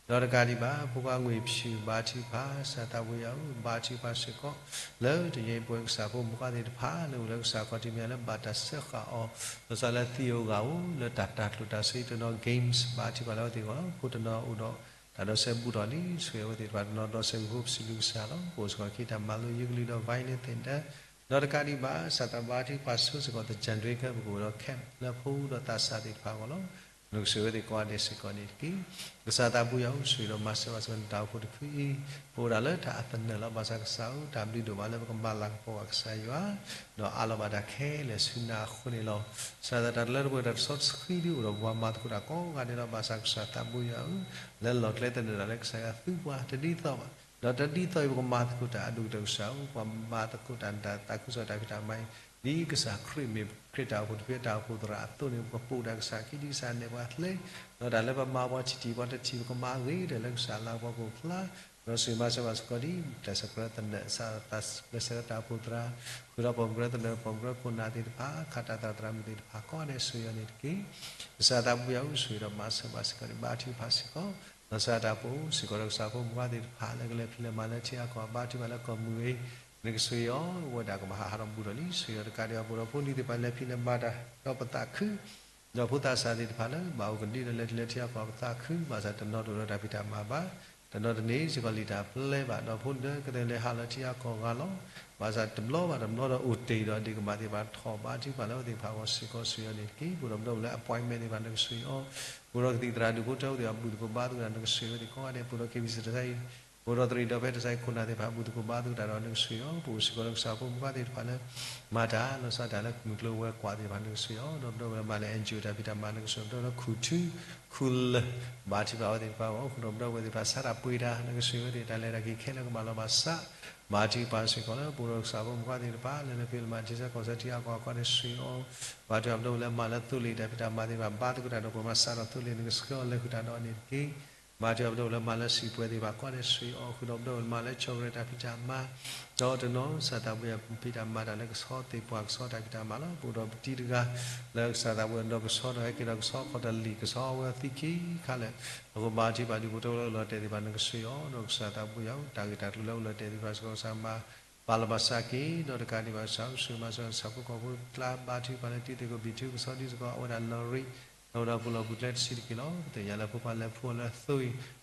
ဒီးတကးဒံးဘၣ် ဖိခွါငွေဖြူ ဘါထုကဖၣ် ကစၢ်သးဘိယွၤအိၣ် ဘါထုကဖၣ်စ့ၢ်ကီး လၢတနံၤအံၤပဝဲကစၢ်ဖိမုၣ်ခွါသ့ၣ်တဖၣ် လၢအိၣ်လၢကစၢ်ခီၣ်ထံးမဲာ်ညါလၢဘၣ်တၢ်စၢဃာ်အီၤ လီၤဆီလၢသံဧိၤဂာ်ဧိၤ လၢတၢ်တၢ်ကျိၣ်တၢ်စ့တနီၤ games ဘါထုကဖၣ်လၢအဝဲသ့ၣ်အဂီၢ်လီၤ. ဖိတနီၤအိၣ်ဒီးတၢ်ဒီးစဲဘူးထီၣ်လံ ဆိၣ်ဂ့ၤအဝဲသ့ၣ်တဖၣ်တနီၤဒီးစဲဂုၢ်ဖိပစံးဘျုးကစၢ်လီၤ. ပအိၣ်စ့ၢ်ကီးက့ၤတၢ်မၤလိယုၢ်ကလံၤဒီး violin သ့ၣ်ဒၢ ဒီးတကးဒံးဘၣ် ကစၢ်သးဘိယွၤအိၣ်ဆိးစ့ၢ်ကီး သကၢၣ်ဒရ့ခဲ ပကအိၣ်ဒီး camp လၢဖိဒီးသးစၢ်သ့ၣ်တဖၣ်အဂီၢ်လီၤ. နကဆိၣ်ဂ့ၤအဝဲသ့ၣ်ကိးဂၤဒဲးစ့ၢ်ကီးန့ၣ်တက့ၢ်. ကစၢ်သးဘိယွၤအိၣ်ဆိးဒီးမၤစၢၤဘၣ်စ့ၢ်ကီးနတၢ်အိၣ်ဖှိၣ်တဖုအံၤ ပအိၣ်ဒၣ်လၢတၢ်အသနၢၣ်လီၤ. ဘၣ်ဆၣ်ကစၢ်ဧၢ တၢ်ဘျုးဒိၣ်မးလၢပကမၤလၤကပီၤဘၣ်ကစၢ်ယွၤ ဒီးအးလီၤဘၣ်တၢ်ခဲလၢာ်ဆူနၤအဃိန့ၣ်လီၤ. ကစၢ်သးတၢ်တလၢတပှဲၤတၢ်တဆီတဆှံဒု အိၣ်ဒီးပှၤမၤသကိးတၢ်ကိးဂၤဒဲးလီၤ. ဘၣ်ဆၣ်ကစၢ်သးဘိယွၤဧၢ လၢလီၢ်ကျဲသနၢၣ်တၢ်လၢကစၢ်ယွၤသူပှၤတဒ်သိးဘၣ် ဒီးတဒ်သိးအံၤ ပကမၤသကိးတၢ်အဒိၣ်ကတၢၢ်ကစၢ်ဧၢ ပှၤမၤသကိးတၢ်တၢ်သးခုကစီၣ်တၢ်ဖံးတၢ်မၤအံၤ ဒ်ကစၢ်ခရံာ်မ့ၢ်ခရံာ်တၢ်အိၣ်ဖှိၣ်တဖုအတၢ်အိၣ်ဖှိၣ်သရၣ်အသိးန့ၣ် ပကပိာ်တၢ်ကစၢ်ခံဒ်ကစၢ်နဲၣ်ပှၤကျဲ ဒီးတၢ်လၢပမၤပှၤထံၣ်ထံၣ်ပှၤတထံၣ် ပကမၤအဂ့ၤဒီးလၢကစၢ်လၤပှၤကအိၣ်ဖျါ ဒီးဆိၣ်ဂ့ၤမၤစၢၤဘၣ်စ့ၢ်ကီးဒ် တၢ်ဆဲးကျၢသနၢၣ် ကစၢ်သးပှဲၤဆၢလၢတၢ်အိၣ်ဖှိၣ်သရၣ် ဃုာ်ဒီးပိာ်မုၣ်ကရၢသနၢၣ် ပိာ်မုၣ်ကရၢခိၣ်နၢ်သ့ၣ်တဖၣ် ခးတၢ်သရၣ်သရၣ်မုၣ်သ့ၣ်တဖၣ် ကိးဂၤဒဲးဆိၣ်ဂ့ၤအီၤန့ၣ်တက့ၢ်. ကစၢ်သးဘိယွၤအိၣ်ဆိးဒီးမၤစၢၤဘၣ်စ့ၢ်ကီးန့ၣ် ဘါထုကဖၣ်စ့ၢ်ကီး လီၤဆီဒၣ်တၢ်အိၣ်ဖှိၣ်စ့ၢ်ကီးဒီးကစၢ်ဖိမုၣ်ခွါသ့ၣ်တဖၣ် လၢကလဲၤဖံးလဲၤမၤလၢထံအကီၢ် ဘါထုကဖၣ်လၢကီၢ်မုၢ်ဂ့ၤ နကဆိၣ်ဂ့ၤအီၤ ဝဲဒၣ်ကဘၣ်ဟးထီၣ်ဘူးထီၣ်လံ ဆိၣ်ဂ့ၤအီၤတကးဒံးဘၣ် ပအိၣ်ဒီးဖိလံၤသ့ၣ်တဖၣ်လဲၤဖံးလဲၤမၤတၢ်ဒီးပသးခု ဒီးဖိသးစၢ်သ့ၣ်တဖၣ်လၢဘၣ်အိၣ်ကဒံဒီးလဲၤတုၤလၢထံအကီၢ်ပသးခု ဘၣ်ဆၣ်တနီၤတအိၣ်ဒီးတၢ်ဖံးတၢ်မၤဘၣ် တနီၤတန့ၢ်စ့ၢ်ကီးလံာ်တၢ်ပျဲဘၣ် ဒီးဖိလံၤကသ့လဲၤဟးလၢထံအကီၢ်ဂၤလီၤ. ဘၣ်ဆၣ်တဘျီဘၣ်တဘျီဒီးအိၣ်တ့ၢ်ဒီးဒ့ၣ်ကမၣ်သ့ၣ်တဖၣ်ထီၣ်ဘါထုကဖၣ်လၢအဝဲသ့ၣ်တဖၣ်အဂီၢ်စ့ၢ်ကီးဆိၣ်ဂ့ၤအီၤန့ၣ်တက့ၢ်. ပအိၣ်ဒီးပဒီပုၢ်ဝဲၢ်လၢ appointment သ့ၣ်တဖၣ်နကဆိၣ်ဂ့ၤအီၤ ပအိၣ်ဒီးကသံၣ်သရၣ်ဒူၣ်ဖိထၢဖိသ့ၣ်တဖၣ်ဘူၣ်သကိးဘါသကိးတၢ်နကဆိၣ်ဂ့ၤအဝဲသ့ၣ်ကိးဂၤဒဲး ပအိၣ်ဒီး KBC တၢ်ဆါဟံၣ် ပအိၣ်ဒီးသရံၣ်ဒီးဖဲတၢ်ဆါဟံၣ်ခိၣ်နၢ်သ့ၣ်တဖၣ်ဘူၣ်သကိးဘါသကိးတၢ်ဒီးနကဆိၣ်ဂ့ၤအီၤ ပအိၣ်စ့ၢ်ကီးလၢကစၢ်ဖိမုၣ်ခွါသ့ၣ်တဖၣ်လၢ မၤတၢ်လီၤဆီဒၣ်တၢ်လၢမုၢ်ကျိၤဝဲၤကွာ်သ့ၣ်တဖၣ်နကဆိၣ်ဂ့ၤအီၤ ဒီးပဒီပုၢ်ဝဲၢ်လၢမၤလၢ NGO တၢ်ဖံးတၢ်မၤနကဆိၣ်ဂ့ၤ ပဒီပုၢ်ဝဲၢ်လၢခူၣ်ထူခူၣ်လၢၢ် ဘါထုကဖၣ်အဝဲသ့ၣ်တဖၣ်အဂီၢ် ဃုာ်ဒီးပဒီပုၢ်ဝဲၢ်သ့ၣ်တဖၣ် ဆါတၢ်ပှ့ၤတၢ်နကဆိၣ်ဂ့ၤအဝဲသ့ၣ် တၢ်လဲၤတၢ်က့ၤခဲလၢာ်ကဘၣ်လီၤဘၣ်စး ဘါထုကဖၣ်စ့ၢ်ကီးလၢပအိၣ်ဒီးကစၢ်ဖိမုၣ်ခွါသ့ၣ်တဖၣ် လၢလဲၤဖံးလဲၤမၤထံဆၢကီၢ်ဆၢထံအကီၢ်အဂီၢ်န့ၣ်ဆိၣ်ဂ့ၤအီၤ ဘါထုကဖၣ်ပဒီပုၢ်ဝဲၢ်လၢမၤလၢသိလ့ၣ်တၢ်ဖံးတၢ်မၤသ့ၣ်တဖၣ် ဘါသကိးတၢ်ဒီးပှၤမၤစးထီၣ်သိလ့ၣ်နကဆှၢအီၤလဲၤဃုာ်တၢ်ဒီးအီၤန့ၣ်တက့ၢ်. ဘါထုကဖၣ်ပဒီပုၢ်ဝဲၢ်လၢမၤလၢစံာ်ပှဲၤသ့ၣ်တဖၣ်ကိးဂၤဒဲးဆိၣ်ဂ့ၤအီၤ ဃုာ်ဒီးပဒီပုၢ်ဝဲၢ်လၢမၤလၢဆီၣ်ကရၢတၢ်ဖံးတၢ်မၤ ဒီးတနီၤ ကစၢ်သးဘိယွၤဖံးတၢ်မၤတၢ်လၢကဆီသ့ၣ်ပှၢ်ကဆီတၢ်ဖံးတၢ်မၤလီၤ. ပအိၣ်ဒီးပတံၤတဂၤ လၢကစၢ်သးဘိယွၤဒီးကဆီဒီးဟဲက့ၤဒီးကဆီခီၣ်တလံာ် ကဆီအဝဲသံခံခါလၢာ် အဃိဘါထုကဖၣ်ဒူၣ်ဖိထၢဖိလၢအလီၤတဲာ်သ့ၣ်တဖၣ်နကဆိၣ်ဂ့ၤအီၤ ဒီးကစၢ်သးဘိယွၤတၢ်ဂ့ၢ်တၢ်ကျိၤလၢအလီၤတဲာ်သ့ၣ်တဖၣ်စ့ၢ်ကီးကစၢ်မၤ ပာ်လီၤဘၣ်စးက့ၤ ဒီးတကးဒံးဘၣ်ကစၢ်အိၣ်ဆိၣ်ဂ့ၤမၤစၢၤဆၣ်ဖိကီၢ်ဖိကျါ ဘါထုကဖၣ်လၢတံၤသကိးဘံၣ်ထူကဆီဒံးစ့ၢ်ကီး အဝဲဒၣ်လီၤရံ ဒီးဝဲဒၣ်ပူၤလီၢ်ပူၤကျဲတဆံးတက့ၢ်လီၤ. ပသ့ၣ်ညါလၢဖိခွါလဲၤဖှီၣ်လၢအသိ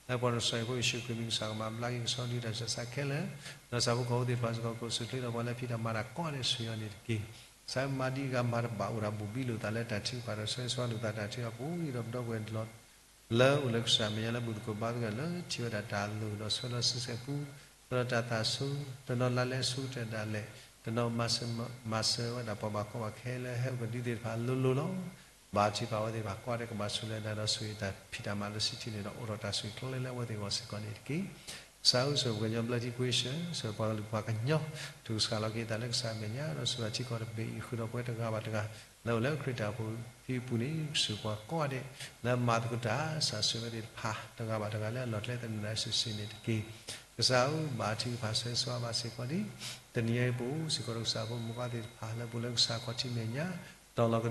အံၤ လၢပှၤကစၢ်ယ့ၣ်ၡူးခရံာ်မံၤကစၢ်ကမၤဘျါက့ၤကဆီဒံးတၢ်ဆူးတၢ်ဆါခဲလၢာ် ဒီးဆၣ်ဖိကီၢ်ဖိသ့ၣ်တဖၣ်စ့ၢ်ကီး ကအိၣ်ဆူၣ်ချ့ဒီးပှၤလၢဖံးတၢ်မၤတၢ်ကိးဂၤဒဲးဆိၣ်ဂ့ၤအီၤန့ၣ်တက့ၢ်. ကစၢ်မၤဒ်ဂၤမၤတဘၣ်အိၣ်ဒၣ်ဘူးဘံလိာ်သးလၢတၢ်ထုကဖၣ်ဒီးဆၢဂ့ၤဆၢဝါလိာ်သးတၢ်ထုအပူၤ ဒီးပဒီပုၢ်ဝဲၢ်လၢ လၢအိၣ်လၢကစၢ်မဲာ်ညါလၢဘူၣ်သကိးဘါသကိးလၢ ထံၣ်ဝဲဒၣ်တၢ်လိၣ်ဒီးဆှၢလီၤစုဆဲပူ ဆှၢလီၤတၢ်သးဆူ တနီၤလါလဲဆူတၢ်ဒၣ်လဲာ် တနီၤမၤစၢၤဝဲဒၣ်ပှၤဘၣ်ကီဘၣ်ခဲလၢဟဲအိၣ်ကဒုသ့ၣ်တဖၣ်လိၤလိၤလီၤ. ဘါထုကဖၣ်အဝဲသ့ၣ်တဖၣ်ကိးဂၤဒဲးကဘၣ်ဆိၣ်ဂ့ၤလၢတၢ်ဒီးဆိၣ်ဂ့ၤတၢ်ဖံးတၢ်မၤလၢဆံးထံးန့ၣ်ဒီးအိၣ်ဒီးတၢ်ဆိၣ်ဂ့ၤကျဲလၢအဝဲသ့ၣ်အဂီၢ်စ့ၢ်ကီးန့ၣ်တက့ၢ်. ကစၢ်ဧၢ ဆိၣ်ဂ့ၤပှၤကညီဘျၢထံကွ့ၢ်ဆၢ ဆိၣ်ဂ့ၤပှၤကလုာ်ပှၤကညီ ထုကစၢ်လီၤက့ၤသးလၢကစၢ်မဲာ်ညါ ဒီးဆိၣ်ဂ့ၤထံကီၢ်တဘ့ၣ်အံၤ ဃုာ်ဒီးပဝဲတဂၤဘၣ်တဂၤ လၢအိၣ်လၢခရံာ်တၢ်အိၣ်ဖှိၣ်ဖံးအပူၤန့ၣ် ဆိၣ်ဂ့ၤပှၤကိးဂၤဒဲး လၢမၤသကိးတၢ် စၢ်ဆိၣ်ဂ့ၤဝဲသ့ၣ်တဖၣ် တဂၤဘၣ်တဂၤလၢအလီၢ်ကျဲသနၢၣ်တၢ်စုာ်စုာ်န့ၣ်တက့ၢ်. ကစၢ်ဧၢ ဘါထုကဖၣ်ဆၢဂ့ၤဆၢဝါဘၣ်စ့ၢ်ကီးဒ် တနံၤအံၤပအိၣ်စ့ၢ်ကီးဒီးကစၢ်ဖိမုၣ်ခွါသ့ၣ်တဖၣ် လၢပအိၣ်လၢကစၢ်ခီၣ်ထံးမဲာ်ညါ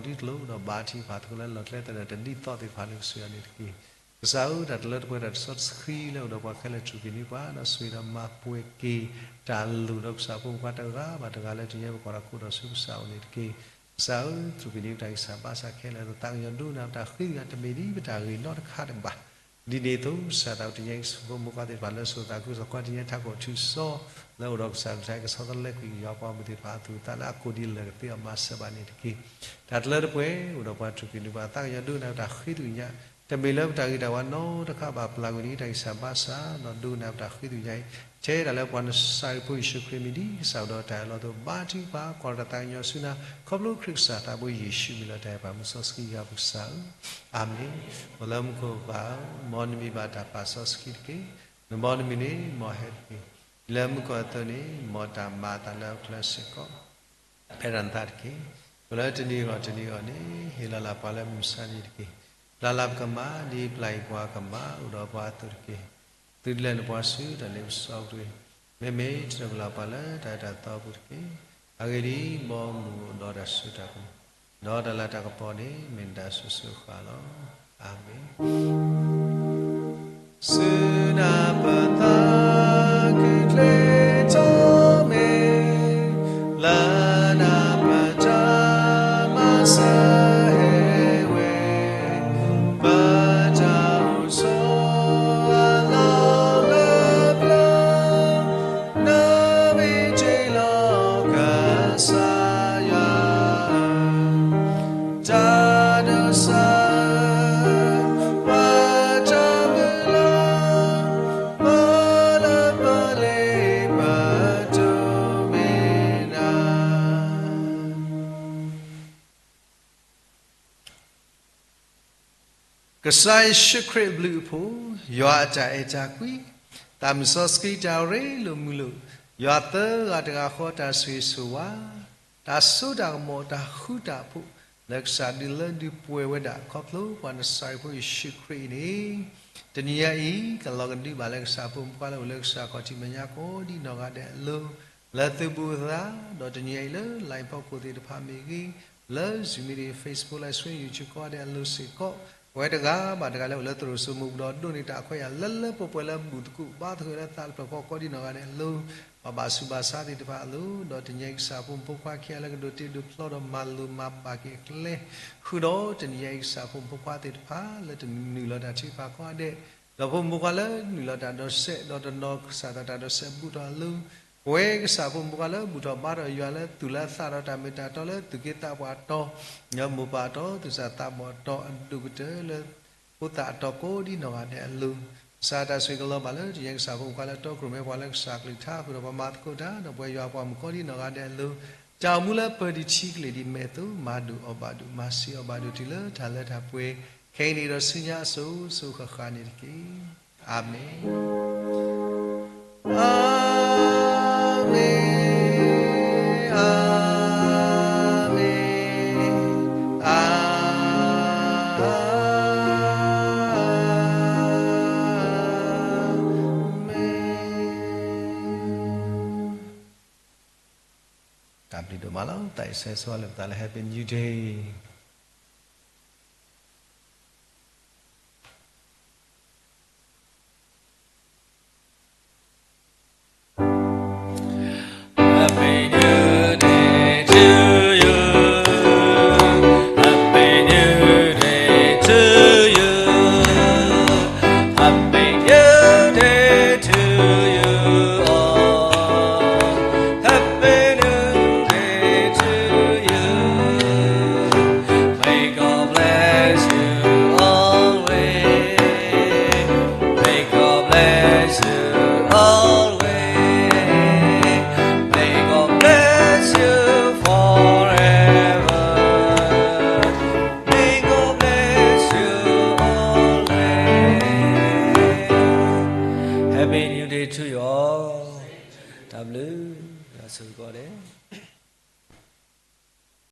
တီၤလီၤကဒုကျိာ် ဒီးဘါထုကဖၣ်သကိးလၢလီၢ်ကျဲသနၢၣ်တဒ်သိးသ့ၣ်တဖၣ်န့ၣ် ကဆိၣ်ဂ့ၤအီၤန့ၣ်တက့ၢ်. ကစၢ်ဧၢ တၢ်တလၢတပှဲၤတၢ်တဆီတဆှံလၢအိၣ်ဒီးပှၤခဲလၢာ်ထူၣ်ဖံးန့ၢ်ပှၤ ဒီးဆိၣ်ဂ့ၤဒီးမၤပှဲၤက့ၤ တၢ်လိၣ်ဒီးကစၢ်ဖိမုၣ်ခွါတဂၤဘၣ်တဂၤလၢတနံၤအံၤပကွၢ်တၢ်ခိၣ်ဒီးဆူကစၢ်အိၣ်န့ၣ်တက့ၢ်. ကစၢ်ဧၢ ထူၣ်ဖံးန့ၢ်ပတၢ်ဂံၢ်စၢ်ဘါစၢ်ခဲလၢာ် သးကညီၤဒိကနၣ်ပတၢ်ဃ့တဂၤတမ့ၢ်ဒ်ပတၢ်ဂ့ၤနီတခါတဘၣ် ဒ်န့ၣ်အသိး ကစၢ်သးဝံၣ်တနံၤအံၤ ကစၢ်ဖိမုၣ်ဖိခွါသ့ၣ်တဖၣ်လၢစိၤသးခု သီခါတနံၤအံၤ ထးခိၣ်ထုးစီ လၢအိၣ်ဒီးကစၢ်ကလုၢ်ကထါ ကဆီတလဲကွံာ်ယွၤပှၤမုၢ်သ့ၣ်တဖၣ်အသူၣ်အသးလၢအကိၣ်ဒ်လဲၣ်ကသ့အီၤ မၤစၢၤဘၣ်န့ၣ်တက့ၢ်. တၢ်တလၢတပှဲၤ အိၣ်ဒီးပှၤတြူၢ်က့ၤနုာ်ပှၤသးကညီၤ ဒိကနၣ်ပတၢ်ဃ့သကွံာ်ညါ တမ့ၢ်လၢပတၢ်ဂ့ၤတၢ်ဝါနီတခါဘၣ် ပျၢ်ကွံာ်ဒ်တၢ်ဂံၢ်စၢ်ဘါစၢ် ဒီးဒိကနၣ်ပတၢ်ဃ့သကွံာ်ညါအံၤ ထဲဒၣ်လၢပှၤနစၤရ့းဖိယ့ၣ်ၡူးခရံာ်အမံၤ ဒ်ကစၢ်အိၣ်ဒီးတၢ်အၢၣ်လီၤအသိး ဘါထုကဖၣ် ကွၢ်တၢ်သးကညီၤဆူနၤ ခီဖျိခရံာ်ကစၢ်သးဘိယ့ၣ်ၡူးအမံၤလီၤ တၢ်အဲၣ်ပှၤမုၢ်စီဆှံယွၤပကစၢ်ဧၢ, အၤမ့ၣ်. အိၣ်လၢမူခိၣ်ကပၤဧၢ, မ်နမံၤဘၣ်တၢ်ပာ်စီဆှံတက့ၢ်. နဘီနမုၢ်န့ၣ် မ်အဟဲတက့ၢ်. လၢမူခိၣ်အသိးန့ၣ် မ်တၢ်မၤအသးလၢအကျဲစ့ၢ်ကီး ဖဲဒၣ်နသးတက့ၢ်. အိၣ်လၢတနံၤဂီၢ်တနံၤဂီၢ်န့ၣ် ဟ့ၣ်လီၤလၢ်ပှၤလၢမုၢ်မဆါတနံၤတက့ၢ်. ပျၢ်လၢ်ပကမၣ် ဒ်ပျၢ်အံၤပှၤကမၣ် အိၣ်ဒီးပှၤအသိးတက့ၢ်. သုတလဲၤနပှၤဆူတၢ်လ့ပစီအပူၤတဂ့ၤ. မ့မ့ၢ်တၢ်လၢပျၢ်လၢ်ပှၤလၢတၢ်အၢတၢ်သီအပူၤတက့ၢ်. အဂ့ၢ်ဒ်အံၤ, ဘီမုၢ်အိၣ်ဒီးတၢ်စိတၢ်ကမီၤ, ဒီးတၢ်လၤတၢ်ကပီၤန့ၣ် မ့ၢ်နတၢ်ဆိၣ်ဂ့ၤဆိၣ်ဝါလီၤ. အၤမ့ၣ်. ဆူနၤပသးခုကျ့ထီၣ်မ့ၢ်, လၢနၤပတၢ်မၤစၢၤဟဲဝဲ, ပတၢ်အိၣ်ဆိးအလီၢ်လၢပျၢၤ, နမ့ၢ်တ့ၢ်လီၤကစၢ်ယွၤ တၢ်ဒိးစၢၤ ပတၢ်မုၢ်လၢ်, ပလၢပလ့ပတိၢ်မ့ၢ်နၤ. ကစၢ်ယ့ၣ်ၡူးခရံာ်အဘျုးအဖှိၣ်, ယွၤအတၢ်အဲၣ်တၢ်ကွံ, သးမုၢ်စီဆှံတၢ်ရ့လိာ်မုာ်လိာ်, ယွၤသၢဂၤတဂၤဃီတၢ်ဆိၣ်ဂ့ၤဆိၣ်ဝါ, တၢ်စိတၢ်ကမီၤတၢ်ဃူတၢ်ဖိး လၢကစၢ်ဒုးလၢဒုးပှဲၤဝဲဒၣ် ခီဖျိပှၤနစၤရ့းဖိယ့ၣ်ၡူးခရံာ်အံၤန့ၣ်, တနံၤညါအံၤ ကလီၤကဒုဘၣ်လၢကစၢ်ဖိမုၣ်ဖိခွါလၢအိၣ်လၢကစၢ်ခီၣ်ထံးမဲာ်ညါကိးဒ်နီၢ်ဂၤဒဲးအလိၤ လၢသုဘူးသး, ဒီးတနံၤညါအံၤလၢ line ဖီခိၣ်သ့ၣ်တဖၣ်မ့ၢ်ဂ့ၤ, လၢ Zoom meeting, Facebook live stream, YouTube ကိးဂၤဒဲးအလိၤစ့ၢ်ကီး, ပဝဲတဂၤဘၣ်တဂၤလၢအိၣ်လၢသရိာ်စိမိၢ်ပူၤဒီးဒိးန့ၢ်တၢ်ခွဲးယာ်လၢလၢပှဲၤပှဲၤလၢဘူၣ်သကိးဘါသဂၢၢ်လၢသးတဖျၢၣ်ဃီကိးဒ်နီၢ်ဂၤဒဲးအလိၤ, ပှၤဘၣ်ဆူးဘၣ်ဆါသ့ၣ်တဖၣ်အလိၤ, ဒီးတနံၤညါအံၤကစၢ်ဖိမုၣ်ဖိခွါခံဂၤလၢကဒိးတ့ဒိးဖျီဒီးမၤလိၤမၤဘၣ်က့ၤအကျဲ, ဃုာ်ဒီးတနံၤညါအံၤကစၢ်ဖိမုၣ်ဖိခွါသ့ၣ်တဖၣ် လၢတနုာ်လီၤတၢ်ထုကဖၣ်ကိးဂၤဒဲး ဒီးဖိမုၣ်ဖိခွါလၢနုာ်လီၤတၢ်ဒိးစဲး ဒီးတနီၤကစၢ်သးတၢ်ဒိးစဲးဘူးထီၣ်အလိၤ, ပဝဲကစၢ်ဖိမုၣ်ဖိခွါလၢဘူၣ်ထီၣ်ဘါထီၣ်ယွၤလၢသူၣ်လၢသးဒီးတၢ်မ့ၢ်တၢ်တီလၢ သူၣ်က့သးပှၢ်အတီၤ, ညီမိၢ်ပၢ်အတီၤ, သူၣ်စၢ်သးဘီၣ်အတီၤ, အဒိၣ်ကတၢၢ်လၢ ဖိသၣ်အတီၤကိးဒ်နီၢ်ဂၤဒဲးအလိၤ, ကစၢ်တၢ်ဆိၣ်ဂ့ၤကလီၤဘၣ်လၢတနံၤညါကစၢ်ဖိမုၣ်ဖိခွါလၢတီခိၣ်ရိၣ်မဲပှၤလၢကစၢ်ကလုၢ်ကထါ ဃုာ်ဒီးပှၤမၤသကိးတၢ် ဒီးပဝဲယွၤပှၤမုၣ်ကိးဒ်နီၢ်ဂၤဒဲးအလိၤ, တၢ်အိၣ်မူလၢပၢၤတံၢ်ထံကလ့ၢ်ဒ်မဲာ်အသိး မၤဒိၣ်အီၣ်ဘၣ်ဒိၣ် မၤစၢၤအီၣ်ဘၣ်ဒိၣ်တုၤလၢတၢ်လၢတၢ်ပှဲၤ, ခဲအံၤန့ၣ်ဒီးဆူညါအစိၤ စိၤဃၣ်ဃၣ်န့ၣ်တက့ၢ်. အၤမ့ၣ်, အၤမ့ၣ်, အၤမ့ၣ်, အၤမ့ၣ်. တၢ်ဘျုးဒိၣ်မးလီၤ. သးအံၤဆၢဂ့ၤဆၢဝါလိာ်ပသးလၢ Happy New Day. Happy New Day to you. Happy New Day to you. Happy New Day to you all. Happy New Day to you. May God bless you always. May God bless you always. May God bless you forever. May God bless you always. Happy New Day to you all. တၢ်ဘျုး, ယွၤဆိၣ်ဂ့ၤကိးဂၤဒဲး.